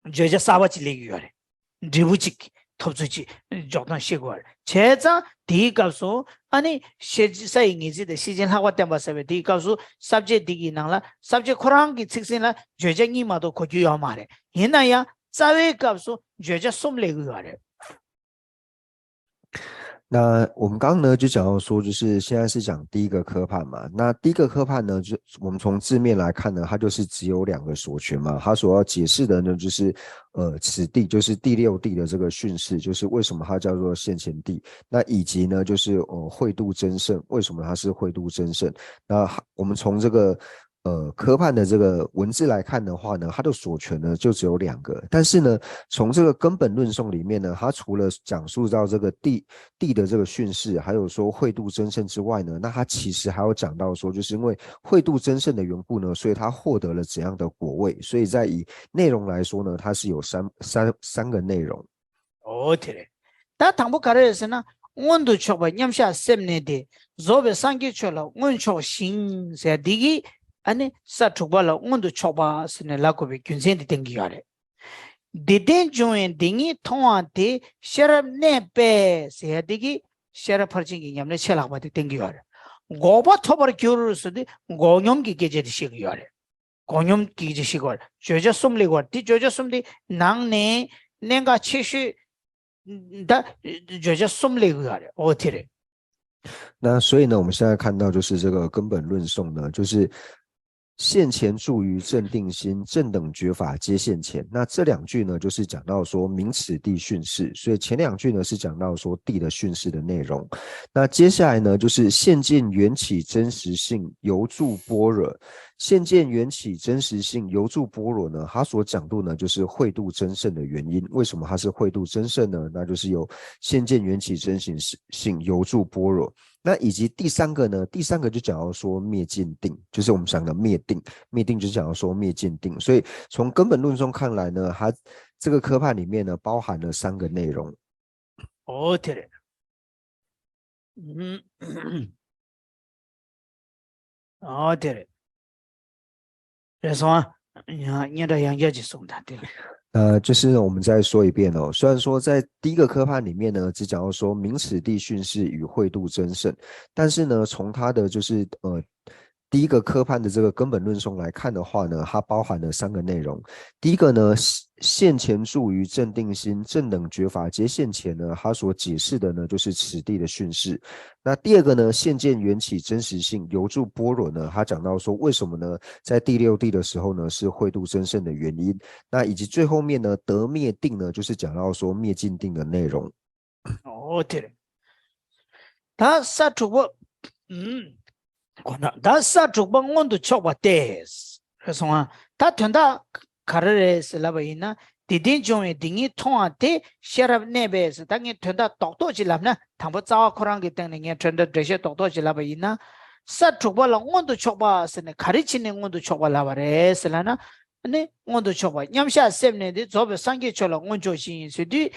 བརྗོད་བྱ་གསར་པ་ཅིག་སླེབས་ཀྱི་ཡོད་རེད། འབྲས་བུ་ཅིག་ཐོབ་ཚུལ་ཅིག་འཇོག་སྟངས་ཤེས་དགོས་རེད། བྱས་ཙང་དེའི་སྐབས་སུ་ཨ་ནི་ཤེར་ཕྱིན་ས་ཡི་ངེས་ཚིག་དང་ཤེར་ཕྱིན་ལྷག་པར་བསྟན་པ་ཟེར་བའི་དེའི་སྐབས་སུ་ས་བཅད་འདི་གི་ནང་ལ་ས་བཅད་ཁོ་རང་གི་ཚིག་ཟིན་ལ་བརྗོད་བྱ་གཉིས་མ་གཏོགས་གོ་རྒྱུ་ཡོད་མ་རེད། ཡིན་ན་ཡང་རྩ་བའི་སྐབས་སུ་བརྗོད་བྱ་གསུམ་སླེབས་ཀྱི་ཡོད་རེད། 那我们刚刚呢就讲到说，就是现在是讲第一个科判嘛。那第一个科判呢，就我们从字面来看呢，它就是只有两个所全嘛。它所要解释的呢，就是呃此地，就是第六地的这个训示，就是为什么它叫做现前地。那以及呢，就是呃会度增胜，为什么它是会度增胜？那我们从这个呃科判的这个文字来看的话呢，它的所全呢就只有两个。但是呢，从这个根本论颂里面呢，它除了讲述到这个地地的这个训示，还有说会度增胜之外呢，那它其实还有讲到说，就是因为会度增胜的缘故呢，所以它获得了怎样的果位。所以在以内容来说呢，它是有三三三个内容。 ཨོ་དེ་རེད། ད་དང་པོ་ག་རེ་རེད་ཟེར་ན། མངོན་དུ་ཕྱོགས་པ་མཉམ་གཞག་སེམས་གནས་ཏེ། རྫོགས་པའི་སངས་རྒྱས་ཆོས་ལ་མངོན་ཕྱོགས་ཤིང་ཟེར་འདི་གིས་ཨ་ནི་ས་དྲུག་པ་ལ་མངོན་དུ་ཕྱོགས་པ་ཟེར་ནས་ལབ་དགོས་པའི་རྒྱུ་མཚན་འདི་བསྟན་གྱི་ཡོད་རེད། དེར་བརྟེན་འབྱུང་བའི་སྡེ་གཉིས་མཐོང་བ་དེས། ཤེས་རབ་གནས་པས་ཟེར་འདི་གིས་ཤེས་རབ་ཕར་ཕྱིན་གྱི་ཉམས་ལེན་ཆེས་ལྷག་པ་དེ་བསྟན་གྱི་ཡོད་རེད། འགོག་པ་ཐོབ་པར་འགྱུར་ཟེར་དུས་འགོག་སྙོམས་ཀྱི་སྐད་ཆ་དེ་བཤད་ཀྱི་ཡོད་རེད། འགོག་སྙོམས་ཀྱི་ཅི་ཞིག་བར་བརྗོད་བྱ་གསུམ་ལེགས་པར་དེ་བརྗོད་བྱ་གསུམ་དེ་ནང་ནས་གནད་འགག་ཆེ་ཤོས་ད་བརྗོད་བྱ་གསུམ་ལེགས་ཡོད་རེད། ཨོ་དེ་རེད། 那所以呢，我们现在看到就是这个根本论颂呢，就是现前住于镇定心，镇等觉法皆现前。那这两句呢，就是讲到说名此地训示，所以前两句呢是讲到说地的训示的内容。那接下来呢，就是现见缘起真实性，犹住般若。现见缘起真实性，犹住般若呢，它所讲的呢，就是慧度增盛的原因。为什么它是慧度增盛呢？那就是由现见缘起真实性，犹住般若。那以及第三个呢？第三个就讲到说灭尽定，就是我们讲的灭定，灭定就讲到说灭尽定。所以从根本论中看来呢，它这个科判里面呢，包含了三个内容。哦，对了，嗯，哦，对了。 རེད་སོང་ཨ། སྙན་གྲགས་ཡང་བསྐྱར་ཅིག་གསུངས་དང་དེ་ལ། 呃，就是我们再说一遍哦。虽然说在第一个科判里面呢，只讲到说名此地训示与慧度增盛，但是呢，从它的就是呃第一个科判的这个根本论中来看的话呢，它包含了三个内容。第一个呢，现前住于镇定心，镇等觉法皆现前呢，它所解释的呢就是此地的训示。那第二个呢，现见缘起真实性，犹住般若呢，它讲到说为什么呢，在第六地的时候呢是慧度增盛的原因。那以及最后面呢，得灭定呢，就是讲到说灭尽定的内容。 ཨོ་དེ་རེད། ད་ས་དྲུག་པ། ཨུམ། ཁོ་ན་ད་ས་དྲུག་པ་མངོན་དུ་ཕྱོགས་པ་སྟེ། རེད་སོང་ཨ། ད་དོན་དག་ག་རེ་རེད་ཟེར་ལབ་པ་ཡིན་ན། དེ་སྟེང་འབྱུང་བའི་དེ་ཉིད་མཐོང་བ་དེ་ཤེས་རབ་གནས་པས་ཟེར། ད་ངས་དོན་དག་རྡོག་རྡོག་ཅིག་ལབ་ན། དང་པོ་རྩ་བ་ཁོ་རང་གི་སྟེང་ནས་ངས་དོན་དག་འགྲེལ་བཤད་རྡོག་རྡོག་ཅིག་ལབ་པ་ཡིན་ན། ས་དྲུག་པ་ལ་མངོན་དུ་ཕྱོགས་པ་ཟེར་ནས་ག་རེ་བྱས་ནས་མངོན་དུ་ཕྱོགས་པ་ལབ་པ་རེད་ཟེར་ལབ་ན། ཨ་ནི་མངོན་དུ་ཕྱོགས་པ་མཉམ་གཞག་སེམས་གནས་དེ་རྫོགས་པའི་སངས་རྒྱས་ཆོས་ལ་མངོན་ཕྱོགས་ཤིང་ཟེར་དུས།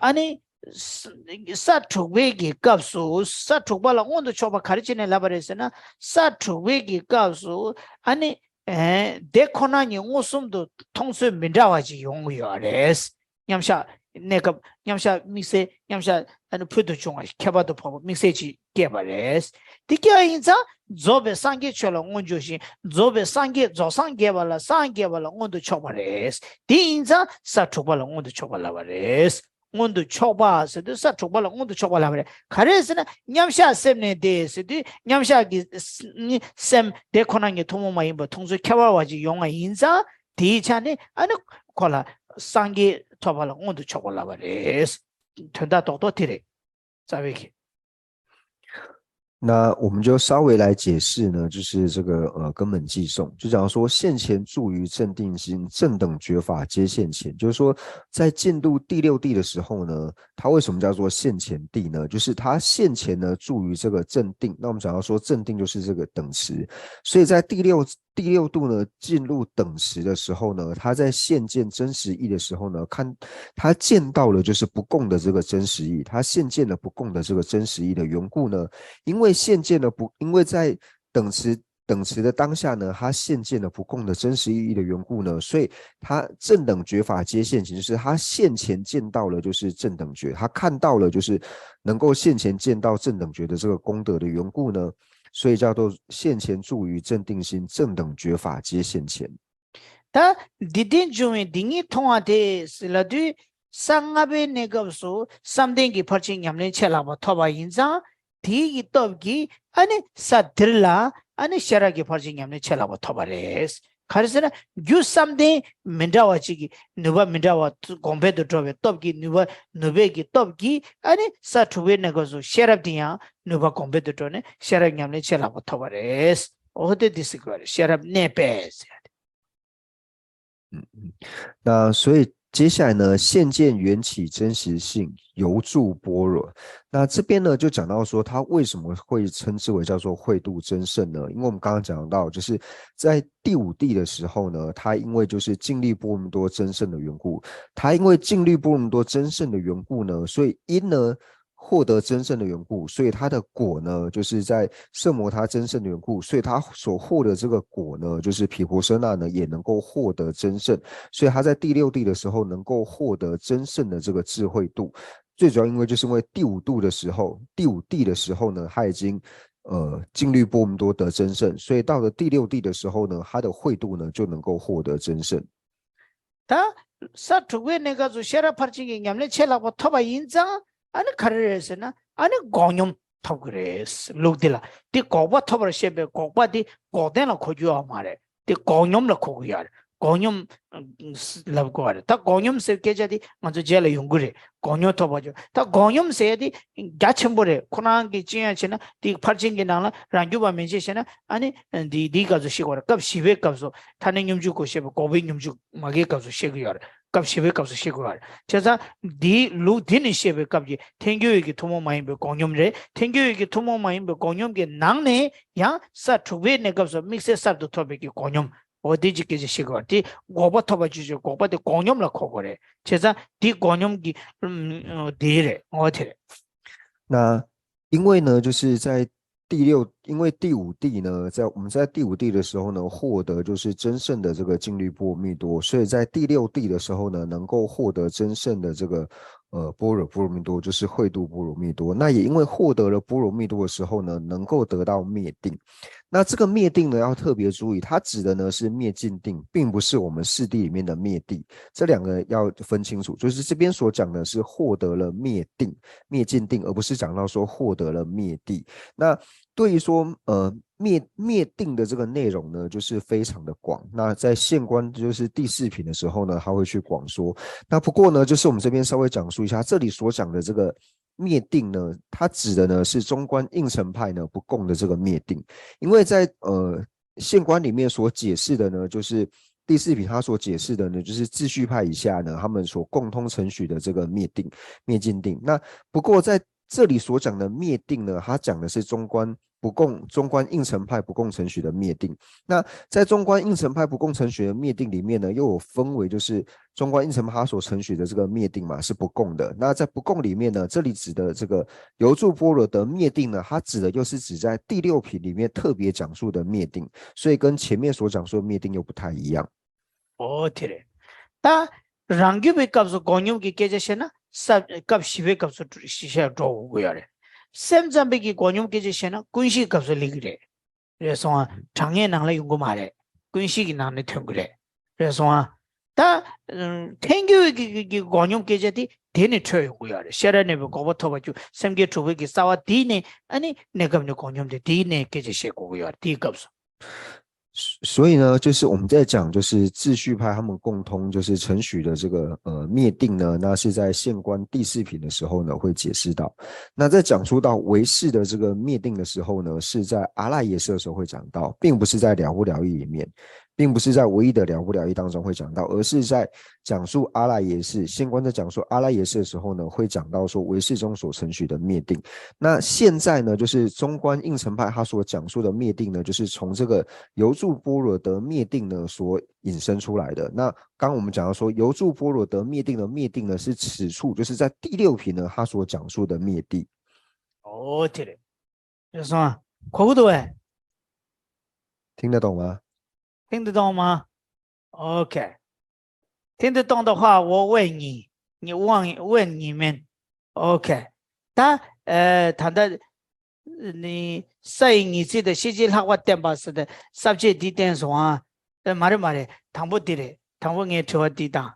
ཨ་ནི་ས་ས་དྲུག་པའི་གི་སྐབས་སུ་ས་དྲུག་པ་ལ་མངོན་དུ་ཕྱོགས་པ་ག་རེ་བྱས་ནས་ལབ་པ་རེད་ཟེར་ན། ས་དྲུག་པའི་གི་སྐབས་སུ་ཨ་ནི་ཨེ་དེ་ཁོ་ན་ཉིད་མངོན་སུམ་དུ་མཐོང་ཚུལ་མི་འདྲ་བ་ཅིག་ཡོང་གི་ཡོད་རེད། མཉམ་གཞག་གནས་སྐབས། མཉམ་གཞག་དམིགས་བསལ། མཉམ་གཞག་ཨ་ནི་ཕུལ་དུ་བྱུང་བ་ཁྱད་པར་དུ་འཕགས་པ་དམིགས་བསལ་ཅིག་སྐྱེས་པ་རེད། དེ་སྐྱེས་པ་ཡིན་ཙང་རྫོགས་པའི་སངས་རྒྱས་ཆོས་ལ་མངོན་ཕྱོགས་ཤིང་། རྫོགས་པའི་སངས་རྒྱས། རྫོགས་སངས་རྒྱས་པ་ལ་སངས་རྒྱས་པ་ལ་མངོན་དུ་ཕྱོགས་པ་རེད། དེ་ཡིན་ཙང་ས་དྲུག་པ་ལ་མངོན་དུ་ཕྱོགས་པ་ལབ་པ་རེད། མངོན་དུ་ཕྱོགས་པ་ཟེར་དུས་ས་དྲུག་པ་ལ་མངོན་དུ་ཕྱོགས་པ་ལབ་པ་རེད། ག་རེ་ཟེར་ན་མཉམ་གཞག་སེམས་གནས་དེ་ཟེར་དུས་མཉམ་གཞག་གི་སེམས་དེ་ཁོ་ན་ཉིད་ཐུན་མོང་མ་ཡིན་པ་མཐོང་ཚུལ་ཁྱད་པར་བ་ཅིག་ཡོང་བ་ཡིན་ཙང་། དེའི་ཆ་ནས་ཨ་ནི་ཁོ་ལ་སངས་རྒྱས་ཐོབ་པ་ལ་མངོན་དུ་ཕྱོགས་པ་ལབ་པ་རེད། དོན་དག་རྡོག་རྡོག་དེ་རེད། རྩ་བའི་གི། 那我们就稍微来解释呢，就是这个呃根本偈颂，就讲说现前住于镇定心，镇等觉法皆现前。就是说，在进入第六地的时候呢，它为什么叫做现前地呢？就是它现前呢住于这个镇定。那我们讲到说镇定就是这个等持，所以在第六第六度呢，进入等持的时候呢，他在现见真实义的时候呢，看他见到了就是不共的这个真实义，他现见了不共的这个真实义的缘故呢，因为现见了不，因为在等持等持的当下呢，他现见了不共的真实意义的缘故呢，所以他正等觉法皆现前，就是他现前见到了就是正等觉，他看到了就是能够现前见到正等觉的这个功德的缘故呢，所以叫做现前住于正定心，正等觉法皆现前。 ད་འདི་ལྟར་འབྱུང་བའི་འདི་ཉིད་མཐོང་བ་དེ་ཟེར་ལབ་དུས། ས་ལྔ་པའི་གནས་སྐབས་སུ་བསམ་གཏན་གྱི་ཕར་ཕྱིན་ཉམས་ལེན་ཆེས་ལྷག་པ་ཐོབ་པ་ཡིན་ཙང་། དེའི་གི་སྟོབས་ཀྱིས་ཨ་ནི་ས་འདིར་ལ་ཨ་ནི་ཤེས་རབ་ཀྱི་ཕར་ཕྱིན་ཉམས་ལེན་ཆེས་ལྷག་པ་ཐོབ་པ་རེད། ག་རེ་ཟེར་ན་རྒྱུ་བསམ་གཏན་མི་འདྲ་བ་གཅིག་གི་ནུས་པ་མི་འདྲ་བ་གོང་འཕེལ་དུ་འགྲོ་བའི་སྟོབས་ཀྱིས། ནུས་པ་ནུས་པའི་གི་སྟོབས་ཀྱིས་ཨ་ནི་ས་དྲུག་པའི་གནས་སྐབས་སུ་ཤེས་རབ་དེ་ཡང་ནུས་པ་གོང་འཕེལ་དུ་འགྲོ་ནས་ཤེས་རབ་ཉམས་ལེན་ཆེས་ལྷག་པ་ཐོབ་པ་རེད། འོ་དེ་འདི་ཟེར་དགོས་རེད། ཤེས་རབ་གནས་པས་ཟེར་ཡ་དེ། 那所以接下来呢，现见缘起真实性，犹住般若。那这边呢，就讲到说，它为什么会称之为叫做慧度增盛呢？因为我们刚刚讲到，就是在第五地的时候呢，它因为就是静虑波罗蜜多增盛的缘故，它因为静虑波罗蜜多增盛的缘故呢，所以因呢 获得增盛的缘故，所以他的果呢，就是在摄摩他增盛的缘故，所以他所获得这个果呢，就是毗婆舍那呢，也能够获得增盛，所以他在第六地的时候能够获得增盛的这个智慧度。最主要因为就是因为第五度的时候，第五地的时候呢，他已经呃静虑波罗蜜多得增盛，所以到了第六地的时候呢，他的慧度呢就能够获得增盛。 ད་ས་དྲུག་པའི་གནས་སྐབས་སུ་ཤེས་རབ་ཕར་ཕྱིན་གྱི་ཉམས་ལེན་ཆེས་ལྷག་པ་ཐོབ་པ་ཡིན་ཙང་། ཨ་ནི་ག་རེ་རེད་ཟེར་ན། ཨ་ནི་འགོག་སྙོམས་ཐོབ་ཀྱི་རེད། ལུགས་འདི་ལ་འདི་འགོག་པ་ཐོབ་པར་བཤད་པའི་འགོག་པ་འདི་འགོག་བདེན་ལ་གོ་རྒྱུ་ཡོད་མ་རེད། དེ་འགོག་སྙོམས་ལ་གོ་དགོས་ཡོད་རེད། འགོག་སྙོམས་ལབ་དགོས་པ་རེད། ད་འགོག་སྙོམས་ཟེར་སྐད་ཆ་དེ་ང་ཚོ་རྗེས་ལ་ཡོང་གི་རེད། འགོག་སྙོམས་ཐོབ་པ་བྱུང་། ད་འགོག་སྙོམས་ཟེར་ཡ་དེ་རྒྱ་ཆེན་པོ་རེད། ཁོ་རང་གི་ཅི་ཡང་བྱས་ན་དེ་ཕར་ཕྱིན་གྱི་ནང་ལ་རང་རྒྱུད་པ་མན་ཆད་བཤད་ན་ཨ་ནི་འདི་འདིའི་སྐབས་སུ་ཤེས་དགོས་རེད། སྐབས་བཞི་པའི་སྐབས་སུ་ཐ་སྙད་སྙོམས་འཇུག་གོ་ཤེས་པའི་འགོག་པའི་སྙོམས་འཇུག་མ་གིའི་སྐབས་སུ་ཤེས་དགོས་ཡོད་རེད། སྐབས་བཞི་པའི་སྐབས་སུ་ཤེས་དགོས་ཡོད་རེད། བྱས་ཙང་འདིའི་ལུགས་འདི་ནས་བཤད་པའི་སྐབས་ཀྱི་ཐལ་འགྱུར་བའི་གི་ཐུན་མོང་མ་ཡིན་པའི་འགོག་སྙོམས་རེད། ཐལ་འགྱུར་བའི་གི་ཐུན་མོང་མ་ཡིན་པའི་འགོག་སྙོམས་ཀྱི་ནང་ནས་ཡང་ས་དྲུག་པའི་གནས་སྐབས་སུ་དམིགས་བསལ་གསར་དུ་ཐོབ་པའི་གི་འགོག་སྙོམས། འོ་དེ་ཅིག་སྐད་ཆ་བཤད་དགོས་པ་དེ་འགོག་པ་ཐོབ་པ་བཅས་ཀྱི་འགོག་པ་དེ་འགོག་སྙོམས་ལ་གོ་དགོས་རེད། བྱས་ཙང་དེ་འགོག་སྙོམས་ཀྱི་ཨུམ་དེ་རེད། འོ་དེ་རེད། 那因为呢，就是在第六，因为第五地呢，在我们在第五地的时候呢，获得就是真正的这个静虑波罗蜜多，所以在第六地的时候呢，能够获得真正的这个呃般若波罗蜜多，就是慧度波罗蜜多。那也因为获得了波罗蜜多的时候呢，能够得到灭定。那这个灭定呢，要特别注意，它指的呢是灭尽定，并不是我们四谛里面的灭地。这两个要分清楚，就是这边所讲的是获得了灭定、灭尽定，而不是讲到说获得了灭地。那对于说呃灭灭定的这个内容呢，就是非常的广。那在现观就是第四品的时候呢，他会去广说。那不过呢，就是我们这边稍微讲述一下，这里所讲的这个灭定呢，它指的呢是中观应成派呢不共的这个灭定，因为在呃现观里面所解释的呢，就是第四品他所解释的呢，就是秩序派以下呢，他们所共通承许的这个灭定、灭尽定。那不过在这里所讲的灭定呢，它讲的是中观不共，中观应成派不共承许的灭定。那在中观应成派不共承许的灭定里面呢，又有分为就是中观应成派他所承许的这个灭定嘛是不共的。那在不共里面呢，这里指的这个由住般若得灭定呢，它指的又是指在第六品里面特别讲述的灭定，所以跟前面所讲述的灭定又不太一样。 འོ་དེ་རེད། ད་རང་རྒྱུད་པའི་སྐབས་སུ་འགོག་སྙོམས་ཀྱི་སྐད་ཆ་བཤད་ན་ས་སྐབས་བཞི་པའི་སྐབས་སུ་ཤེས་བྱ་འགྲོ་དགོས་ཡོད་རེད། སེམས་ཙམ་པའི་གི་འགོག་སྙོམས་སྐད་ཆ་བཤད་ན་ཀུན་གཞིའི་སྐབས་སུ་སླེབས་ཀྱི་རེད། རེད་སོང་ཨ། གྲངས་ངེས་ནང་ལ་ཡོང་གི་མ་རེད། ཀུན་གཞི་གི་ནང་ནས་ཐོན་གྱི་རེད། རེད་སོང་ཨ། ད་ཐལ་འགྱུར་གྱི་གི་གི་འགོག་སྙོམས་སྐད་ཆ་དེ་དེ་ནས་འཕྲོས་ཡོང་གི་ཡོད་རེད། ཤེས་རབ་གནས་པའི་འགོག་པ་ཐོབ་པ་བཅུ་སེམས་བསྐྱེད་དྲུག་པའི་གི་རྩ་བ་དེ་ནས་ཨ་ནི་གནས་སྐབས་ནས་འགོག་སྙོམས་དེ་དེ་ནས་སྐད་ཆ་བཤད་དགོས་ཀྱི་ཡོད་རེད། དེའི་སྐབས་སུ། 所以呢，就是我们在讲，就是秩序派他们共通就是承许的这个呃灭定呢，那是在现观第四品的时候呢会解释到。那在讲述到唯识的这个灭定的时候呢，是在阿赖耶识的时候会讲到，并不是在了悟了义里面，并不是在唯一的了悟了义当中会讲到，而是在讲述阿赖耶识，现观在讲述阿赖耶识的时候呢，会讲到说唯识中所承许的灭定。那现在呢，就是中观应成派他所讲述的灭定呢，就是从这个由住般若得灭定呢所引申出来的。那刚我们讲到说，由住般若得灭定的灭定呢，是此处，就是在第六品呢，他所讲述的灭定。 哦，对了，有什么？可不对？听得懂吗？听得懂吗？OK，听得懂的话，我问你，你问问你们。OK，ད་ཨ་ད་ལྟ་ནི་ས་ཡི་ངེས་ཚིག་དང་ཤེས་བྱའི་ལྷག་པ་བསྟན་པ་ཟེར་ཏེ་ས་བཅད་འདི་བསྟན་སོང་ཨ། ཨ་མ་རེད་མ་རེད། དང་པོ་འདི་རེད། དང་པོ་ངའི་དྲི་བ་འདི་དང་།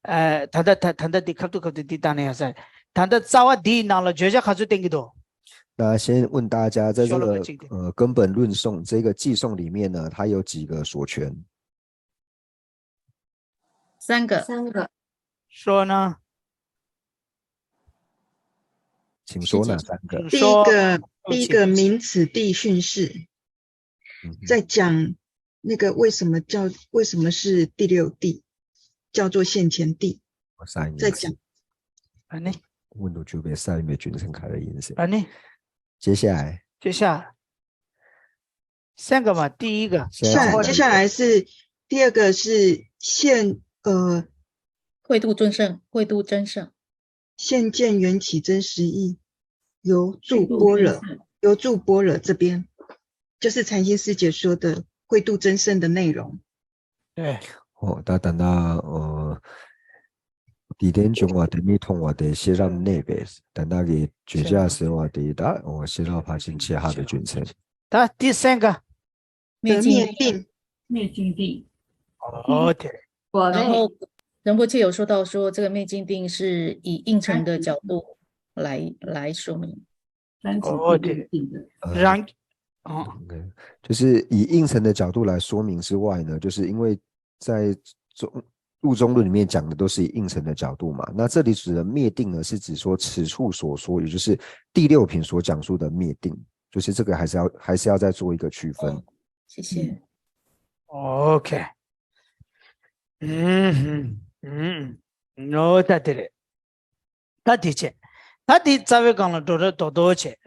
ཨ་ད་ལྟ་ད་ད་ལྟ་འདི་ཁ་ཐུག་ཁ་ཐུག་འདི་བཏང་ན་ཡག་ས་རེད། ད་ལྟ་རྩ་བ་འདིའི་ནང་ལ་བརྗོད་བྱ་ག་ཚོད་བསྟན་གྱི་འདུག 那先问大家，在这个说了个这个呃根本论颂这个偈颂里面呢，它有几个所权？三个，三个，说呢？请说哪三个？请第一个第一个名词地训示，在讲那个为什么叫为什么是第六地，叫做现前地，三个。在讲啊，那问到就被三个军生开了音色。啊，那接下来，接下三个嘛，第一个，现在下接下来是第二个是现呃慧度真圣，慧度真圣，现见缘起真实义，由住般若，由住般若这边，就是禅心师姐说的慧度真圣的内容。对，哦，ད་ད་ད་ཨ། དེ་དོན་བྱུང་བ་དེ་མི་མཐོང་བ་དེ་ཤེས་རབ་གནས་པས། ད་ལྟ་གི་བརྗོད་བྱ་ཟེར་བ་དེ་ད་འོ་ཤེས་རབ་ཕར་ཕྱིན་ཆད་ཧ་པའི་རྒྱུ་མཚན། 他第三个，得灭定，灭尽定。哦，对，然后仁波切有说到说，这个灭尽定是以应成的角度来来说明。三种哦对定的。呃然哦，就是以应成的角度来说明之外呢，就是因为在中注中论里面讲的都是以应成的角度嘛，那这里指的灭定呢，是指说此处所说，也就是第六品所讲述的灭定，就是这个还是要还是要再做一个区分。谢谢。 OK。ཨུམ་ཨུམ། ཨོ་ད་དེ་རེད། ད་དེ་བྱས། ད་དེ་རྩ་བའི་སྒང་ལ་འགྲོ་རེ་རྡོག་རྡོག་བྱས།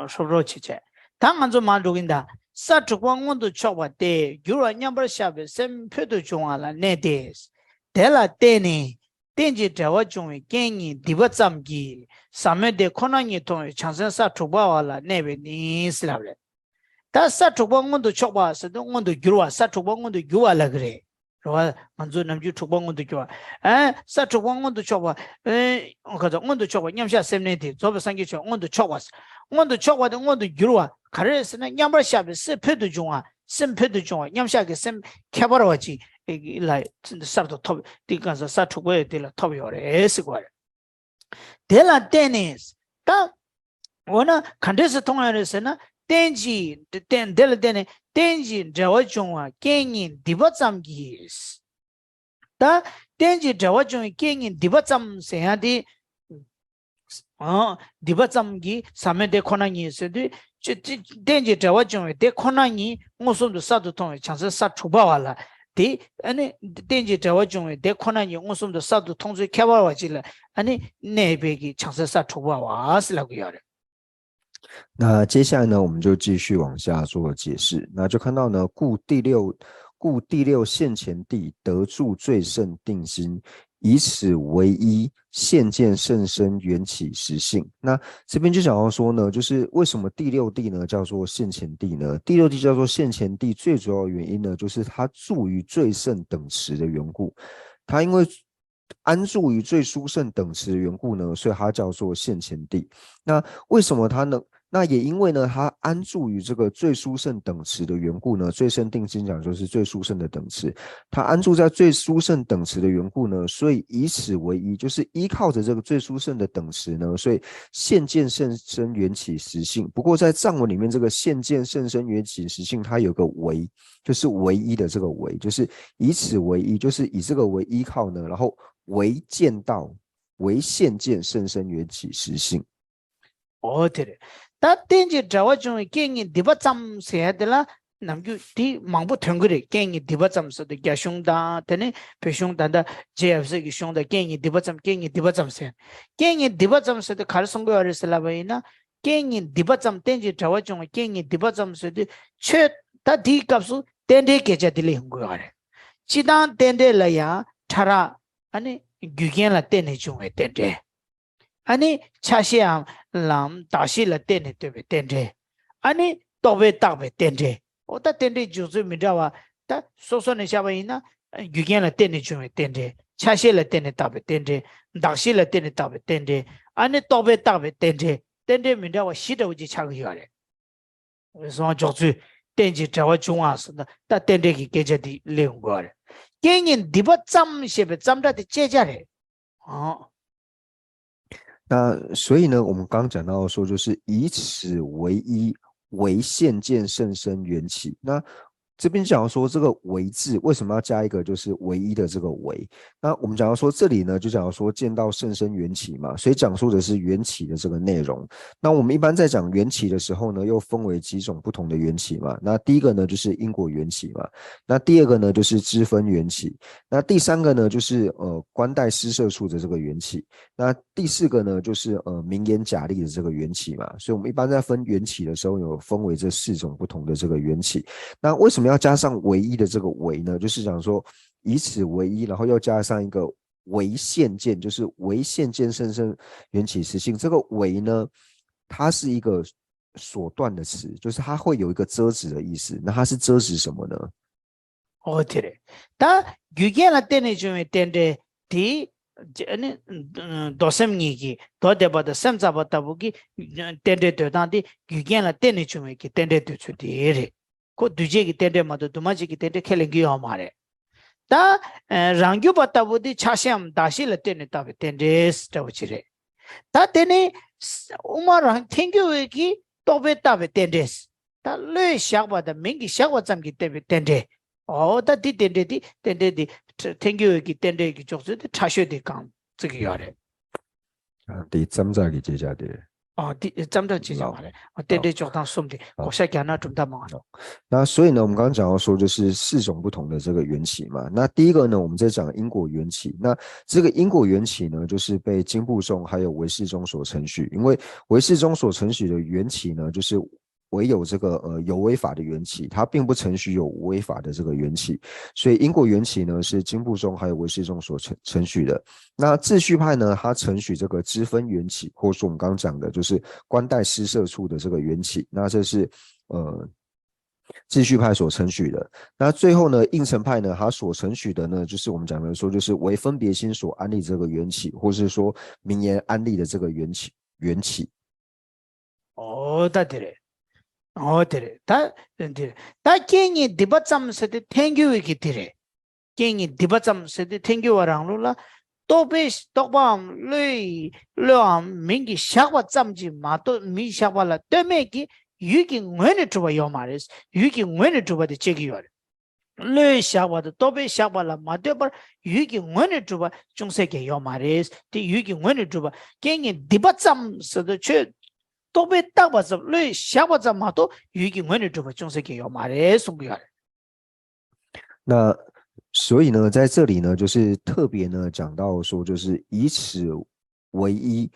ཧྲོབ་ཧྲོབ་བྱས་བྱས། ད་ང་ཚོ་མར་འགྲོ་གིན་ད། ས་དྲུག་པ་མངོན་དུ་ཕྱོགས་པ་སྟེ་འགྱུར་བ་མཉམ་པར་གཞག་པའི་སེམས་ཕུལ་དུ་བྱུང་བ་ལ་གནས་ཏེ། དེ་ལ་བརྟེན་ནས་རྟེན་ཅིང་འབྲེལ་བར་འབྱུང་བའི་རྐྱེན་གཉིས་འདུས་པ་ཙམ་གྱིས་ཟབ་མོའི་སྡེ་ཁོ་ན་ཉིད་མཐོང་བའི་བྱང་སེམས་ས་དྲུག་པ་བ་ལ་གནས་པས་ནི་ཟེར་ལབ་རེད། ད་ས་དྲུག་པ་མངོན་དུ་ཕྱོགས་པ་ཟེར་དུས་མངོན་དུ་གྱུར་བ། ས་དྲུག་པ་མངོན་དུ་གྱུར་བ་ལབ་ཀྱི་རེད། རེད་བ། ང་ཚོ་ནམ་རྒྱུན་དྲུག་པ་མངོན་དུ་གྱུར་བ། ཨ། ས་དྲུག་པ་མངོན་དུ་ཕྱོགས་པ། ཨེ། ག་ཚོད་མངོན་དུ་ཕྱོགས་པ་མཉམ་གཞག་སེམས་གནས་དེ་རྫོགས་པའི་སངས་རྒྱས་ཆོས་མངོན་དུ་ཕྱོགས་པ། མངོན་དུ་ཕྱོགས་པ་དེ་མངོན་དུ་གྱུར་བ་ག་རེ་ཟེར་ན་མཉམ་པར་གཞག་པའི་སེམས་ཕུལ་དུ་བྱུང་བ། སེམས་ཕུལ་དུ་བྱུང་བ་མཉམ་གཞག་གི་སེམས་ཁྱད་པར་བ་ཅིག་ལ་གསར་དུ་ཐོབ། དེ་ག་ས་ས་དྲུག་པ་ཡོད་དེ་ལ་ཐོབ་ཡོད་རེད་ཟེར་གོ་རེད། དེ་ལ་བརྟེན་ནས་ད། འོ་ན་ག་འདྲས་སེ་མཐོང་ཡོད་རེད་ཟེར་ན། རྟེན་ཅིང་རྟེན་དེ་ལ་བརྟེན་ནས་རྟེན་ཅིང་འབྲེལ་བར་འབྱུང་བ་རྐྱེན་གཉིས་འདུས་པ་ཙམ་གྱིས། ད་རྟེན་ཅིང་འབྲེལ་བར་འབྱུང་བའི་རྐྱེན་གཉིས་འདུས་པ་ཙམ་ཟེར་ཡ་དེ། ཨང་། འདུས་པ་ཙམ་གྱིས་ཟབ་མོའི་སྡེ་ཁོ་ན་ཉིད་ཟེར་དུས། ཅི་ཅི་རྟེན་ཅིང་འབྲེལ་བར་འབྱུང་བའི་སྡེ་ཁོ་ན་ཉིད་མངོན་སུམ་དུ་གསར་དུ་མཐོང་བའི་བྱང་སེམས་ས་དྲུག་པ་བ་ལ། དེ་ཨ་ནི་རྟེན་ཅིང་འབྲེལ་བར་འབྱུང་བའི་སྡེ་ཁོ་ན་ཉིད་མངོན་སུམ་དུ་གསར་དུ་མཐོང་ཚུལ་ཁྱད་པར་བ་ཅིག་ལ་ཨ་ནི་གནས་པའི་གི་བྱང་སེམས་ས་དྲུག་པ་བ་ཟེར་ལབ་ཀྱི་ཡོད་རེད། 那接下来呢，我们就继续往下做解释。那就看到呢，故第六，故第六现前谛，得住最胜定心，以此为一，现见甚深缘起实性。那这边就想要说呢，就是为什么第六谛呢叫做现前谛呢？第六谛叫做现前谛，最主要的原因呢，就是它住于最胜等持的缘故。它因为安住于最殊胜等持的缘故呢，所以它叫做现前谛。那为什么它呢？那也因为呢，它安住于这个最殊胜等持的缘故呢，最胜定心讲就是最殊胜的等持，它安住在最殊胜等持的缘故呢，所以以此为一，就是依靠着这个最殊胜的等持呢，所以现见甚深缘起实性。不过在藏文里面，这个现见甚深缘起实性，它有个为，就是唯一的这个为，就是以此为一，就是以这个为依靠呢，然后为见到，为现见甚深缘起实性。 ཨོ་དེ་རེད། ད་རྟེན་ཅིང་འབྲེལ་བར་འབྱུང་བའི་རྐྱེན་གཉིས་འདུས་པ་ཙམ་ཟེར་ཡ་དེ་ལ་ནམ་རྒྱུན་དེ་མང་པོ་ཐོན་གི་རེད། རྐྱེན་གཉིས་འདུས་པ་ཙམ་ཟེར་དུས་རྒྱ་གཞུང་དང་དེ་ནས་བོད་གཞུང་ད་ལྟ་རྗེ་ཡབ་སྲས་ཀྱི་གཞུང་དང་རྐྱེན་གཉིས་འདུས་པ་ཙམ། རྐྱེན་གཉིས་འདུས་པ་ཙམ་ཟེར། རྐྱེན་གཉིས་འདུས་པ་ཙམ་ཟེར་དུས་ག་རེ་གསུང་གི་ཡོད་རེད་ཟེར་ལབ་པ་ཡིན་ན། རྐྱེན་གཉིས་འདུས་པ་ཙམ་རྟེན་ཅིང་འབྲེལ་བར་འབྱུང་བའི་རྐྱེན་གཉིས་འདུས་པ་ཙམ་ཟེར་དུས་ཆོས་ད་དེའི་སྐབས་སུ་རྟེན་འབྲེལ་སྐད་ཆ་དེ་ལ་ཡོང་གི་ཡོད་རེད། སྤྱི་དང་རྟེན་འབྲེལ་ལ་ཡང་ཕྲ་རགས་ཨ་ནི་རྒྱུ་རྐྱེན་ལ་བརྟེན་ནས་བྱུང་བའི་རྟེན་འབྲེལ། ཨ་ནི་ཆ་ཤས་ལམ་གདགས་གཞི་ལ་བརྟེན་ནས་སྟོན་པའི་རྟེན་འབྲེལ། ཨ་ནི་རྟོག་པས་བཏགས་པའི་རྟེན་འབྲེལ། འོ་ད་རྟེན་འབྲེལ་འཇོག་ཚུལ་མི་འདྲ་བ། ད་སོ་སོ་ནས་བཤད་པ་ཡིན་ན། རྒྱུ་རྐྱེན་ལ་བརྟེན་ནས་བྱུང་བའི་རྟེན་འབྲེལ། ཆ་ཤས་ལ་བརྟེན་ནས་བཏགས་པའི་རྟེན་འབྲེལ། གདགས་གཞི་ལ་བརྟེན་ནས་བཏགས་པའི་རྟེན་འབྲེལ། ཨ་ནི་རྟོག་པས་བཏགས་པའི་རྟེན་འབྲེལ། རྟེན་འབྲེལ་མི་འདྲ་བ་བཞི་འདྲ་བོ་ཅིག་ཆགས་ཀྱི་ཡོད་རེད། སོང་འཇོག་ཚུལ། རྟེན་ཅིང་འབྲེལ་བར་འབྱུང་བ་ཟེར་ན་ད་རྟེན་འབྲེལ་གྱི་སྐད་ཆ་འདི་སླེབས་ཡོང་དགོས་པ་རེད། རྐྱེན་གཉིས་འདུས་པ་ཙམ་ཞེས་པའི་ཙམ་སྒྲ་དེ་བཅད་བྱ་རེད། ཨང་། 那所以呢，我们刚讲到说，就是以此为一，为现见甚深缘起。那这边讲说这个为字为什么要加一个就是唯一的这个为？那我们讲到说这里呢，就讲到说见到甚深缘起嘛，所以讲述的是缘起的这个内容。那我们一般在讲缘起的时候呢，又分为几种不同的缘起嘛。那第一个呢，就是因果缘起嘛。那第二个呢，就是支分缘起。那第三个呢，就是呃观待施设处的这个缘起。那第四个呢，就是呃名言假立的这个缘起嘛。所以我们一般在分缘起的时候，有分为这四种不同的这个缘起。那为什么要加上唯一的这个唯呢？就是讲说以此为一，然后又加上一个为现见，就是为现见甚深缘起实性。这个为呢，它是一个所断的词，就是它会有一个遮止的意思。那它是遮止什么呢？ ཨོ་དེ་རེད། ད་རྒྱུ་རྐྱེན་ལ་བརྟེན་ནས་བྱུང་བའི་རྟེན་འབྲེལ་དེ། ཨ་ནི་མདོ་སེམས་གཉིས་ཀྱི་མདོ་སྡེ་པ་དང་སེམས་ཙམ་པ་ལྟ་བུ་གི་རྟེན་འབྲེལ་འདོད་སྟངས་དེ་རྒྱུ་རྐྱེན་ལ་བརྟེན་ནས་བྱུང་བའི་གི་རྟེན་འབྲེལ་འདོད་ཚུལ་དེ་རེད། ཁོ་འདུས་བྱས་ཀྱི་རྟེན་འབྲེལ་མ་གཏོགས་འདུས་མ་བྱས་ཀྱི་རྟེན་འབྲེལ་ཁས་ལེན་གྱི་ཡོད་མ་རེད། ད་རང་རྒྱུད་པ་ལྟ་བུ་དེ་ཆ་ཤས་འམ་གདགས་གཞི་ལ་བརྟེན་ནས་བཏགས་པའི་རྟེན་འབྲེལ་འདྲ་བོ་ཅིག་རེད། ད་དེ་ནི་དབུ་མ་རང་ཐལ་འགྱུར་བའི་གི་རྟོག་པས་བཏགས་པའི་རྟེན་འབྲེལ། ད་བློས་བཞག་པ་དང་མིང་གིས་བཞག་པ་ཙམ་གྱིས་བསྟན་པའི་རྟེན་འབྲེལ། འོ་ད་འདི་རྟེན་འབྲེལ་འདི་རྟེན་འབྲེལ་འདི་ཐལ་འགྱུར་བའི་གི་རྟེན་འབྲེལ་གྱི་འཇོག་ཚུལ་དེ་ཕྲ་ཤོས་དེ་གང་བརྩི་གི་ཡོད་རེད། ཨ། དེ་བརྩམས་བྱ་གི་བྱེད་བྱ་དེ་རེད། 哦，第咱们这几讲完了，哦，对这就当送的，我下讲那准大忙了。那所以呢，我们刚刚讲到说，就是四种不同的这个缘起嘛。那第一个呢，我们在讲因果缘起。那这个因果缘起呢，就是被经部宗还有唯识宗所承许，因为唯识宗所承许的缘起呢，就是唯有这个呃有为法的缘起，它并不承许有无为法的这个缘起。所以因果缘起呢，是经部宗还有唯识宗所承承许的。那秩序派呢，它承许这个支分缘起，或者说我们刚刚讲的就是观待施设处的这个缘起。那这是呃秩序派所承许的。那最后呢，应成派呢，它所承许的呢，就是我们讲的说，就是唯分别心所安立这个缘起，或是说名言安立的这个缘起缘起。 哦，对对嘞，哦对嘞，ད་དེ་རེད། ད་རྐྱེན་ངན་སྡིག་པ་ཙམ་ཟེར་ཏེ་ཐལ་འགྱུར་བའི་གི་དེ་རེད། རྐྱེན་ངན་སྡིག་པ་ཙམ་ཟེར་ཏེ་ཐལ་འགྱུར་བ་རང་ལུགས་ལ། རྟོག་པའི་རྟོག་པའམ་བློའི་བློའམ་མིང་གིས་བཞག་པ་ཙམ་གྱིས་མ་གཏོགས། མིང་བཞག་པ་ལ་ལྟོས་མེད་ཀྱི་ཡུལ་གྱི་ངོས་ནས་གྲུབ་པ་ཡོད་མ་རེད། ཡུལ་གྱི་ངོས་ནས་གྲུབ་པ་དེ་བྱེད་ཀྱི་ཡོད་རེད། བློས་བཞག་པ་དང་རྟོག་པས་བཞག་པ་ལ་མ་ལྟོས་པར་ཡུལ་གྱི་ངོས་ནས་གྲུབ་པ་ཅུང་ཟད་ཀྱང་ཡོད་མ་རེད། དེ་ཡུལ་གྱི་ངོས་ནས་གྲུབ་པ་རྐྱེན་ངན་སྡིག་པ་ཙམ་ཟེར་དུས་ཆོས་རྟོག་པས་བཏགས་པ་ཙམ། བློས་བཞག་པ་ཙམ་མ་གཏོགས་ཡུལ་གྱི་ངོས་ནས་གྲུབ་པ་ཅུང་ཟད་ཀྱང་ཡོད་མ་རེད་གསུང་གི་ཡོད་རེད། 那所以呢，在这里呢，就是特别呢讲到说，就是以此为一，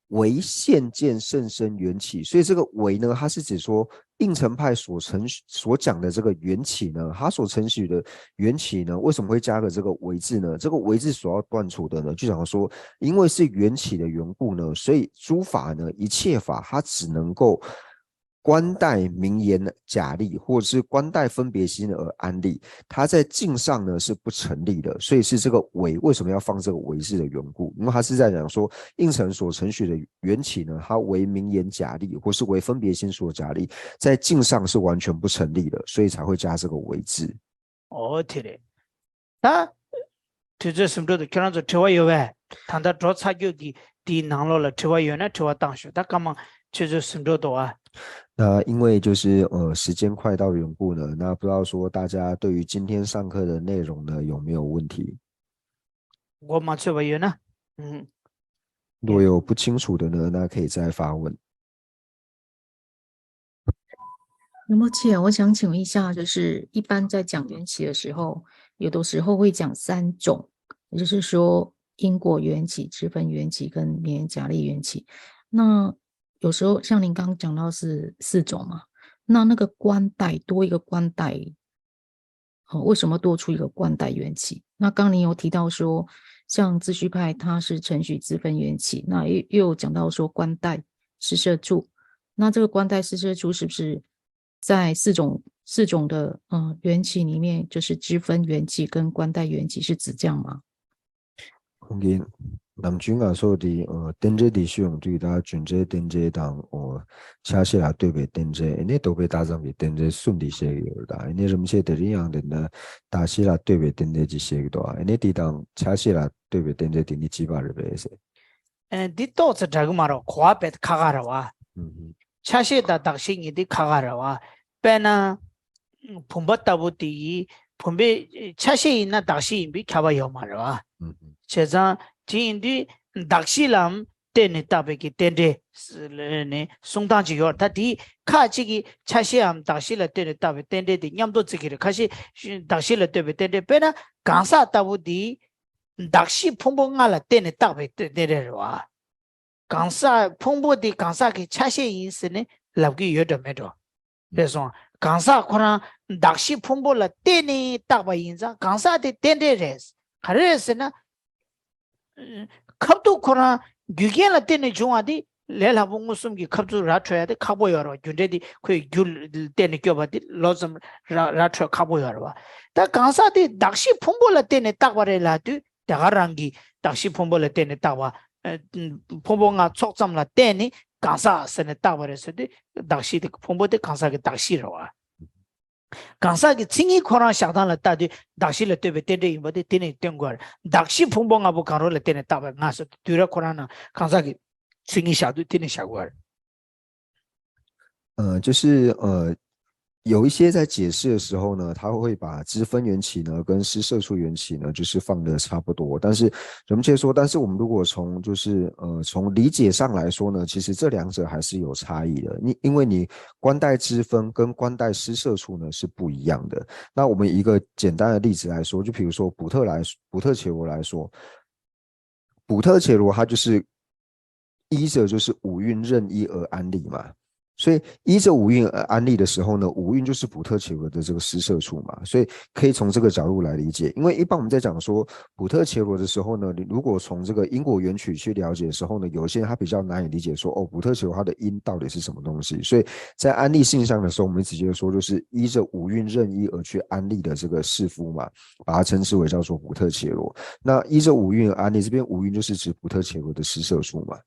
唯现见甚深缘起。所以这个唯呢，它是指说应成派所承所讲的这个缘起呢，他所承许的缘起呢，为什么会加个这个唯字呢？这个唯字所要断除的呢，就讲说，因为是缘起的缘故呢，所以诸法呢，一切法它只能够 观待名言假立，或者是观待分别心而安立，它在境上呢是不成立的，所以是这个唯，为什么要放这个唯字的缘故？因为他是在讲说，应成所承许的缘起呢，它唯名言假立，或是唯分别心所假立，在境上是完全不成立的，所以才会加这个唯字。 哦，对嘞。ད་དུས་ཚོད་ཟིན་འགྲོ་འདུག་ཁྱེད་རང་ཚོ་དྲི་བ་ཡོད་པས། ད་ལྟ་འགྲོ་ཚར་རྒྱུ་གི་དེའི་ནང་ལོགས་ལ་དྲི་བ་ཡོད་ན་དྲི་བ་བཏང་ཤོག་ད་སྐར་མ་ཆུ་ཚོད་ཟིན་འགྲོ་འདུག་ཨ། 那因为就是呃时间快到的缘故呢，那不知道说大家对于今天上课的内容呢有没有问题？ མགོ་མ་ཚོས་པ་ཡོད་ན། ཨུམ། 如果有不清楚的呢，那可以再发问。那么，且我想请问一下，就是一般在讲缘起的时候，有的时候会讲三种，也就是说因果缘起、支分缘起跟名言假立缘起。那有时候像您刚刚讲到是四种嘛，那那个观待，多一个观待，哦，为什么多出一个观待缘起？那刚您有提到说，像秩序派它是承许支分缘起，那又又有讲到说观待施设处，那这个观待施设处是不是在四种四种的嗯缘起里面，就是支分缘起跟观待缘起是指这样吗？ ཁོང་གིས་ནམ་རྒྱུན་ང་ཚོ་འདི་ཨ་རྟེན་འབྲེལ་འདི་ཞུ་ཡོང་དུས་ད་རྒྱུ་འབྲས་རྟེན་འབྲེལ་དང་ཨོ་ཆ་ཤས་ལ་ལྟོས་པའི་རྟེན་འབྲེལ། ཨ་ནི་རྟོག་པས་བཏགས་ཙམ་གྱི་རྟེན་འབྲེལ་གསུམ་འདི་བཤད་ཀྱི་ཡོད་རེད། ད་ཨ་ནི་རིམ་བཤད་དེ་རིང་ཡང་དེ་ནི་གདགས་གཞི་ལ་ལྟོས་པའི་རྟེན་འབྲེལ་གྱི་བཤད་ཀྱི་འདུག་ཨ་ནི་འདི་དང་ཆ་ཤས་ལ་ལྟོས་པའི་རྟེན་འབྲེལ་དེ་ནི་གཅིག་པ་རེད་པས་ཟེར། ཨ་འདི་ཏོག་ཙམ་འདྲ་གི་མ་རེད། གོ་བ་དཔེ་ཁག་ཁག་རེད་བ། ཨུ་ཧུ། ཆ་ཤས་དང་གདགས་གཞི་གཉིས་འདི་ཁག་ཁག་རེད་བ། དཔེར་ན། བུམ་པ་ལྟ་བུ་དེ་ཡིས་བུམ་པའི་ཆ་ཤས་ཡིན་ན་གདགས་གཞི་ཡིན་པས་ཁྱབ་པ་ཡོད་མ་རེད་བ། ཨུ་ཧུ། བྱས་ཙང་དེ་ཡིན་དུས་གདགས་གཞི་ལའམ་བརྟེན་ནས་བཏགས་པའི་གི་རྟེན་འབྲེལ་ནི་གསུང་སྟངས་ཅིག་ཡོད་རེད། ད་དེ་ཁ་ཅིག་གིས་ཆ་ཤས་འམ་གདགས་གཞི་ལ་བརྟེན་ནས་བཏགས་པའི་རྟེན་འབྲེལ་དེ་མཉམ་དུ་བརྩི་གི་རེད། ཁ་ཤས་གདགས་གཞི་ལ་ལྟོས་པའི་རྟེན་འབྲེལ། དཔེར་ན་གང་ཟག་ལྟ་བུ་དེ་གདགས་གཞི་ཕུང་པོ་ལྔ་ལ་བརྟེན་ནས་བཏགས་པའི་རྟེན་འབྲེལ་རེད་བ། གང་ཟག་ཕུང་པོ་དེ་གང་ཟག་གི་ཆ་ཤས་ཡིན་ཟེར་ནས་ལབ་ཀྱི་ཡོད་འགྲོ་མེད་འགྲོ། རེད་སོང་། གང་ཟག་ཁོ་རང་གདགས་གཞི་ཕུང་པོ་ལ་བརྟེན་ནས་བཏགས་པ་ཡིན་ཙང་གང་ཟག་དེ་རྟེན་འབྲེལ་རེད། ག་རེ་རེད་ཟེར་ན། ཁབ་ཏུ་ཁོ་རང་རྒྱུ་རྐྱེན་ལ་བརྟེན་ནས་བྱུང་བ་དེ་ལས་སླ་པོ་མངོན་སུམ་གྱི་ཁབ་ཏུ་ར་འཕྲོད་ཡ་དེ་ཁག་པོ་ཡོད་རེད་བ། རྒྱུ་འབྲས་དེ་ཁོའི་རྒྱུ་ལ་བརྟེན་ནས་སྐྱོབ་པ་དེ་ལོ་ཙམ་ར་ར་འཕྲོད་ཁག་པོ་ཡོད་རེད་བ། ད་གང་ཟག་དེ་གདགས་གཞི་ཕུང་པོ་ལ་བརྟེན་ནས་བཏགས་པ་རེད་ལབ་དུས། དེ་ག་རང་གི་གདགས་གཞི་ཕུང་པོ་ལ་བརྟེན་ནས་བཏགས་པ། ཨ་ཕུང་པོ་ལྔ་ཚོགས་ཙམ་ལ་བརྟེན་ནས་གང་ཟག་ཟེར་ནས་བཏགས་པ་རེད་ཟེར་དུས། གདགས་གཞི་དེ་ཕུང་པོ་དེ་གང་ཟག་གི་གདགས་གཞི་རེད་བ། གང་ཟག་གི་མཚན་ཉིད་ཁོ་རང་བཞག་སྟངས་ལ་ལྟ་དུས་གདགས་གཞི་ལ་ལྟོས་པའི་རྟེན་འབྲེལ་ཡིན་པ་དེ་དེ་ནས་སྟོན་དགོས་རེད། གདགས་གཞི་ཕུང་པོ་ལྔ་པོ་གང་རུང་ལ་བརྟེན་ནས་བཏགས་པའི་ལྔ་ཟེར་དུས་དུས་རབས་ཁོ་རང་ནང་གང་ཟག་གི་མཚན་ཉིད་བཞག་དུས་དེ་ནས་བཞག་དགོས་རེད། 呃，就是呃，有一些在解释的时候呢，他会把支分缘起呢跟施摄处缘起呢，就是放的差不多。但是人们却说，但是我们如果从就是呃从理解上来说呢，其实这两者还是有差异的。因因为你观待支分跟观待施摄处呢是不一样的。那我们一个简单的例子来说，就比如说普特来普特伽罗来说，普特伽罗它就是依着就是五蕴任一而安立嘛。所以依着五蕴而安立的时候呢，五蕴就是普特伽罗的这个施摄处嘛，所以可以从这个角度来理解。因为一般我们在讲说普特伽罗的时候呢，你如果从这个因果缘起去了解的时候呢，有一些人他比较难以理解说，哦，普特伽罗它的因到底是什么东西。所以在安立性相的时候，我们直接说就是依着五蕴任一而去安立的这个士夫嘛，把它称之为叫做普特伽罗。那依着五蕴而安立，这边五蕴就是指普特伽罗的施摄处嘛。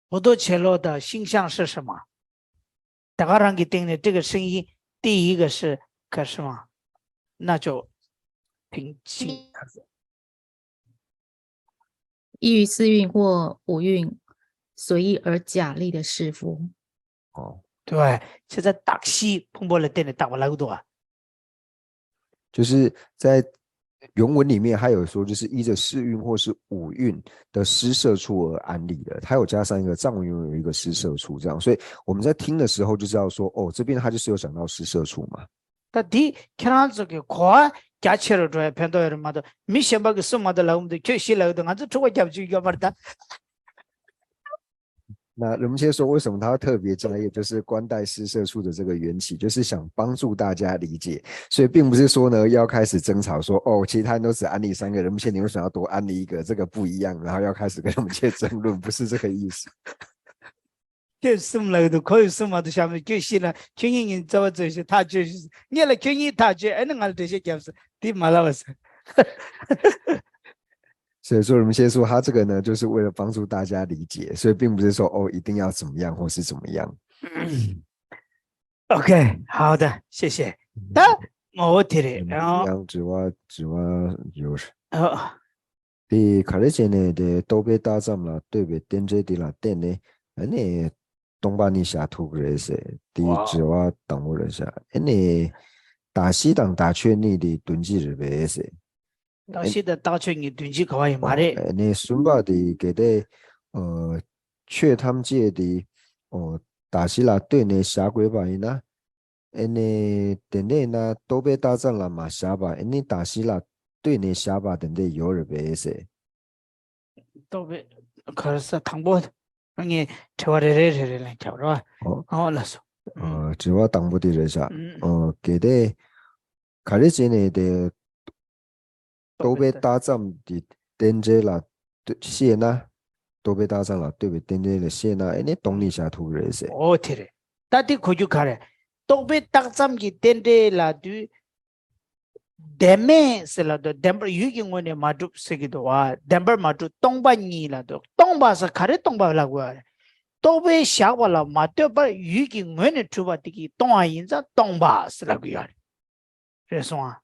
普特伽罗的性相是什么？大家让给定的这个声音，第一个是可是吗？那就听清。依于四蕴或五蕴随意而假立的士夫。哦，对，现在大西蓬勃了点的大瓦拉多啊。就是在原文里面还有说，就是依着四蕴或是五蕴的施摄处而安立的，它有加上一个藏文原文有一个施摄处这样，所以我们在听的时候就知道说，哦，这边它就是有讲到施摄处嘛。 ད་འདི་ཁྱེད་རང་ཚོ་གི་གོ་བ་རྒྱ་ཆེ་རུ་འགྲོ་ཡ་ཕན་ཐོགས་ཡོད་རེད་མ་གཏོགས་མི་གཞན་པ་གི་སུ་མ་གཏོགས་ལབ་མི་འདུག་ཁྱོད་ཤི་ལབ་འདུག་ང་ཚོ་འཁྲུག་པ་རྒྱབ་བཅུག་ཡོད་མ་རེད་ད། 那人们先说为什么他特别讲一个就是观待施摄处的这个缘起，就是想帮助大家理解，所以并不是说呢要开始争吵说哦，其他人都只安利三个人们，你为什么要多安利一个？这个不一样，然后要开始跟人们去争论，不是这个意思。 ཁྱོད་གསུམ་ལབ་འདུག་ཁོ་ཡི་གསུམ་མ་གཏོགས་བཤད་མི་ཁྱོད་ཤི་ལ་ཁྱོད་གཉིས་ངས་རྩ་བ་རྩོད་ཤི་ཐག་གཅོད་ཤི་ངས་ལ་ཁྱོད་གཉིས་ཐག་གཅོད་ཨ་ནི་ང་ལ་འགྲེལ་བཤད་རྒྱབ་སོང་འདི་མ་ལབ་པ་ཟེར། 所以说，我们先说，他这个呢，就是为了帮助大家理解，所以并不是说哦，一定要怎么样或是怎么样。 OK，好的，谢谢。ད་ངོ་བོ་དེ་རེད། 然后只挖只挖有 ཨོ། དེ་ག་རེ་བྱས་ནས་དེ་རྟོག་པས་བཏགས་ཙམ་ལ་ལྟོས་པའི་རྟེན་འབྲེལ་དེ་ལ་བརྟེན་ནས་ཨ་ནི་སྟོང་པ་ཉིད་བཞག་ཐུབ་ཀྱི་རེད་ཟེར། དེའི་དྲི་བ་དང་པོ་རེད་ཤག་ཨ་ནི་དག་གཞི་དང་དག་ཆོས་གཉིས་དེ་དོན་གཅིག་རེད་པས་ཟེར། དག་གཞི་དང་དག་ཆོས་གཉིས་དོན་གཅིག་ག་བ་ཡིན་མ་རེད། ཨ་ནི་གསུམ་པ་དེ་གལ་ཏེ་ཨ་ཆོས་ཐམས་ཅད་དེ་ཨོ་དག་གཞི་ལ་ལྟོས་ནས་བཞག་དགོས་པ་ཡིན་ན། ཨེ་ནི་དེ་འདྲས་ན་རྟོག་པས་བཏགས་ཙམ་ལ་མ་བཞག་པ་ཨེ་ནི་དག་གཞི་ལ་ལྟོས་ནས་བཞག་པ་དེ་འདྲས་ཡོད་རེད་པས་ཟེར། རྟོག་པས་ག་རེ་ཟེར་དང་པོ་ངས་དྲི་བ་རེ་རེ་རེ་རེ་ལན་རྒྱབ་རོགས། ཨོ་ལགས་སོ། ཨ་དྲི་བ་དང་པོ་དེ་རེད་ཤག་ཨོ་གལ་ཏེ་ག་རེ་བྱས་ནས་དེ། རྟོག་པས་བཏགས་ཙམ་གྱི་རྟེན་འབྲེལ་ལ་ལྟོས་ཤེས་ན། རྟོག་པས་བཏགས་ཙམ་ལ་ལྟོས་པའི་རྟེན་འབྲེལ་ལ་ཤེས་ན་ཨེ་ནི་སྟོང་ཉིད་བཞག་ཐུབ་ཀྱི་རེད་ཟེར། ཨོ་དེ་རེད། ད་དེ་གོ་རྒྱུ་ག་རེད། རྟོག་པས་བཏགས་ཙམ་གྱི་རྟེན་འབྲེལ་ལ་དུས། བདེན་མེད་ཟེར་ལ་དུ་བདེན་པར་ཡུལ་གྱི་ངོས་ནས་མ་གྲུབ་ཟེར་གྱི་འདུག་བ། བདེན་པར་མ་གྲུབ་སྟོང་པ་ཉིད་ལ་དུ་སྟོང་པ་ཟེར་ག་རེ་སྟོང་པ་ལབ་དགོས་པ་རེད། རྟོག་པས་བཞག་པ་ལ་མ་ལྟོས་པར་ཡུལ་གྱི་ངོས་ནས་གྲུབ་པ་དེ་གིས་སྟོང་བ་ཡིན་ཙང་སྟོང་པ་ཟེར་ལབ་ཀྱི་ཡོད་རེད། རེད་སོང་ཨ།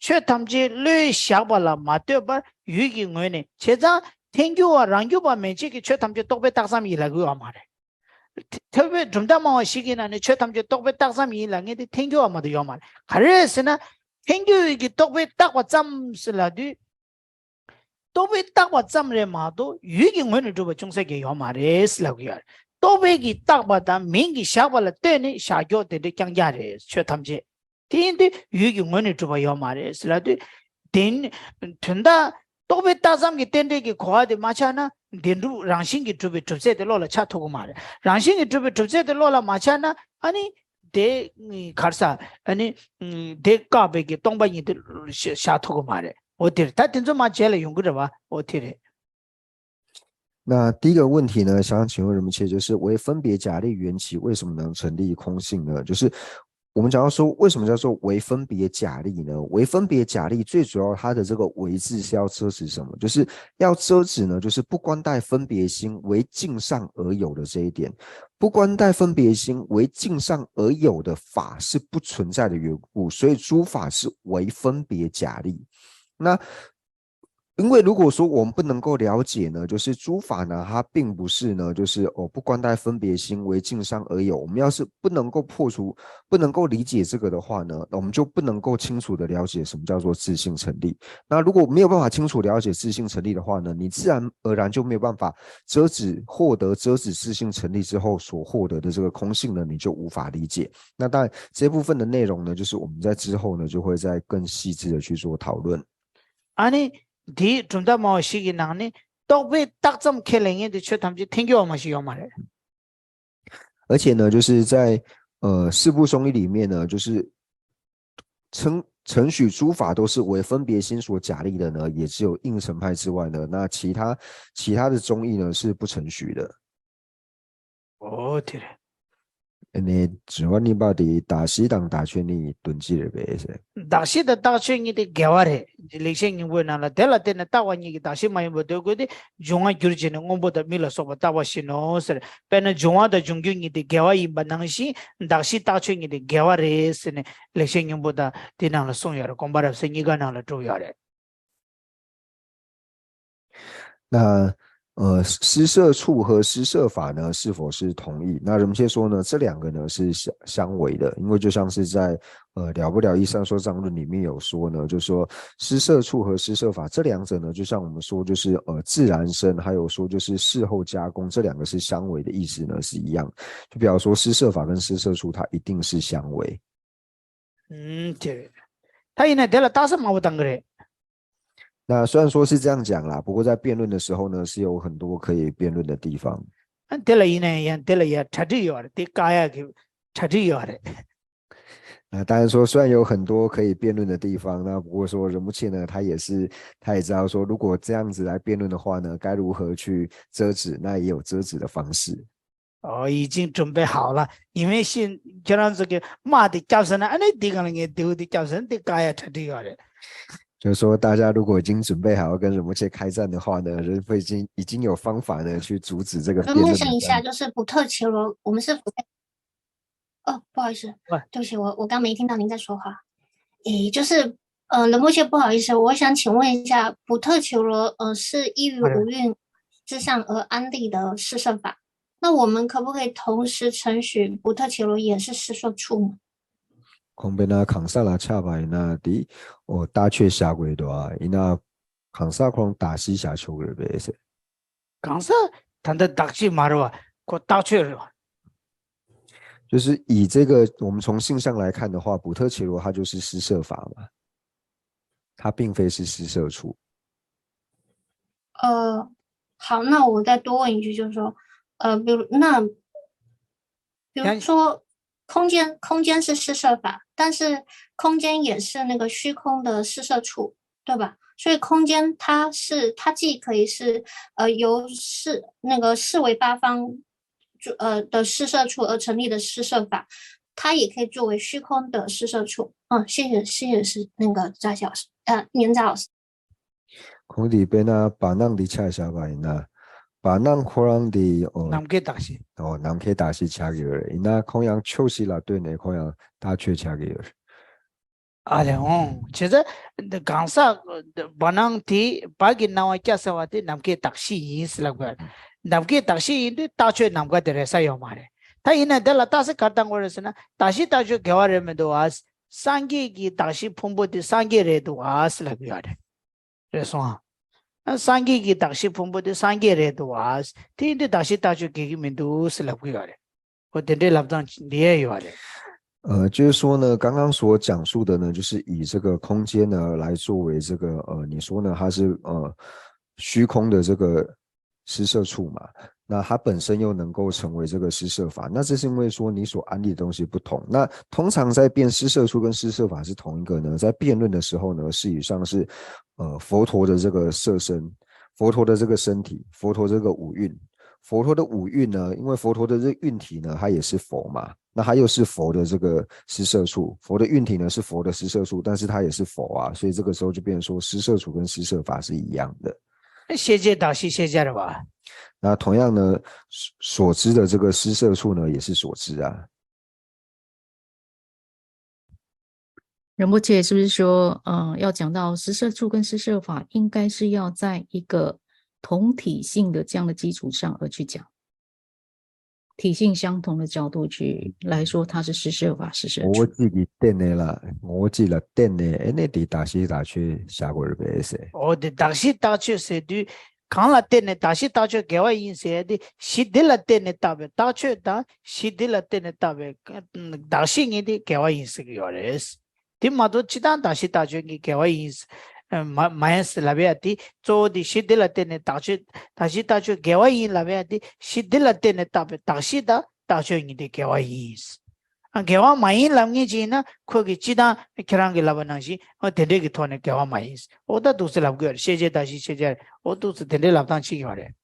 ཆོས་ཐམས་ཅད་བློས་བཞག་པ་ལ་མ་ལྟོས་པར་ཡུལ་གྱི་ངོས་ནས་བྱས་ཙང་ཐལ་འགྱུར་བ་རང་རྒྱུད་པ་མན་ཆད་ཀྱིས་ཆོས་ཐམས་ཅད་རྟོག་པས་བཏགས་ཙམ་ཡིན་ལབ་ཀྱི་ཡོད་མ་རེད། ཐེ་ཐེ་བའི་གྲུབ་མཐའ་སྨྲ་བ་ཞིག་གིས་ན་ནི་ཆོས་ཐམས་ཅད་རྟོག་པས་བཏགས་ཙམ་ཡིན་ལབ་མཁན་དེ་ཐལ་འགྱུར་བ་མ་གཏོགས་ཡོད་མ་རེད། ག་རེ་རེད་ཟེར་ན། ཐལ་འགྱུར་བའི་གི་རྟོག་པས་བཏགས་པ་ཙམ་ཟེར་ལབ་དུས། རྟོག་པས་བཏགས་པ་ཙམ་རེད་མ་གཏོགས་ཡུལ་གྱི་ངོས་ནས་གྲུབ་པ་ཅུང་ཟད་ཀྱང་ཡོད་མ་རེད་ལབ་ཀྱི་ཡོད་རེད། རྟོག་པས་ཀྱིས་བཏགས་པ་དང་མིང་གིས་བཞག་པ་ལ་ལྟོས་ནས་བཞག་ཀྱོག་དེ་འདྲ་རྐྱང་རྐྱང་རེད་ཆོས་ཐམས་ཅད། དེ་ཡིན་དུས་ཡུལ་གྱི་ངོས་ནས་གྲུབ་པ་ཡོད་མ་རེད་ཟེར་ལབ་དུས། དེ་དོན་དག་རྟོག་པས་བཏགས་ཙམ་གྱི་རྟེན་འབྲེལ་གྱི་གོ་བ་དེ་མ་ཆགས་ན་བདེན་གྲུབ་རང་བཞིན་གྱིས་གྲུབ་པའི་གྲུབ་ཚད་དེ་བློ་ལ་ཆགས་ཐུབ་ཀྱི་མ་རེད། རང་བཞིན་གྱིས་གྲུབ་པའི་གྲུབ་ཚད་དེ་བློ་ལ་མ་ཆགས་ན་ཨ་ནི། དེ་གར་ས་ཨ་ནི། དེ་བཀག་པའི་གི་སྟོང་པ་ཉིད་དེ་བཞག་ཐུབ་ཀྱི་མ་རེད། འོ་དེ་རེད། ད་དེ་ཚོ་མ་བྱས་ལ་ཡོང་གི་རེད་བ། འོ་དེ་རེད། 那第一个问题呢，想请问人们切，就是唯分别假立缘起为什么能成立空性呢？就是我们讲到说，为什么叫做唯分别假立呢？唯分别假立最主要它的这个唯字是要遮止什么？就是要遮止呢，就是不观待分别心为镜上而有的这一点，不观待分别心为镜上而有的法是不存在的缘故，所以诸法是唯分别假立。那因为如果说我们不能够了解呢，就是诸法呢，它并不是呢，就是哦，不观待分别心，唯境上而有。我们要是不能够破除，不能够理解这个的话呢，我们就不能够清楚的了解什么叫做自性成立。那如果没有办法清楚了解自性成立的话呢，你自然而然就没有办法遮止，获得遮止自性成立之后所获得的这个空性呢，你就无法理解。那当然，这部分的内容呢，就是我们在之后呢，就会再更细致的去做讨论。 ཨ་ནི་དེའི་གྲུབ་མཐའ་སྨྲ་བ་ཞིག་གི་ནང་ནས་རྟོག་པས་བཏགས་ཙམ་ཁས་ལེན་མཁན་དེ་ཆོས་ཐམས་ཅད་འཐེན་འཁྱེར་བ་མ་ཞིག་ཡོད་མ་རེད། 而且呢，就是在呃四部宗义里面呢，就是承承许诸法都是为分别心所假立的呢，也只有应成派之外呢，那其他其他的宗义呢是不承许的。 ཨོ་དེ་རེད། อันนี้ བྱ་བ་གཉིས་པ་དེ་བདག་གཞན་དང་བདག་ཆོས་གཉིས་དོན་གཅིག་རེད་པས་ཟེར། བདག་གཞན་དང་བདག་ཆོས་གཉིས་དེ་འགལ་བ་རེད། ལེགས་བཤད་སྙིང་པོའི་ནང་ལ་དེ་ལ་བརྟེན་ནས་བཏགས་པ་ཉིད་ཀྱིས་བདག་གཞན་མ་ཡིན་པར་འདོད་དགོས་ཏེ། འབྱུང་བ་འགྱུར་བྱས་ནས་སྔོན་པོ་དང་མིག་ལ་སོགས་པ་བཏགས་པ་བཞིན་ནོ་ཟེར། དཔེར་ན་འབྱུང་བ་དང་འབྱུང་འགྱུར་གཉིས་དེ་འགལ་བ་ཡིན་པ་ནང་བཞིན་བདག་གཞན་བདག་ཆོས་གཉིས་དེ་འགལ་བ་རེད་ཟེར་ནས་ལེགས་བཤད་སྙིང་པོ་དང་དེ་ནང་ལ་གསུངས་ཡོད་རེད། དགོངས་པ་རབ་གསལ་གཉིས་ཀ་ནང་ལ་གྲུབ་ཡོད་རེད། 那呃，施设处和施设法呢，是否是同义？那仁波切说呢，这两个呢是相相违的，因为就像是在呃《了不了义善说藏论》里面有说呢，就说施设处和施设法这两者呢，就像我们说就是呃自然生，还有说就是事后加工，这两个是相违的意思呢是一样。就比方说施设法跟施设处，它一定是相违。 ཨུམ། དེ་རེད། ད་ཡིན་ན་དེ་ལ་རྟགས་གསལ་མང་པོ་བཏང་གི་རེད། 那虽然说是这样讲啦，不过在辩论的时候呢，是有很多可以辩论的地方。 ཨ་དེ་ལ་ཡིན་ན་ཡང་དེ་ལ་ཡང་གྲ་སྒྲིག་ཡོད་རེད། དེ་བཀག་ཡག་གི་གྲ་སྒྲིག་ཡོད་རེད། 那当然说，虽然有很多可以辩论的地方，那不过说仁波切呢，他也是他也知道说，如果这样子来辩论的话呢，该如何去遮止，那也有遮止的方式。 ཨོ། 已经准备好了，你们信 ཁྱེད་རང་ཚོ་གི་དམག་དེ་བརྒྱབ་ཟིན་ན། ཨ་ནི་འདི་གང་ལ་ངས་མདེའུ་དེ་བརྒྱབ་ཟིན་ན་འདི་བཀག་ཡ་གྲ་སྒྲིག་ཡོད་རེད། 就是说，大家如果已经准备好要跟仁波切开战的话呢，仁波切已经已经有方法呢去阻止这个辩论的战。 问一下，就是普特伽罗，我们是不是？哦，不好意思，喂。对不起，我我刚没听到您在说话。诶，就是呃，仁波切，不好意思，我想请问一下，普特伽罗呃是依于好的。五蕴之上而安立的施设法，那我们可不可以同时承许普特伽罗也是施设处呢？ ཁོང་དཔེར་ན་གང་ཟག་ལ་ཆགས་པ་ཡིན་ན་དེ་ཨོ་བདག་ཆོས་བཞག་དགོས་འདུག་ཨ། ཡིན་ན་གང་ཟག་ཁོ་རང་བདག་གཞན་བཞག་ཆོག་གི་རེད་པས་ཟེར། གང་ཟག་ད་ལྟ་བདག་གཅིག་མ་རེད་བ། ཁོ་བདག་ཆོས་རེད་བ། 就是以这个我们从性上来看的话，普特伽罗他就是施设法嘛，他并非是施设处。 呃，好，那我再多问一句，就是说，呃，比如那，比如说，空间空间是施设法，但是空间也是那个虚空的施设处，对吧？所以空间它是它既可以是呃由四那个四维八方就呃的施设处而成立的施设法，它也可以作为虚空的施设处。嗯，谢谢谢谢是那个扎小老师，呃，年扎老师。 ཁོང་དེ་དཔེར་ན་བར་སྣང་འདི་ཆ་བཞག་པ་ཡིན་ན། བར་སྣང་ཁོ་རང་དེ་ཨོ་ནམ་མཁའི་བདག་གཞན། ཨོ་ནམ་མཁའི་བདག་གཞན་ཆགས་ཀྱི་ཡོད་རེད། ཡིན་ན་ཁོང་ཡང་ཕྱོགས་གཅིག་ལ་ལྟོས་ནས་ཁོང་ཡང་བདག་ཆོས་ཆགས་ཀྱི་ཡོད་རེད། ཨ་ལས་འོང་། བྱས་ཙང་གང་ཟག་བར་སྣང་དེ་བར་གྱི་སྣང་བ་སྐྱ་ཟེར་བ་དེ་ནམ་མཁའི་གདགས་གཞི་ཡིན་ཟེར་ལབ་དགོས། ནམ་མཁའི་གདགས་གཞི་ཡིན་དུས་བདག་ཆོས་ནམ་མཁའ་དེ་རེད་ས་ཡོད་མ་རེད། ད་ཡིན་ན་དེ་ལ་རྟགས་གསལ་ག་རེ་བཏང་དགོས་རེད་ཟེར་ན། བདག་གཞན་བདག་ཆོས་འགལ་བ་རེད་མི་འདུག་ཨ། སངས་རྒྱས་ཀྱི་གདགས་གཞི་ཕུང་པོ་དེ་སངས་རྒྱས་རེད་འདུག་ཨ་ཟེར་ལབ་ཀྱི་ཡོད་རེད། རེད་སོང་ཨ། སངས་རྒྱས་ཀྱི་གདགས་གཞི་ཕུང་པོ་དེ་སངས་རྒྱས་རེད་འདུག་ཨ། དེ་ཡིན་དུས་བདག་གཞན་བདག་ཆོས་འགལ་གྱི་མི་འདུག་ཟེར་ལབ་ཀྱི་ཡོད་རེད། འོ་དེ་འདྲའི་ལབ་སྟངས་འདི་ཡང་ཡོད་རེད། 呃，就是说呢，刚刚所讲述的呢，就是以这个空间呢来作为这个呃，你说呢，它是呃虚空的这个施设处嘛，那它本身又能够成为这个施设法，那这是因为说你所安立的东西不同。那通常在辩施设处跟施设法是同一个呢，在辩论的时候呢，事实上是呃佛陀的这个色身，佛陀的这个身体，佛陀这个五蕴，佛陀的五蕴呢，因为佛陀的这个运体呢，它也是佛嘛，那它又是佛的这个施设处，佛的运体呢是佛的施设处，但是它也是佛啊，所以这个时候就变成说施设处跟施设法是一样的。 ཤེས་བྱའི་གདགས་གཞི་ཤེས་བྱ་རེད་བ། 那同样呢，所所知的这个施设处呢，也是所知啊。仁波切是不是说，呃，要讲到施设处跟施设法，应该是要在一个同体性的这样的基础上而去讲，体性相同的角度去来说，它是施设法、施设处。我自己定的啦，我自己定的，哎，那得大师大学下过一辈噻。哦，对，大师大学是对 གང་ལ་བརྟེན་ནས་བརྟག་ཤིང་བརྟག་དཔྱོད་འགལ་བ་ཡིན་ཟེར་ཏེ། གཞི་འདི་ལ་བརྟེན་ནས་བརྟག་པའི་བརྟག་དཔྱོད་དང་། གཞི་འདི་ལ་བརྟེན་ནས་བརྟག་པའི་བརྟག་ཤིང་གཉིས་དེ་འགལ་བ་ཡིན་ཟེར་གྱི་ཡོད་རེད། དེ་མ་གཏོགས་སྤྱིར་བཏང་བརྟག་ཤིང་བརྟག་དཔྱོད་གཉིས་འགལ་བ་ཡིན་ཟེར་མ་མ་ཡིན་ཟེར་ལབ་ཡ་དེ། གཙོ་བོ་དེ་གཞི་འདི་ལ་བརྟེན་ནས་བརྟག་དཔྱོད་བརྟག་ཤིང་བརྟག་དཔྱོད་འགལ་བ་ཡིན་ལབ་ཡ་དེ། གཞི་འདི་ལ་བརྟེན་ནས་བརྟག་པའི་བརྟག་ཤིང་དང་བརྟག་དཔྱོད་གཉིས་དེ་འགལ་བ་ཡིན། ཨ། འགལ་བ་མ་ཡིན་ལབ་མཁན་ཅིག་ཡིན་ན། ཁོ་གིས་སྤྱིར་བཏང་ཁྱེད་རང་གིས་ལབ་པ་ནང་བཞིན། ཨ། དེ་འདྲས་ཀྱི་ཐོག་ནས་འགལ་བ་མ་ཡིན། ཨོ་ད་འདུག་སེ་ལབ་དགོས་རེད། ཤེས་བྱའི་བརྟག་ཤིང་ཤེས་བྱ། ཨོ་འདུག་སེ་དེ་འདྲས་ལབ་སྟངས་ཅིག་ཡོད་རེད།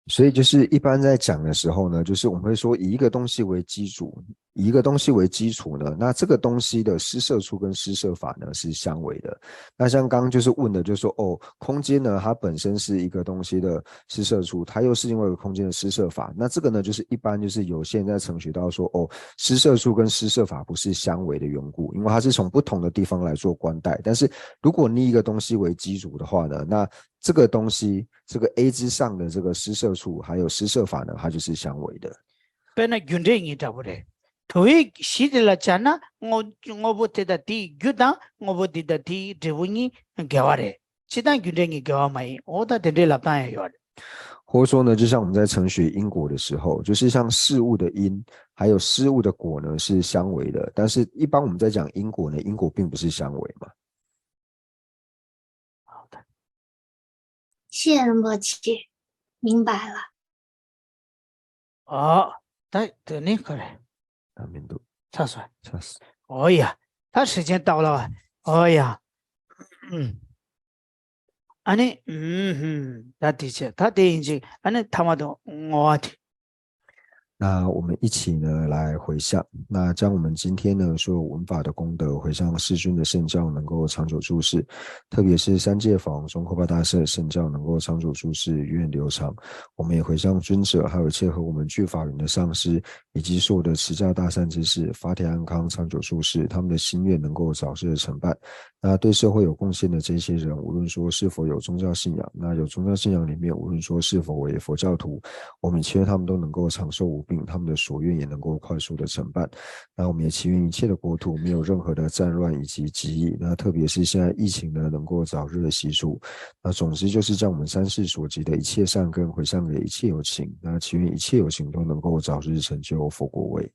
所以就是一般在讲的时候呢，就是我们会说以一个东西为基础，以一个东西为基础呢，那这个东西的施设处跟施设法呢是相违的。那像刚刚就是问的，就是说，哦，空间呢，它本身是一个东西的施设处，它又是另外一个空间的施设法。那这个呢，就是一般就是有些人在程序到说，哦，施设处跟施设法不是相违的缘故，因为它是从不同的地方来做观待。但是如果你以一个东西为基础的话呢，那这个东西，这个 A 之上的这个施设处还有施设法呢，它就是相违的。 དཔེར་ན་རྒྱུ་འབྲས་གཉིས་འདྲ་པོ་རེད། དུ་བའི་གཞི་དེ་ལ་སྦྱར་ན་དངོས་དངོས་པོ་དེ་དང་དེའི་རྒྱུ་དང་དངོས་པོ་འདི་དང་དེའི་འབྲས་བུ་གཉིས་འགལ་བ་རེད། སྤྱིར་བཏང་རྒྱུ་འབྲས་གཉིས་འགལ་བ་མ་ཡིན། འོ་ད་དེ་འདྲའི་ལབ་སྟངས་ཡང་ཡོད་རེད། 或者说呢，就像我们在程序因果的时候，就是像事物的因，还有事物的果呢是相违的，但是一般我们在讲因果呢，因果并不是相违嘛。好的，谢谢仁波切，明白了。 ཨོ། ད་དེ་ནི་ག་རེ། ད་མི་འདུག་ཚར་སོང་། ཚར་སོང་། ཨོ་ཡ། ད་ཧྲི་ཅན་ཏའོ་ལ་བ། ཨོ་ཡ། ཨ་ནི། ད་དེ་བྱས། ད་དེ་ཡིན་ཅིག་ཨ་ནི་ཐ་མ་དུ་བསྔོ་བ་དེ། 那我们一起呢来回向，那将我们今天呢所有闻法的功德回向世尊的圣教能够长久住世，特别是三界法王宗喀巴大师的圣教能够长久住世，源远流长。我们也回向尊者，还有一切和我们具法缘的上师，以及所有的持教大善之士，法体安康，长久住世，他们的心愿能够早日成办。那对社会有贡献的这些人，无论说是否有宗教信仰，那有宗教信仰里面，无论说是否为佛教徒，我们祈愿他们都能够长寿无病，他们的所愿也能够快速的成办。那我们也祈愿一切的国土没有任何的战乱以及疾疫，那特别是现在疫情呢，能够早日的息除。那总之就是将我们三世所积的一切善根回向给一切有情，那祈愿一切有情都能够早日成就佛果位。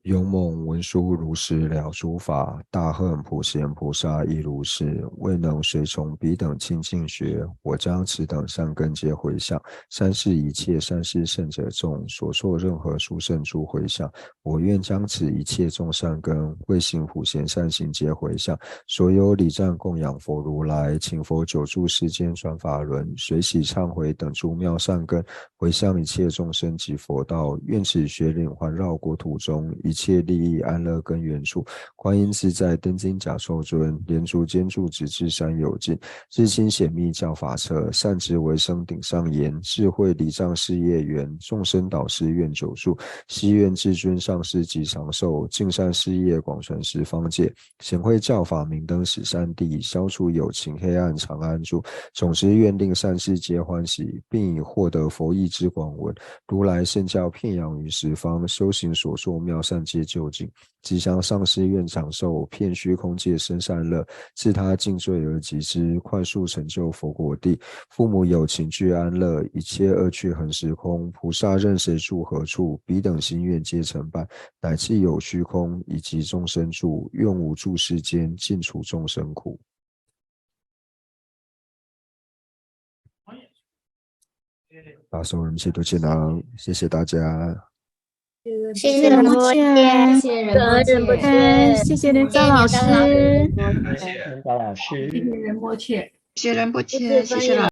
勇猛文殊如是了诸法，大恨普贤菩萨亦如是，未能随从彼等清净学。我将此等善根皆回向三世一切三世圣者众，所作任何殊胜诸回向，我愿将此一切众善根，为行普贤善行皆回向。所有礼赞供养佛如来，请佛久住世间转法轮，随喜忏悔等诸妙善根，回向一切众生及佛道。愿此学领环绕国土中，一切利益安乐根源处，观音自在灯金甲授尊，莲足尖柱直至山有尽，日清显密教法彻，善值为生顶上缘，智慧礼障事业圆，众生导师愿久住， 悉愿至尊上师及长寿，尽善事业广传十方界，显慧教法明灯始善地，消除有情黑暗长安住。总之愿令善世皆欢喜，并以获得佛意之广闻，如来圣教遍扬于十方，修行所作妙善皆究竟。吉祥上师愿长寿，遍虚空界生善乐，自他尽罪而及之，快速成就佛果地。父母有情俱安乐，一切恶趣恒时空。菩萨任谁住何处，彼等心愿皆成办。乃至有虚空，以及众生住，愿无住世间，尽除众生苦。 把所有人气都见到，谢谢大家。谢谢仁波切，谢谢仁波切，谢谢林昭老师。谢谢老师。谢谢仁波切。谢谢仁波切，谢谢老师。